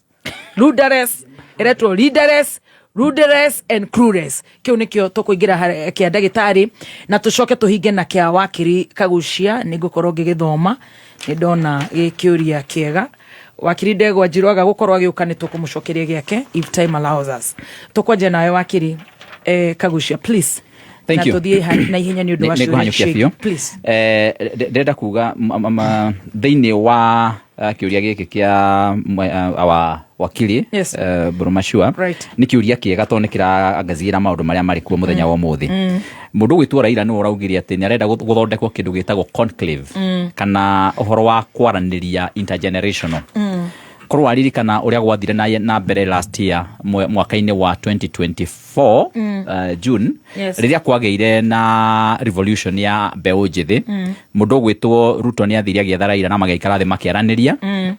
Rudderless, eretwo leaderless, rudderless and clueless. Kiu nikio tukuingira kia ndagitari na tucoke tuhinge na kia wakiri Kagucia. Nĩ ngũkorwo ngĩgĩthoma, nĩ ndona gĩ kĩũria kĩega. Wakiri Ndegwa Njiru aga gũkorwo agĩũka, nĩ tũkũmũcokeria gĩake if time allows us. Tũkwanjia nawe, wakiri Kagucia, please. Thank Na you. Tũthiĩ na ihenya nĩ ũndũ wa Nĩ ciũria ngũhanyũkia ciĩgiĩ. biũ. Please. Ndĩrenda kuga thĩinĩ wa kĩũria gĩkĩ kĩa our wakili Burumashua, nĩ kĩũria kĩega tondũ nĩ kĩraangazĩra maũndũ marĩa marĩ kuo mũthenya wa ũmũthĩ. Mũndũ ũgwĩtwo Raila nĩwe ũraugire atĩ nĩ arenda gũthondekwo kĩndũ gĩtagwo conclave kana ũhoro wa kwaranĩria intergenerational. Korwo waririkana ũrĩa gwathire na mbere last year, mwaka-inĩ wa 2024, June, rĩrĩa kwagĩire na revolution ya mbeũ njĩthĩ, mũndũ ũgwĩtwo Ruto nĩ athire agĩetha Raila na magĩikara thĩ makĩaranĩria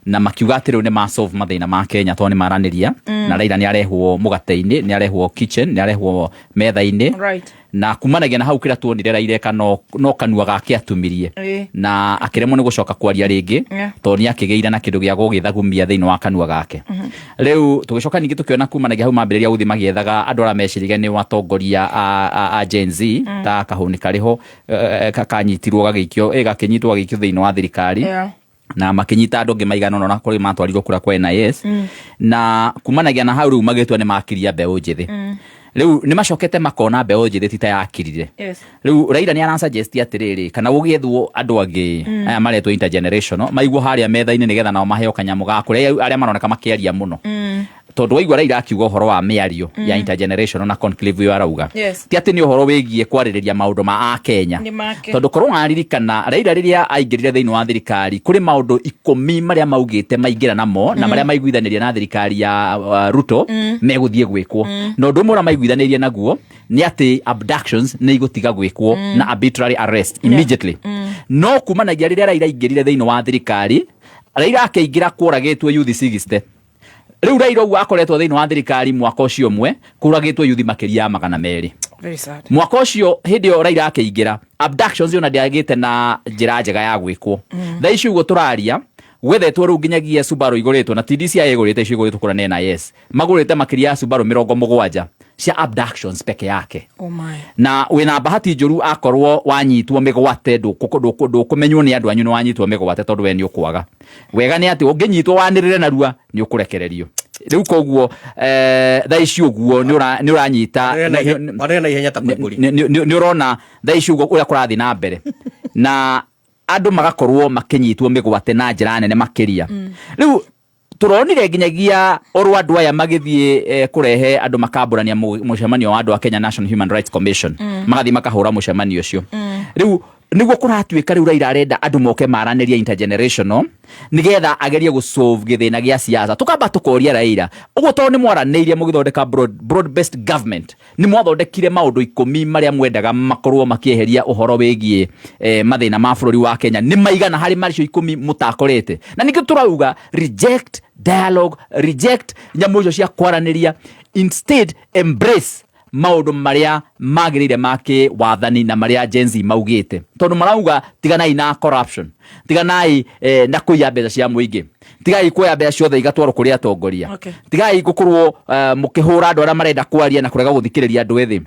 na makiuga atĩ rĩu nĩ masolve mathĩna ma Kenya tondũ nĩ maranĩria, na Raila nĩ arehwo mũgate-inĩ, nĩ arehwo kitchen, nĩ arehwo metha-inĩ. Na kumanagia na hau, kĩrĩa tuonire Raila eka no kanua gake atumirie na akĩremwo nĩ gũcoka kwaria rĩngĩ tondũ nĩ akĩgĩire na kĩndũ gĩa gũgĩthagumia thĩinĩ wa kanua gake. Rĩu tũgĩcoka ningĩ tũkĩona kumanagia hau mambĩrĩria gũthiĩ magĩethaga andũ arĩa meciririe nĩ atongoria a Gen Z, ta kahũni karĩho kanyitirwo gagĩikio, gakĩnyitwo gagĩikio thĩinĩ wa thirikari, na makĩnyita andũ angĩ maigana ũna na kũrĩ matwarirwo kũrĩa kwa NIS. Na kumanagia na hau rĩu magĩtua nĩ makiria mbeũ njĩthĩ. Rĩu nĩ macokete makona mbeũ njĩthĩ ti ta yakirire. Rĩu Raila nĩ arasuggest atĩrĩrĩ, kana gũgĩethwo andũ angĩ aya maretwo intergenerational maigwo harĩa metha-inĩ nĩgetha nao maheo kanyamũ ga kũrĩa, arĩa maroneka makĩaria mũno, tondũ waigua Raila akiuga ũhoro wa mĩario ya intergenerational na conclave ĩyo arauga, ti atĩ nĩ ũhoro wĩgiĩ kwarĩrĩria maũndũ ma akenya. Nĩ make. Tondũ korwo waririkana, Raila rĩrĩa aingĩrire thĩinĩ wa thirikari, kũrĩ maũndũ 10 marĩa maugĩte maingĩra namo na marĩa maiguithanĩria na thirikari ya Ruto megũthiĩ gwĩkwo. Na ũndũ ũmwe ũrĩa maiguithanĩirie naguo nĩ atĩ abductions nĩ igũtiga gwĩkwo na arbitrary arrest immediately. No kumanagia rĩrĩa Raila aingĩrire thĩinĩ wa thirikari, Raila akĩingĩra kũragĩtwo youth 60. Rĩu Raila ũguo akoretwo thĩinĩ wa thirikari mwaka ũcio ũmwe, kũragĩtwo youth makĩria ya 200. Very sad. Mwaka ũcio hĩndĩ ĩyo Raila akĩingĩra, abductions ona ndĩagĩte na njĩra njega ya gwĩkwo. Thaa ici ũguo tũraria, gwethetwo rĩu nginyagia Subaru igũrĩtwo na TDCI ĩgũrĩte icio igũrĩtwo kũrĩa nĩ NIS, magũrĩte makĩria ya Subaru 70 cia abductions peke yake. Oh my. Na wĩna bahati njũru akorwo wanyitwo mĩgwate, ndũkũmenywo nĩ andũ anyu nĩ wanyitwo mĩgwate, tondũ we nĩ ũkwaga wega nĩ atĩ ũngĩnyitwo wanĩrĩre narua nĩ ũkũrekererio. Rĩu koguo thaa ici ũguo nĩ ũranyita Wanĩrĩre na ihenya ta Koimbũri. Nĩ ũrona thaa ici ũguo ũrĩa kũrathiĩ na mbere na andũ magakorwo makĩnyitwo mĩgwate na njĩra nene makĩria. Rĩu tũronire nginyagia orwo andũ aya magĩthiĩ kũrehe andũ makambũrania mũcemanio wa andũ a Kenya National Human Rights Commission, magathiĩ makahũra mũcemanio ũcio. Rĩu nĩguo kũratuĩka rĩu Raila arenda andũ moke maranĩrie intergenerational nĩgetha agerie gũsolve gĩthĩna gĩa siasa. Tũkamba tũkoria Raila ũguo, tondũ nĩ mwaranĩirie mũgĩthondeka broad based government, nĩ mwathondekire maũndũ 10 marĩa mwendaga makorwo makĩeheria ũhoro wĩgiĩ mathĩna ma bũrũri wa Kenya, nĩ maigana harĩ macio 10 mũtakorete? Na ningĩ tũrauga reject dialogue, reject nyamũ icio cia kwaranĩria, instead embrace maũndũ marĩa magĩrĩire ma kĩwathani na marĩa Gen Z maugĩte, tondũ marauga tiganai na corruption, tiganai na kũiya mbeca cia mũingĩ. Tigai kuoya mbeca ciothe igatwarwo kũrĩ atongoria. Okay. Tigai gũkorwo mũkĩhũra andũ arĩa marenda kwaria na kũrega gũthikĩrĩria andũ ethĩ.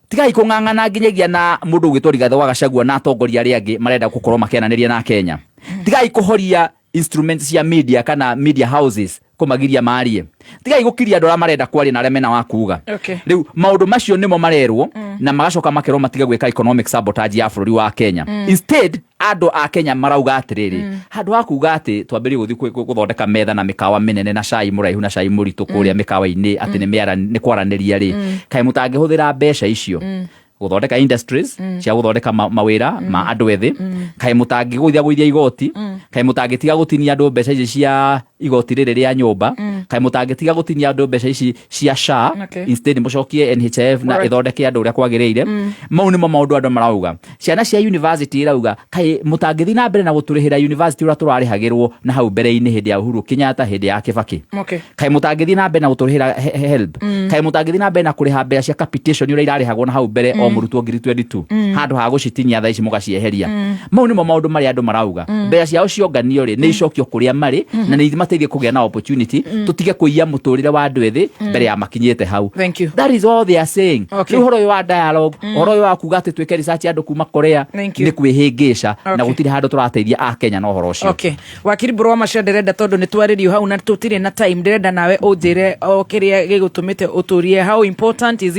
Tigai kũng'ang'ana nginyagia na mũndũ ũgwĩtwo Rigathĩ wa Gachagua na atongoria arĩa angĩ marenda gũkorwo makĩaranĩria na Kenya. Tigai kũhoria instruments cia media kana media houses kũmagiria marie. Tigai gũkiria andũ arĩa marenda kwaria na arĩa mena wa kuga. Okay. Rĩu maũndũ macio nĩmo marerwo na magacoka makerwo matige gwĩka economic sabotage ya bũrũri wa Kenya. Instead andũ a Kenya marauga atĩrĩrĩ, handũ ha kuga atĩ twambĩrĩrie gũthiĩ gũthondeka metha na mĩkawa mĩnene na cai mũraihu na cai mũritũ kũrĩa mĩkawa-inĩ atĩ nĩ kwaranĩria rĩ, kaĩ mũtangĩhũthĩra mbeca icio gũthondeka industries cia gũthondeka mawĩra ma andũ ethĩ? Kaĩ mũtangĩgũithia gũithia igoti? Kaĩ mũtangĩtiga gũtinia andũ mbeca ici cia igoti rĩrĩ rĩa nyũmba? Kaĩ mũtangĩtiga gũtinia andũ mbeca ici cia SHA? Okay. Instead mũcokie NHIF na ĩthondeke andũ ũrĩa kwagĩrĩire. Mau nĩmo maũndũ andũ marauga. Ciana cia university irauga, kaĩ mũtangĩthiĩ na mbere na gũtũrĩhĩra university ũrĩa tũrarĩhagĩrwo na hau mbere-inĩ hĩndĩ ya Uhuru Kenyatta, hĩndĩ ya Kibaki? Okay. Kaĩ mũtangĩthiĩ na mbere na gũtũrĩhĩra HELB? Kaĩ mũtangĩthiĩ na mbere na kũrĩha mbeca cia capitation ũrĩa irarĩhagwo na hau mbere o mũrutwo 22,000, handũ ha gũcitinia thaa ici mũgacieheria? Mau nĩmo maũndũ marĩa andũ marauga. Mbeca ciao cionganio rĩ, nĩ icokio kũrĩa marĩ na nĩ imateithie kũgĩa na opportunity, tũtige kũiya mũtũrĩre wa andũ ethĩ mbere ya makinyĩte hau. Thank you. That is all they are saying. Okay. Rĩu ũhoro ũyũ wa dialogue, ũhoro ũyũ wa kuga atĩ twĩke research ya andũ kuma Korea, Thank you. nĩ kwĩhĩngĩca na Okay. gũtirĩ handũ tũrateithia a Kenya na ũhoro ũcio. Okay, wakiri mbũrũ wa macio, ndĩrenda tondũ nĩ twarĩrio hau na tũtirĩ na time, ndĩrenda nawe ũnjĩre o kĩrĩa gĩgũtũmĩte ũtũrie, how important is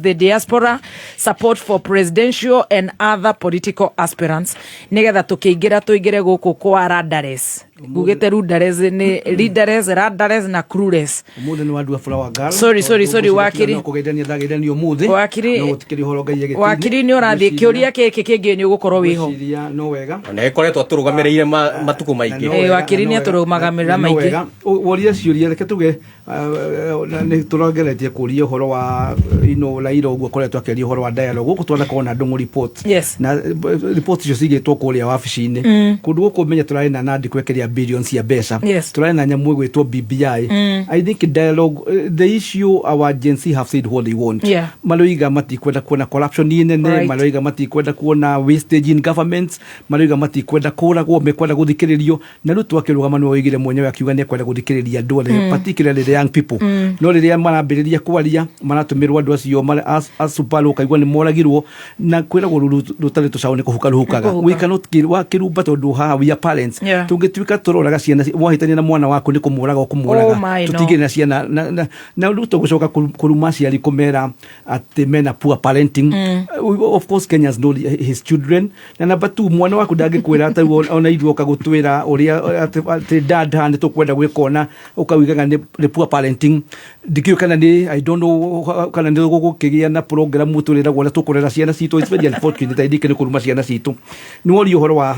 the diaspora support for presidential and other political aspirants, nĩgetha tũkĩingĩra tũingĩre gũkũ kwa radares, ngugĩte rudares nĩ leaders, radares na clueless. Umuthi nĩ wandua flower girl. Sorry, sorry, sorry, wakiri. No kũgeithania ndageithania umuthi. Wakiri- No gũtikĩrĩ ũhoro Ngai agĩtĩire. Wakiri, nĩ ũrathiĩ kĩũria gĩkĩ kĩngĩ, nĩ ũgũkorwo wĩho. Ngwĩciria no wega. Na ĩkoretwo atũrũgamĩrĩire matukũ maingĩ. Eh, wakiri nĩ atũrũgamagĩrĩra No maingĩ. wega. Woria ciũria, reke tuge nĩ tũrageretie kũria ũhoro wa ino Raila ũguo akoretwo akĩaria ũhoro wa dialogue gũkũ twanakorwo na Ndung'u report. Yes. Na report icio cigĩtwo kũrĩa wabici-inĩ kũndũ gũkũ menye tũrarĩ na Nandi kwekeria billions cia mbeca. Yes. Tũrarĩ na nyamũ ĩgwĩtwo BBI. I think dialogue, the issue, our Gen Z have said what they want. Maroiga matikwenda kuona corruption nene. Right. Maroiga matikwenda kuona wastage in government. Maroiga matikwenda kũragwo, mekwenda gũthikĩrĩrio. Na rĩu twakĩrũgama nĩwe oigire mwenyewe akiuga nĩ ekwenda gũthikĩrĩria andũ othe, particularly the young people. No rĩrĩa marambĩrĩria kwaria maratũmĩrwo andũ acio asuparu, ũkaigua nĩ moragirwo na kwĩragwo rũru rũtarĩ tũcaũ nĩ kũhuka rũhukaga. Kũhuka. We cannot kill wa kĩrumba tondũ haha we are parents. Tũngĩtuĩka tũroraga ciana, wahĩtania na mwana waku nĩ kũmũraga ũkũmũraga. Oh my, no. Tũtigĩre na ciana na rĩu tũgũcoka kũruma aciari kũmera atĩ mena poor parenting. Of course Kenyans know his children. Na number two, mwana waku ndangĩkwĩra atĩ ona ithuĩ oka gũtwĩra ũrĩa atĩ dad haha nĩ tũkwenda gwĩka ũna, ũkaugaga nĩ poor parenting. Ndikĩũĩ kana nĩ, I don't know kana nĩ gũgũkĩgĩa na program tũrĩragwo ũrĩa tũkũrera ciana citũ. It's very unfortunate. I think nĩ kũruma ciana citũ. Nĩ woria ũhoro wa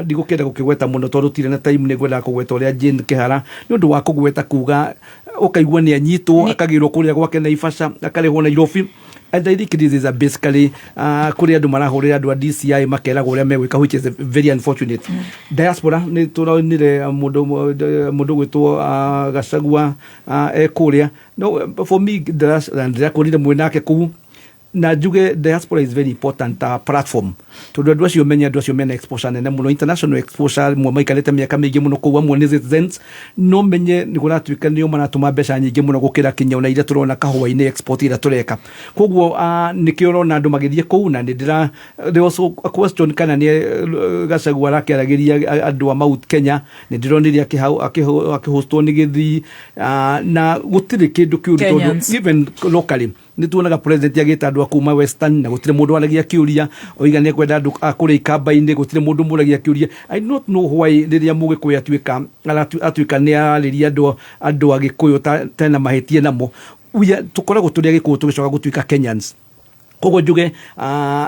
ndigũkĩenda gũkĩgweta mũno tondũ tirĩ na time. Nĩ ngwendaga kũgweta ũrĩa Jane Kĩhara nĩ ũndũ wa kũgweta kuga ũkaigua nĩ anyitwo, akagĩrwo kũrĩa gwake Naivasha, akarĩhwo Nairobi. And I think this is a basically kũrĩ andũ marahũrĩra andũ a DCI makeragwo ũrĩa megwĩka, which is very unfortunate. Diaspora nĩ tũronire mũndũ gwĩtwo Gachagua e kũrĩa. No for me ndĩrakorire mwĩ nake kũu na njuge diaspora is very important platform tondũ andũ acio menye andũ acio mena exposure nene mũno, international exposure. Mwe maikarĩte mĩaka mĩingĩ mũno kũu, amwe nĩ citizens. No menye nĩ kũratuĩka nĩo maratũma mbeca nyingĩ mũno gũkĩra kinya ona iria tũrona kahũa-inĩ export iria tũreka. Koguo nĩkĩo ũrona andũ magĩthiĩ kũu. Na nĩ ndĩra there was a question kana nĩ Gachagua arakĩaragĩria andũ a Mount Kenya. Nĩ ndĩronire akĩhostwo nĩ gĩthii na gũtirĩ kĩndũ kĩũru tondũ Kenyans. even locally nĩ tuonaga president agĩta andũ a kuma Western na gũtirĩ mũndũ waragia kĩũria. Oiga nĩ ekwenda andũ a kũrĩa ikamba-inĩ, gũtirĩ mũndũ mũragia kĩũria. I do not know why rĩrĩa mũgĩkũyũ atuĩka nĩ ararĩria andũ a gĩkũyũ tena mahĩtie namo. Tũkoragwo tũrĩ agĩkũyũ tũgĩcoka gũtuĩka Kenyans. Koguo njuge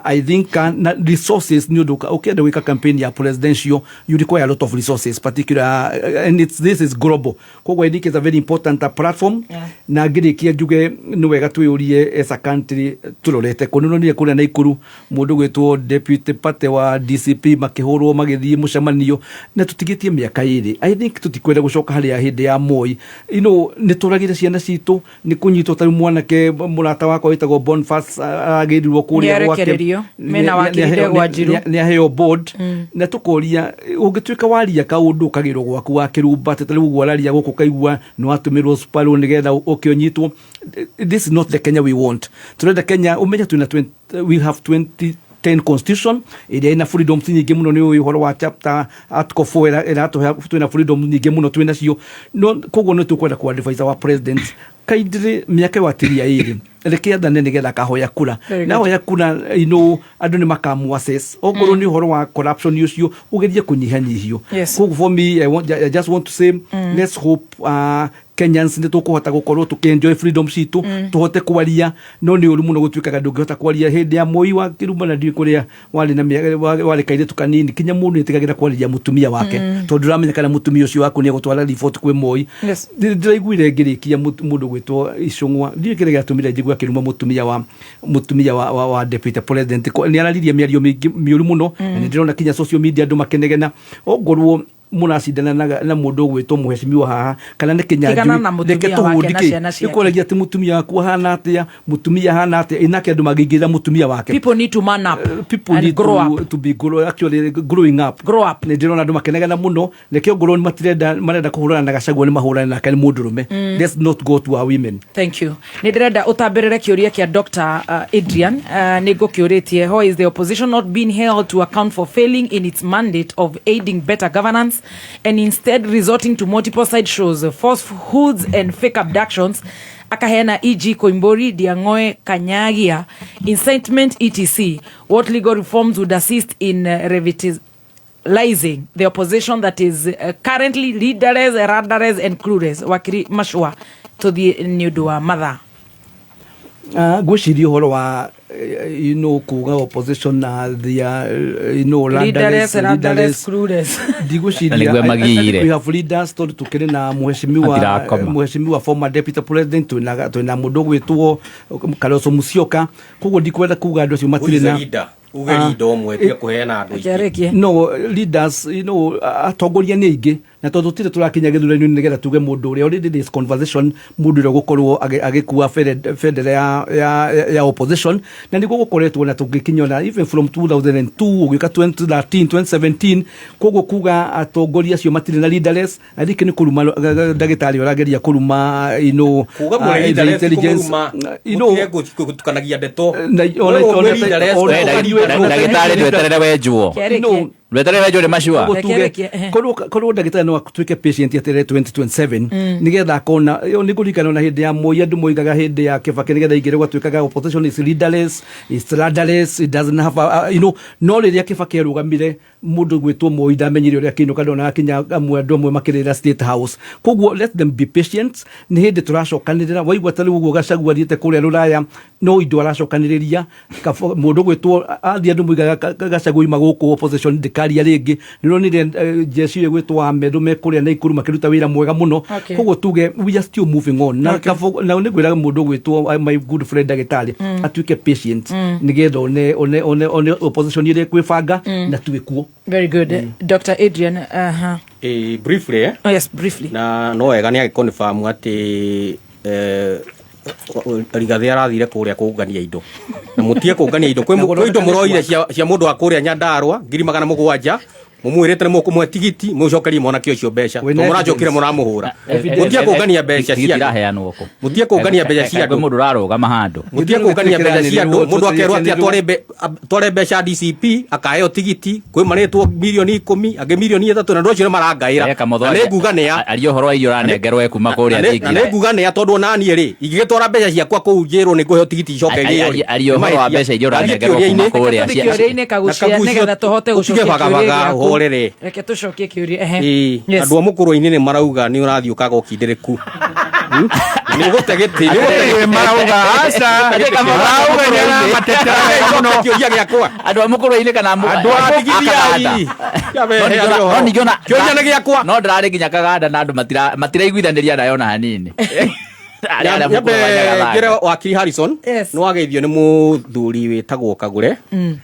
I think na resources nĩ ũndũ ũkĩenda gwĩka campaign ya presidential, you require a lot of resources particular, and this is global. Koguo I think it's a very important platform. Na ngĩrĩkia njuge nĩ wega twĩyũrie as a country tũrorete kũ. Nĩũronire kũrĩa Naikuru mũndũ gwĩtwo deputy party wa DCP makĩhũrwo magĩthiĩ mũcemanio na tũtigĩtie mĩaka 2. I think tũtikwenda gũcoka harĩa hĩndĩ ya Moi. Nĩ tũragire ciana citũ nĩ kũnyitwo. Ta rĩu mwanake mũrata wakwa wĩtagwo Boniface. aragĩrirwo kũrĩa gwake. Nĩarekererio. Mena wakiri Ndegwa Njiru. Nĩ aheo board na tũkoria ũngĩtuĩka waria kaũndũ ũkagĩrwo gwaku wa kĩrumba atĩ ta rĩu ũguo araria gũkũ ũkaigua nĩ watũmĩrwo sparrow nĩgetha ũke ũnyitwo. This is not the Kenya we want. Tũrenda Kenya ũmenye twĩna 20, we have 2010 constitution ĩrĩa ĩna freedoms nyingĩ mũno. Nĩ ũĩ ũhoro wa chapter article 4 ĩratũhe twĩna freedom nyingĩ mũno twĩna cio. No koguo nĩ tũkwenda ku advise our president kindly, mĩaka ĩyo atiria ĩrĩ, reke athane nĩgetha akahoya kura. Very good. Na hoya kura, andũ nĩ makamu assess okorwo nĩ ũhoro wa corruption ũcio ũgerie kũnyihanyihio. Koguo for me I just want to say, let's hope Kenyans nĩ tũkũhota gũkorwo tũkĩenjoy freedom citũ, tũhote kwaria. No nĩ ũru mũno gũtuĩkaga ndũngĩhota kwaria. Hĩndĩ ya Moi wa kĩruma na ndiũĩ kũrĩa warĩ na warĩ kairĩtu kanini, kinya mũndũ nĩetigagĩra kwarĩria mũtumia wake, tondũ ndũramenya kana mũtumia ũcio waku nĩ egũtwara riboti kwĩ Moi. Ndĩraiguire ngĩrĩkia mũndũ gwĩtwo Icũng'wa, ndiũĩ kĩrĩa gĩatũmire njigue akĩruma mũtumia wa deputy president. Nĩ araririe mĩario mĩingĩ mĩũru mũno, na nĩ ndĩrona kinya social media andũ makĩnegena. Ongorwo mũracindana na mũndũ ũgwĩtwo mũhecimiwa haha kana nĩ Tigana na Kĩnyanjui, mũtumia reke wake na tũhũndike. ciana ciake. Nĩkwaragia atĩ mũtumia waku ahana atĩa, mũtumia ahana atĩa, ĩnake andũ mangĩingĩrĩra mũtumia wake. People need to man up People and need grow to, up. to be grow, actually growing up. Grow up. Nĩ ndĩrona andũ makenegana mũno. Nĩkĩo ngorwo nĩ matirenda, marenda kũhũrana na Gachagua, nĩ mahũrane nake nĩ mũndũrũme. Let's not go to our women. Thank you. Nä ndärenda å tambä rä re kä å ria kä a Dr Adrian. Nä ngå kä å rä tie, how is the opposition not being held to account for failing in its mandate of aiding better governance and instead resorting to multiple side shows, falsehoods and fake abductions? Akaheana eg Koimburi, Diangoe, Kanyagia, incitement, etc. What legal reforms would assist in revitalizing the opposition that is currently leaderless, radarless and clueless? Wakiri Mashua, tuthiĩ nĩ ũndũ wa mathaa. Ngwĩciria ũhoro wa kuga opposition na their Leaderless, radarless, clueless. Ndigwĩciria. Na nĩguo I think magiire. we have leaders tondũ tũkĩrĩ na mheshimiwa Matirakoma. Mheshimiwa former deputy president, twĩna mũndũ ũgwĩtwo Kalonzo Musyoka. Koguo ndikwenda kuga andũ acio matirĩ na leader? Uge leader ũmwe, tiga kũheana andũ aingĩ. Reke arĩkie. No leaders, atongoria nĩ aingĩ, na tondũ tũtirĩ tũrakinya gĩthurano-inĩ nĩgetha tuge mũndũ ũrĩa already this conversation, mũndũ ũrĩa ũgũkorwo agĩkua bendera ya opposition, na nĩguo gũkoretwo na tũngĩkinya ona even from 2002 ũgĩũka 2013, 2017. Koguo kuga atongoria acio matirĩ na leaderless, I think nĩ kũruma ndagĩtarĩ ũrageria kũruma Kuga mũrĩ the leaderless intelligence kũmũruma, mũtige gũtukanagia ndeto. Na Ndagĩtarĩ, ndweterere wenjwo. Kĩarĩkie. Ndweterere wenjwo nĩ macua. Koguo tuge, Reke arĩkie, ehe. korwo ndagĩtarĩ no atuĩke patient eterere 2027 nĩgetha akona. Ĩyo nĩ ngũririkana ona hĩndĩ ya Moi andũ moigaga, hĩndĩ ya Kibaki nĩgetha aingĩre gwatuĩkaga opposition is leaderless, is rudderless, it doesn't have a, no rĩrĩa Kibaki arũgamire, mũndũ gwĩtwo Moi ndamenyire ũrĩa kĩinũka, ndonaga kinya amwe andũ amwe makĩrĩra State House. Koguo let them be patient, nĩ hĩndĩ tũracokanĩrĩra. Waigua ta rĩu ũguo Gachagua athiĩte kũrĩa rũraya, no indo aracokanĩrĩria. Mũndũ gwĩtwo athiĩ, andũ moigaga Gachagua ima gũkũ, opposition ndĩkaria rĩngĩ. Nĩronire jeshi ĩyo ĩgwĩtwo wa Meru me kũrĩa Naikuru makĩruta wĩra mwega mũno. Koguo tuge we are still moving on na na nĩ ngwĩraga mũndũ gwĩtwo my good friend ndagĩtarĩ atuĩke patient nĩgetha one opposition ĩrĩa ĩkwĩbanga na twĩkuo. Very good. Dr Adrian, uh-huh. Briefly, eh? Oh, yes, briefly. Na no wega nĩ agĩconfirm atĩ Rigathĩ arathire kũrĩa kũngania indo, na mũtige kũngania indo. Kwĩ indo mũroire cia mũndũ wa kũrĩa Nyandarũa 700,000, mũmwĩrĩte nĩ mũkũmũhe tigiti, mũcokerie mwanake ũcio mbeca. Wĩna Tondũ mũracokire evidence. mũramũhũra. Mũtige kũngania mbeca cia andũ. Iraheanwo kũ? Mũtige kũngania mbeca cia Kwĩ andũ. mũndũ ũrarũgama handũ. Mũtige kũngania mbeca cia andũ. Mũndũ akerwo atĩ atware mbeca DCP akaheo tigiti, kwĩ marĩtwo 10 milioni, angĩ 3 milioni, na andũ acio nĩ marangaĩra. Eka Na nĩ nguga nĩa aria ũhoro wa irio ũranengerwo e kuma kũrĩa na nĩ thingira. nguga nĩa, tondũ onaniĩ rĩ, ingĩgĩtwara mbeca ciakwa kũu njĩrwo nĩ ngũheo tigiti icoke ngĩo rĩ, Aria ũhoro wa mbeca iria ũranengerwo kuma kũrĩa. Tũthiĩ kĩũria-inĩ, Kagucia, nĩgetha tũhote Ũtige gũcokia kĩũria bagabaga, gĩaku. ũhorere. Reke tũcokie kĩũria, ehe. Ĩĩ, Yes. andũ a mũkũrũ-inĩ nĩ marauga nĩ ũrathiĩ ũkaga ũkindĩrĩku. Nĩ ũgũte gĩtĩ, nĩ ũgũte gĩtĩ. Marauga aca, marauga nĩ aramatetera wega mũno. Kĩũria gĩakwa. Andũ a mũkũrũ-inĩ kana Andũ a Ndigithiai. No ningĩona Kĩũria nĩ gĩakwa. No ndĩrarĩ nginya Kaganda na andũ matiraiguithanĩria nayo ona hanini. Arĩa Nyambe mũkũrũ wa Nyagathanga. ngĩre wakiri Harrison Yes. nĩ wageithio nĩ mũthuri wĩtagwo Kagure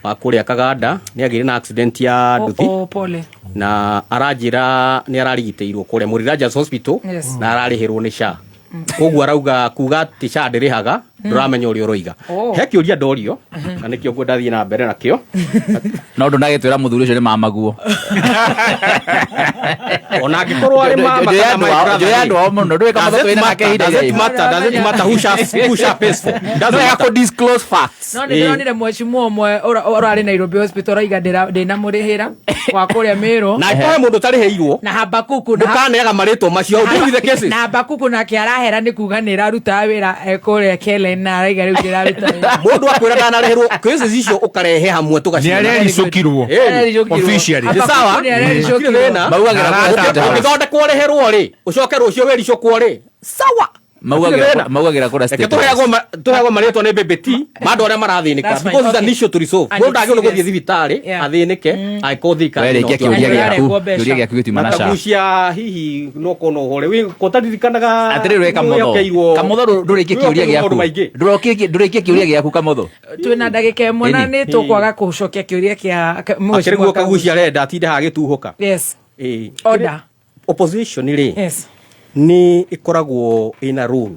wa kũrĩa Kaganda, nĩ agĩire na accident ya nduthi. Oh, pole. Na aranjĩra nĩ ararigitĩirwo kũrĩa Mũrirajas Hospital Yes. na ararĩhĩrwo nĩ SHA, koguo arauga kuga atĩ SHA ndĩrĩhaga. Ndũramenya ũrĩa ũroiga. Oh. He kĩũria ndorio na nĩkĩo ngwenda thiĩ na mbere nakĩo. No ndũnagĩtwĩra mũthuri ũcio nĩ mamaguo. Ona angĩkorwo arĩ mama Njũĩ kana andũ my ao- brother njũĩ rĩ, andũ ao mũno. Ndũĩ does Kamotho it twĩna nake matter? ihinda Does it iraihu. matter? Does it matter who sharp is for? Doesn't No wega matter. kũ disclose facts. No nä ndäronire mwecimu ũmwe ũrarĩ Nairobi Hospital ũraiga ndĩnamũrĩhĩra wa kũrĩa Mĩrũ. Na angĩkorwo he mũndũ ũtarĩhĩirwo, na Habakuku ndũkaneaga marĩtwa macio. I'll deal with the cases. Na Habakuku nake arahera nĩ kuga nĩ ĩrarutaga wĩra e kũrĩa Kellen na araiga rĩu ndĩraruta wĩra. Mũndũ akwĩra ndanarĩhĩrwo, cases icio ũkarehe hamwe tũgaciona. Nĩarericũkirwo. Ĩni. Officially. Nĩ sawa. Habakuku nĩarericũkirwo. Gũtirĩ thĩna. Maugagĩra kũrĩa State House. Ũngĩthondekwo ũrĩhĩrwo rĩ, ũcoke rũciũ wĩricũkwo rĩ, sawa. Maugagĩra Gũtirĩ thĩna. maugagĩra kũrĩa Reke State House. tũheagwo marĩtwa nĩ BBT ma andũ arĩa marathĩnĩka, That's fine. because it's an Okay. issue to resolve. And Mũndũ it's ndagĩrĩirwo nĩ gũthiĩ serious. thibitarĩ Yeah. athĩnĩke angĩkorwo thirikari We rĩkia no kĩũria Andũ gĩaku. ararengwo mbeca. Kĩũria gĩaku gĩtiuma na na sha. kagucia hihi no kono hore wi kotaririkanaga. Atĩrĩrĩ we Kamotho. Kamotho ndũrĩkie kĩũria maũndũ gĩaku. maingĩ. Ndũrĩkie kĩũria gĩaku Kamotho. Twĩna ndagĩka ĩmwe na Ĩni. nĩ tũkwaga kũcokia kĩũria kĩa Akĩrĩ guo kagucia arenda atinde hagĩtuhũka. Yes. Ĩĩ. Order. Opposition rĩ, Yes. nĩ ĩkoragwo ĩna role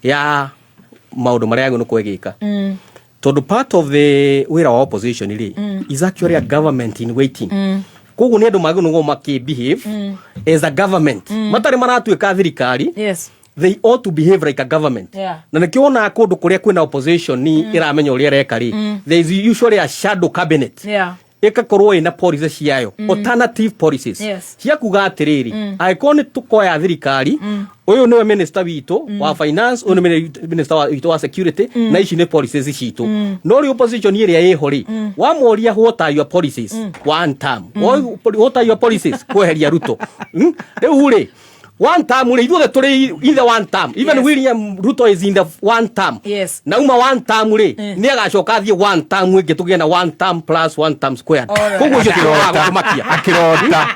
ya maũndũ marĩa yagĩrĩirwo nĩ kwĩgĩka, tondũ part of the wĩra wa opposition rĩ, is actually a government in waiting. Koguo nĩ andũ magĩrĩirwo nĩ makĩ behave as a government matarĩ maratuĩka thirikari. Yes. They ought to behave like a government. Na nĩkĩo wonaga kũndũ kũrĩa kwĩna opposition nĩ ĩramenya ũrĩa ĩreka rĩ, there is usually a shadow cabinet ĩgakorwo ĩna policy ciayo, alternative policies cia kuga atĩrĩrĩ, angĩkorwo nĩ tũkoya thirikari, ũyũ nĩwe minister witũ wa finance, ũyũ nĩ minister witũ wa security, na ici nĩ policies citũ. No rĩu opposition ĩrĩa ĩho rĩ, wamoria, "What are your policies?" One term. "What are your policies?" Kweheria Ruto. Rĩu rĩ, one term rĩ, ithuothe tũrĩ in the one term. Even William Ruto is in the one term. Na uma one term rĩ, nĩ agacoka athiĩ one term ĩngĩ, tũgĩe na one term plus one term squared. Koguo ũcio ti ũhoro wa gũtũmakia. Akĩrota.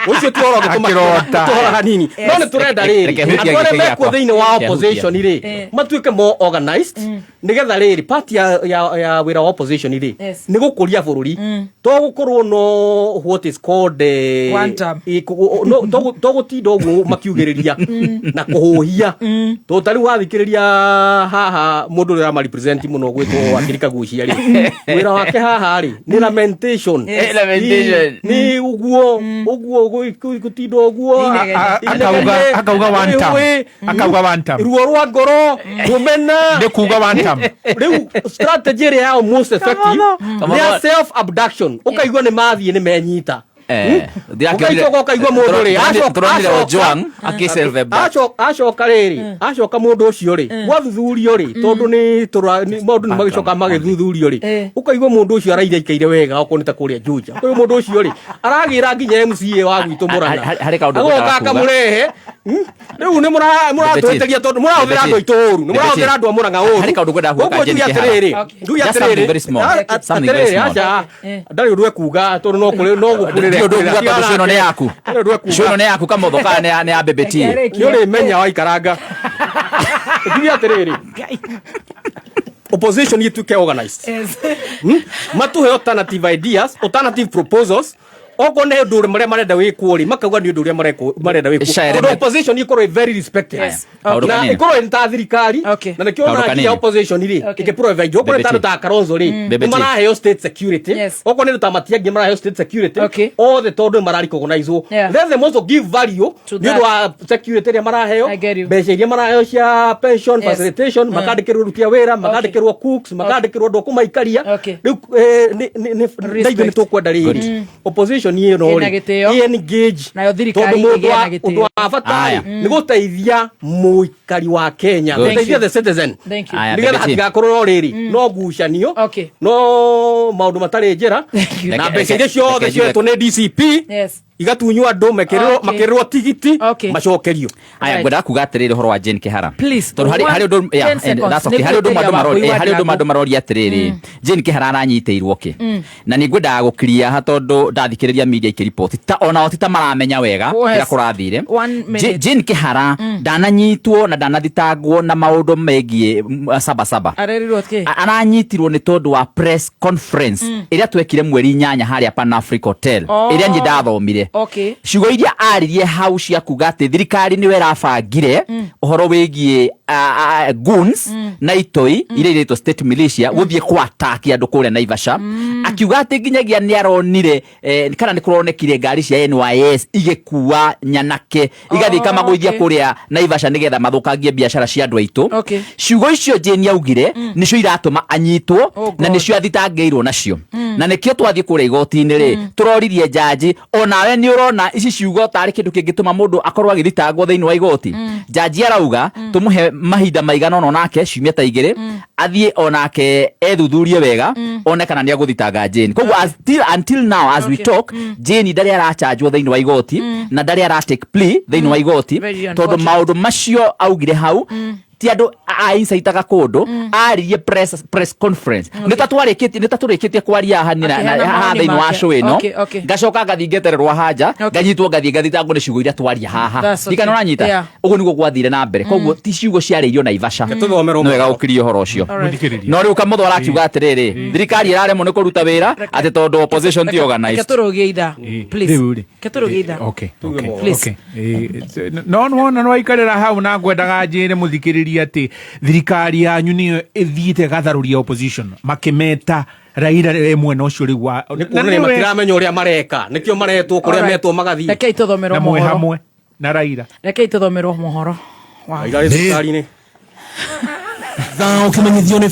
Ũcio ti ũhoro wa gũtũmakia. Akĩrota. Tũhora hanini. No nĩ tũrenda rĩrĩ, Reke hutie andũ arĩa gĩkĩ mekuo gĩakwa. thĩinĩ wa Reke hutie. opposition rĩ, matuĩke more organized, nĩgetha rĩrĩ, part ya wĩra wa opposition rĩ, nĩ gũkũria bũrũri, to gũkorwo no what is called One term. No, to gũtinda ũguo makiugĩrĩria na kũhũhia, tondũ ta rĩu wathikĩrĩria haha mũndũ ũrĩa ũramarepresent mũno gwĩtwo Wakiri Kagucia rĩ, wĩra wake haha rĩ nĩ lamentation. Lamentation. Nĩ ũguo ũguo gũtinda ũguo. Inegene. Akauga one term. Akauga one term. Ruo rwa ngoro, rũmena. Nĩ kuga one term. Rĩu strategy ĩrĩa yao most effective nĩ ya self abduction, ũkaigua nĩ mathiĩ nĩ menyita. Ũgaicoka ũkaigua mũndũ rĩ Tũronire Ojwang akĩ self abduct. Acoka rĩrĩ, acoka mũndũ ũcio rĩ, gwathuthurio rĩ, tondũ nĩ maũndũ nĩ magĩcoka magĩthuthurio rĩ, ũkaigua mũndũ ũcio araire aikaire wega okorwo nĩ ta kũrĩa Juja, ũkaigua mũndũ ũcio rĩ aragĩra nginya MCA wa gwitũ Mũrang'a. Harĩ kaũndũ agoka ngwendaga kuuga. akamũrehe. Rĩu nĩ mũratũhĩtĩria tondũ mũrahũthĩra andũ aitũ ũru, nĩ mũrahũthĩra andũ a Mũrang'a ũru. Harĩ kaũndũ ngwendaga kuuga Koguo ka Jane njuge Kĩhara. atĩrĩrĩ, njuge Just something atĩrĩrĩ, very small. Something very atĩrĩrĩ, small. aca ndarĩ ũndũ ekuga tondũ no kũrĩ no gũkũrĩra. Ndirĩ ũndũ nguga tondũ cio ĩno nĩ yaku. Ndarĩ ũndũ ekuga. Cio ĩno nĩ yaku Kamotho kana nĩ ya BBT? Nĩ ũrĩmenya waikaranga. Njuge atĩrĩrĩ, opposition ituĩke organized. Matuhe alternative ideas, alternative proposals. Okorwo nĩ ũndũ marĩa marenda wĩkwo rĩ, makauga nĩ ũndũ ũrĩa marenda wĩkwo, Shaere tondũ opposition ikorwo ĩ very respected Kaũndũ na kanini. ĩkorwo ĩ ta thirikari, na nĩkĩo Kaũndũ ona nginya kanini. opposition rĩ ĩkĩprovide, okorwo nĩ ta andũ ta Kalonzo rĩ, nĩ BBT. maraheo state security, okorwo nĩ andũ ta Matiang'i maraheo state security othe, tondũ nĩ mararecognizewo. Let them also give value To nĩ ũndũ that. wa security ĩrĩa maraheo, I get you. mbeca iria maraheo cia pension facilitation, makandĩkĩrwo ruti a wĩra, makandĩkĩrwo cooks, makandĩkĩrwo andũ a kũmaikaria. Rĩu na ithuĩ nĩ tũkwenda rĩrĩ, opposition ĩno Ĩna rĩ gĩtĩo. ĩ engage, Nayo thirikari tondũ mũndũ ĩgĩe na gĩtĩo. ũndũ wa bata rĩ, Aya. nĩ gũteithia mũikari wa Kenya, Good. gũteithia the citizen, Thank you. Aya, nĩgetha BBT. hatigakorwo no rĩrĩ no ngucanio, no maũndũ matarĩ njĩra, na mbeca iria ciothe Reke cioetwo nĩ DCP igatunywo andũ mekĩrĩrwo makĩrĩrwo tigiti macokerio. Aya, ngwendaga kuga atĩrĩrĩ ũhoro wa Jane Kĩhara. Please, Tondũ harĩ one- harĩ ũndũ, yeah, 10 and seconds. that's okay. Harĩ ũndũ Nĩngwĩtĩria andũ maroria, wa harĩ ũndũ Kũigua andũ maroria atĩrĩrĩ, Jane Kĩhara aranyitĩirwo kĩ? Na nĩ ngwendaga gũkiria ha tondũ ndathikĩrĩria media ikĩriboti ta onao ti ta maramenya wega Yes. kĩrĩa kũrathire. One minute. Jane Kĩhara ndananyitwo na ndanathitangwo na maũndũ megiĩ sabasaba. Arerirwo kĩ? Aranyitirwo nĩ tondũ wa press conference ĩrĩa twekire mweri 8 harĩa Pan Africa Hotel, Oh. ĩrĩa niĩ ndathomire. Aririe ciugo iria aririe hau cia kuga atĩ thirikari nĩyo ĩrabangire ũhoro wĩgiĩ goons na itoi iria iretwo state militia gũthiĩ kwataki andũ kũrĩa Naivasha, akiuga atĩ nginyagia nĩ aronire kana nĩ kũronekire ngari cia NYS igĩkua nyanake igathiĩ ikamagũithia kũrĩa Naivasha nĩgetha mathũkangie biacara cia andũ aitũ. Ciugo icio Jane augire nĩcio iratũma anyitwo na nĩcio athitangĩirwo nacio, na nĩkĩo twathiĩ kũrĩa igoti-inĩ rĩ, tũroririe jaji, onawe nĩ ũrona ici ciugo tarĩ kĩndũ kĩngĩtũma mũndũ akorwo agĩthitangwo thĩinĩ wa igoti. Jaji arauga tũmũhe mahinda maigana ũna, onake ciumia ta 2, athiĩ onake ethuthurie wega, one kana nĩ agũthitanga Jane. Koguo until now as we talk, Jane ndarĩ arachanjwo thĩinĩ wa igoti na ndarĩ aratake plea thĩinĩ wa igoti, Very tondũ unfortunate. maũndũ macio augire hau ti andũ ainsaitaga kũndũ, aririe press conference nĩ ta tũrĩkĩtie kwaria haha Akĩheana haha maoni thĩinĩ wa make. show ĩno, ngacoka ngathiĩ ngetererwo hanja, nganyitwo, ngathiĩ ngathitangwo nĩ ciugo iria twaria haha. That's okay. Ndikana ũranyita? Ũguo nĩguo gwathire na mbere. Koguo ti ciugo ciarĩirio Naivasha. Tũthomerwo. Nĩ wega gũkiria ũhoro ũcio. No rĩu Kamũtho arakiuga atĩrĩrĩ, thirikari ĩraremwo nĩ kũruta wĩra atĩ tondũ opposition ti Reke organized. tũrũgie ithaa, please. Rĩu rĩ. Reke tũrũgie ithaa. Please. Okay. No nĩwona nĩwaikarĩra hau na ngwendaga njĩre mũthikĩrĩria atĩ thirikari yanyu nĩyo ĩthiĩte ĩgatharũria opposition makĩmeta Raila e mwena ũcio rĩu wa Nĩ kuonania matiramenya ũrĩa mareka, nĩkĩo maretwo kũrĩa metwo magathiĩ. Rekei tũthomerwo na mwĩ mohoro. hamwe na Raila. Rekei tũthomerwo mohoro wa Raila arĩ thibitarĩ-inĩ. Thaa ũkĩmenyithio nĩ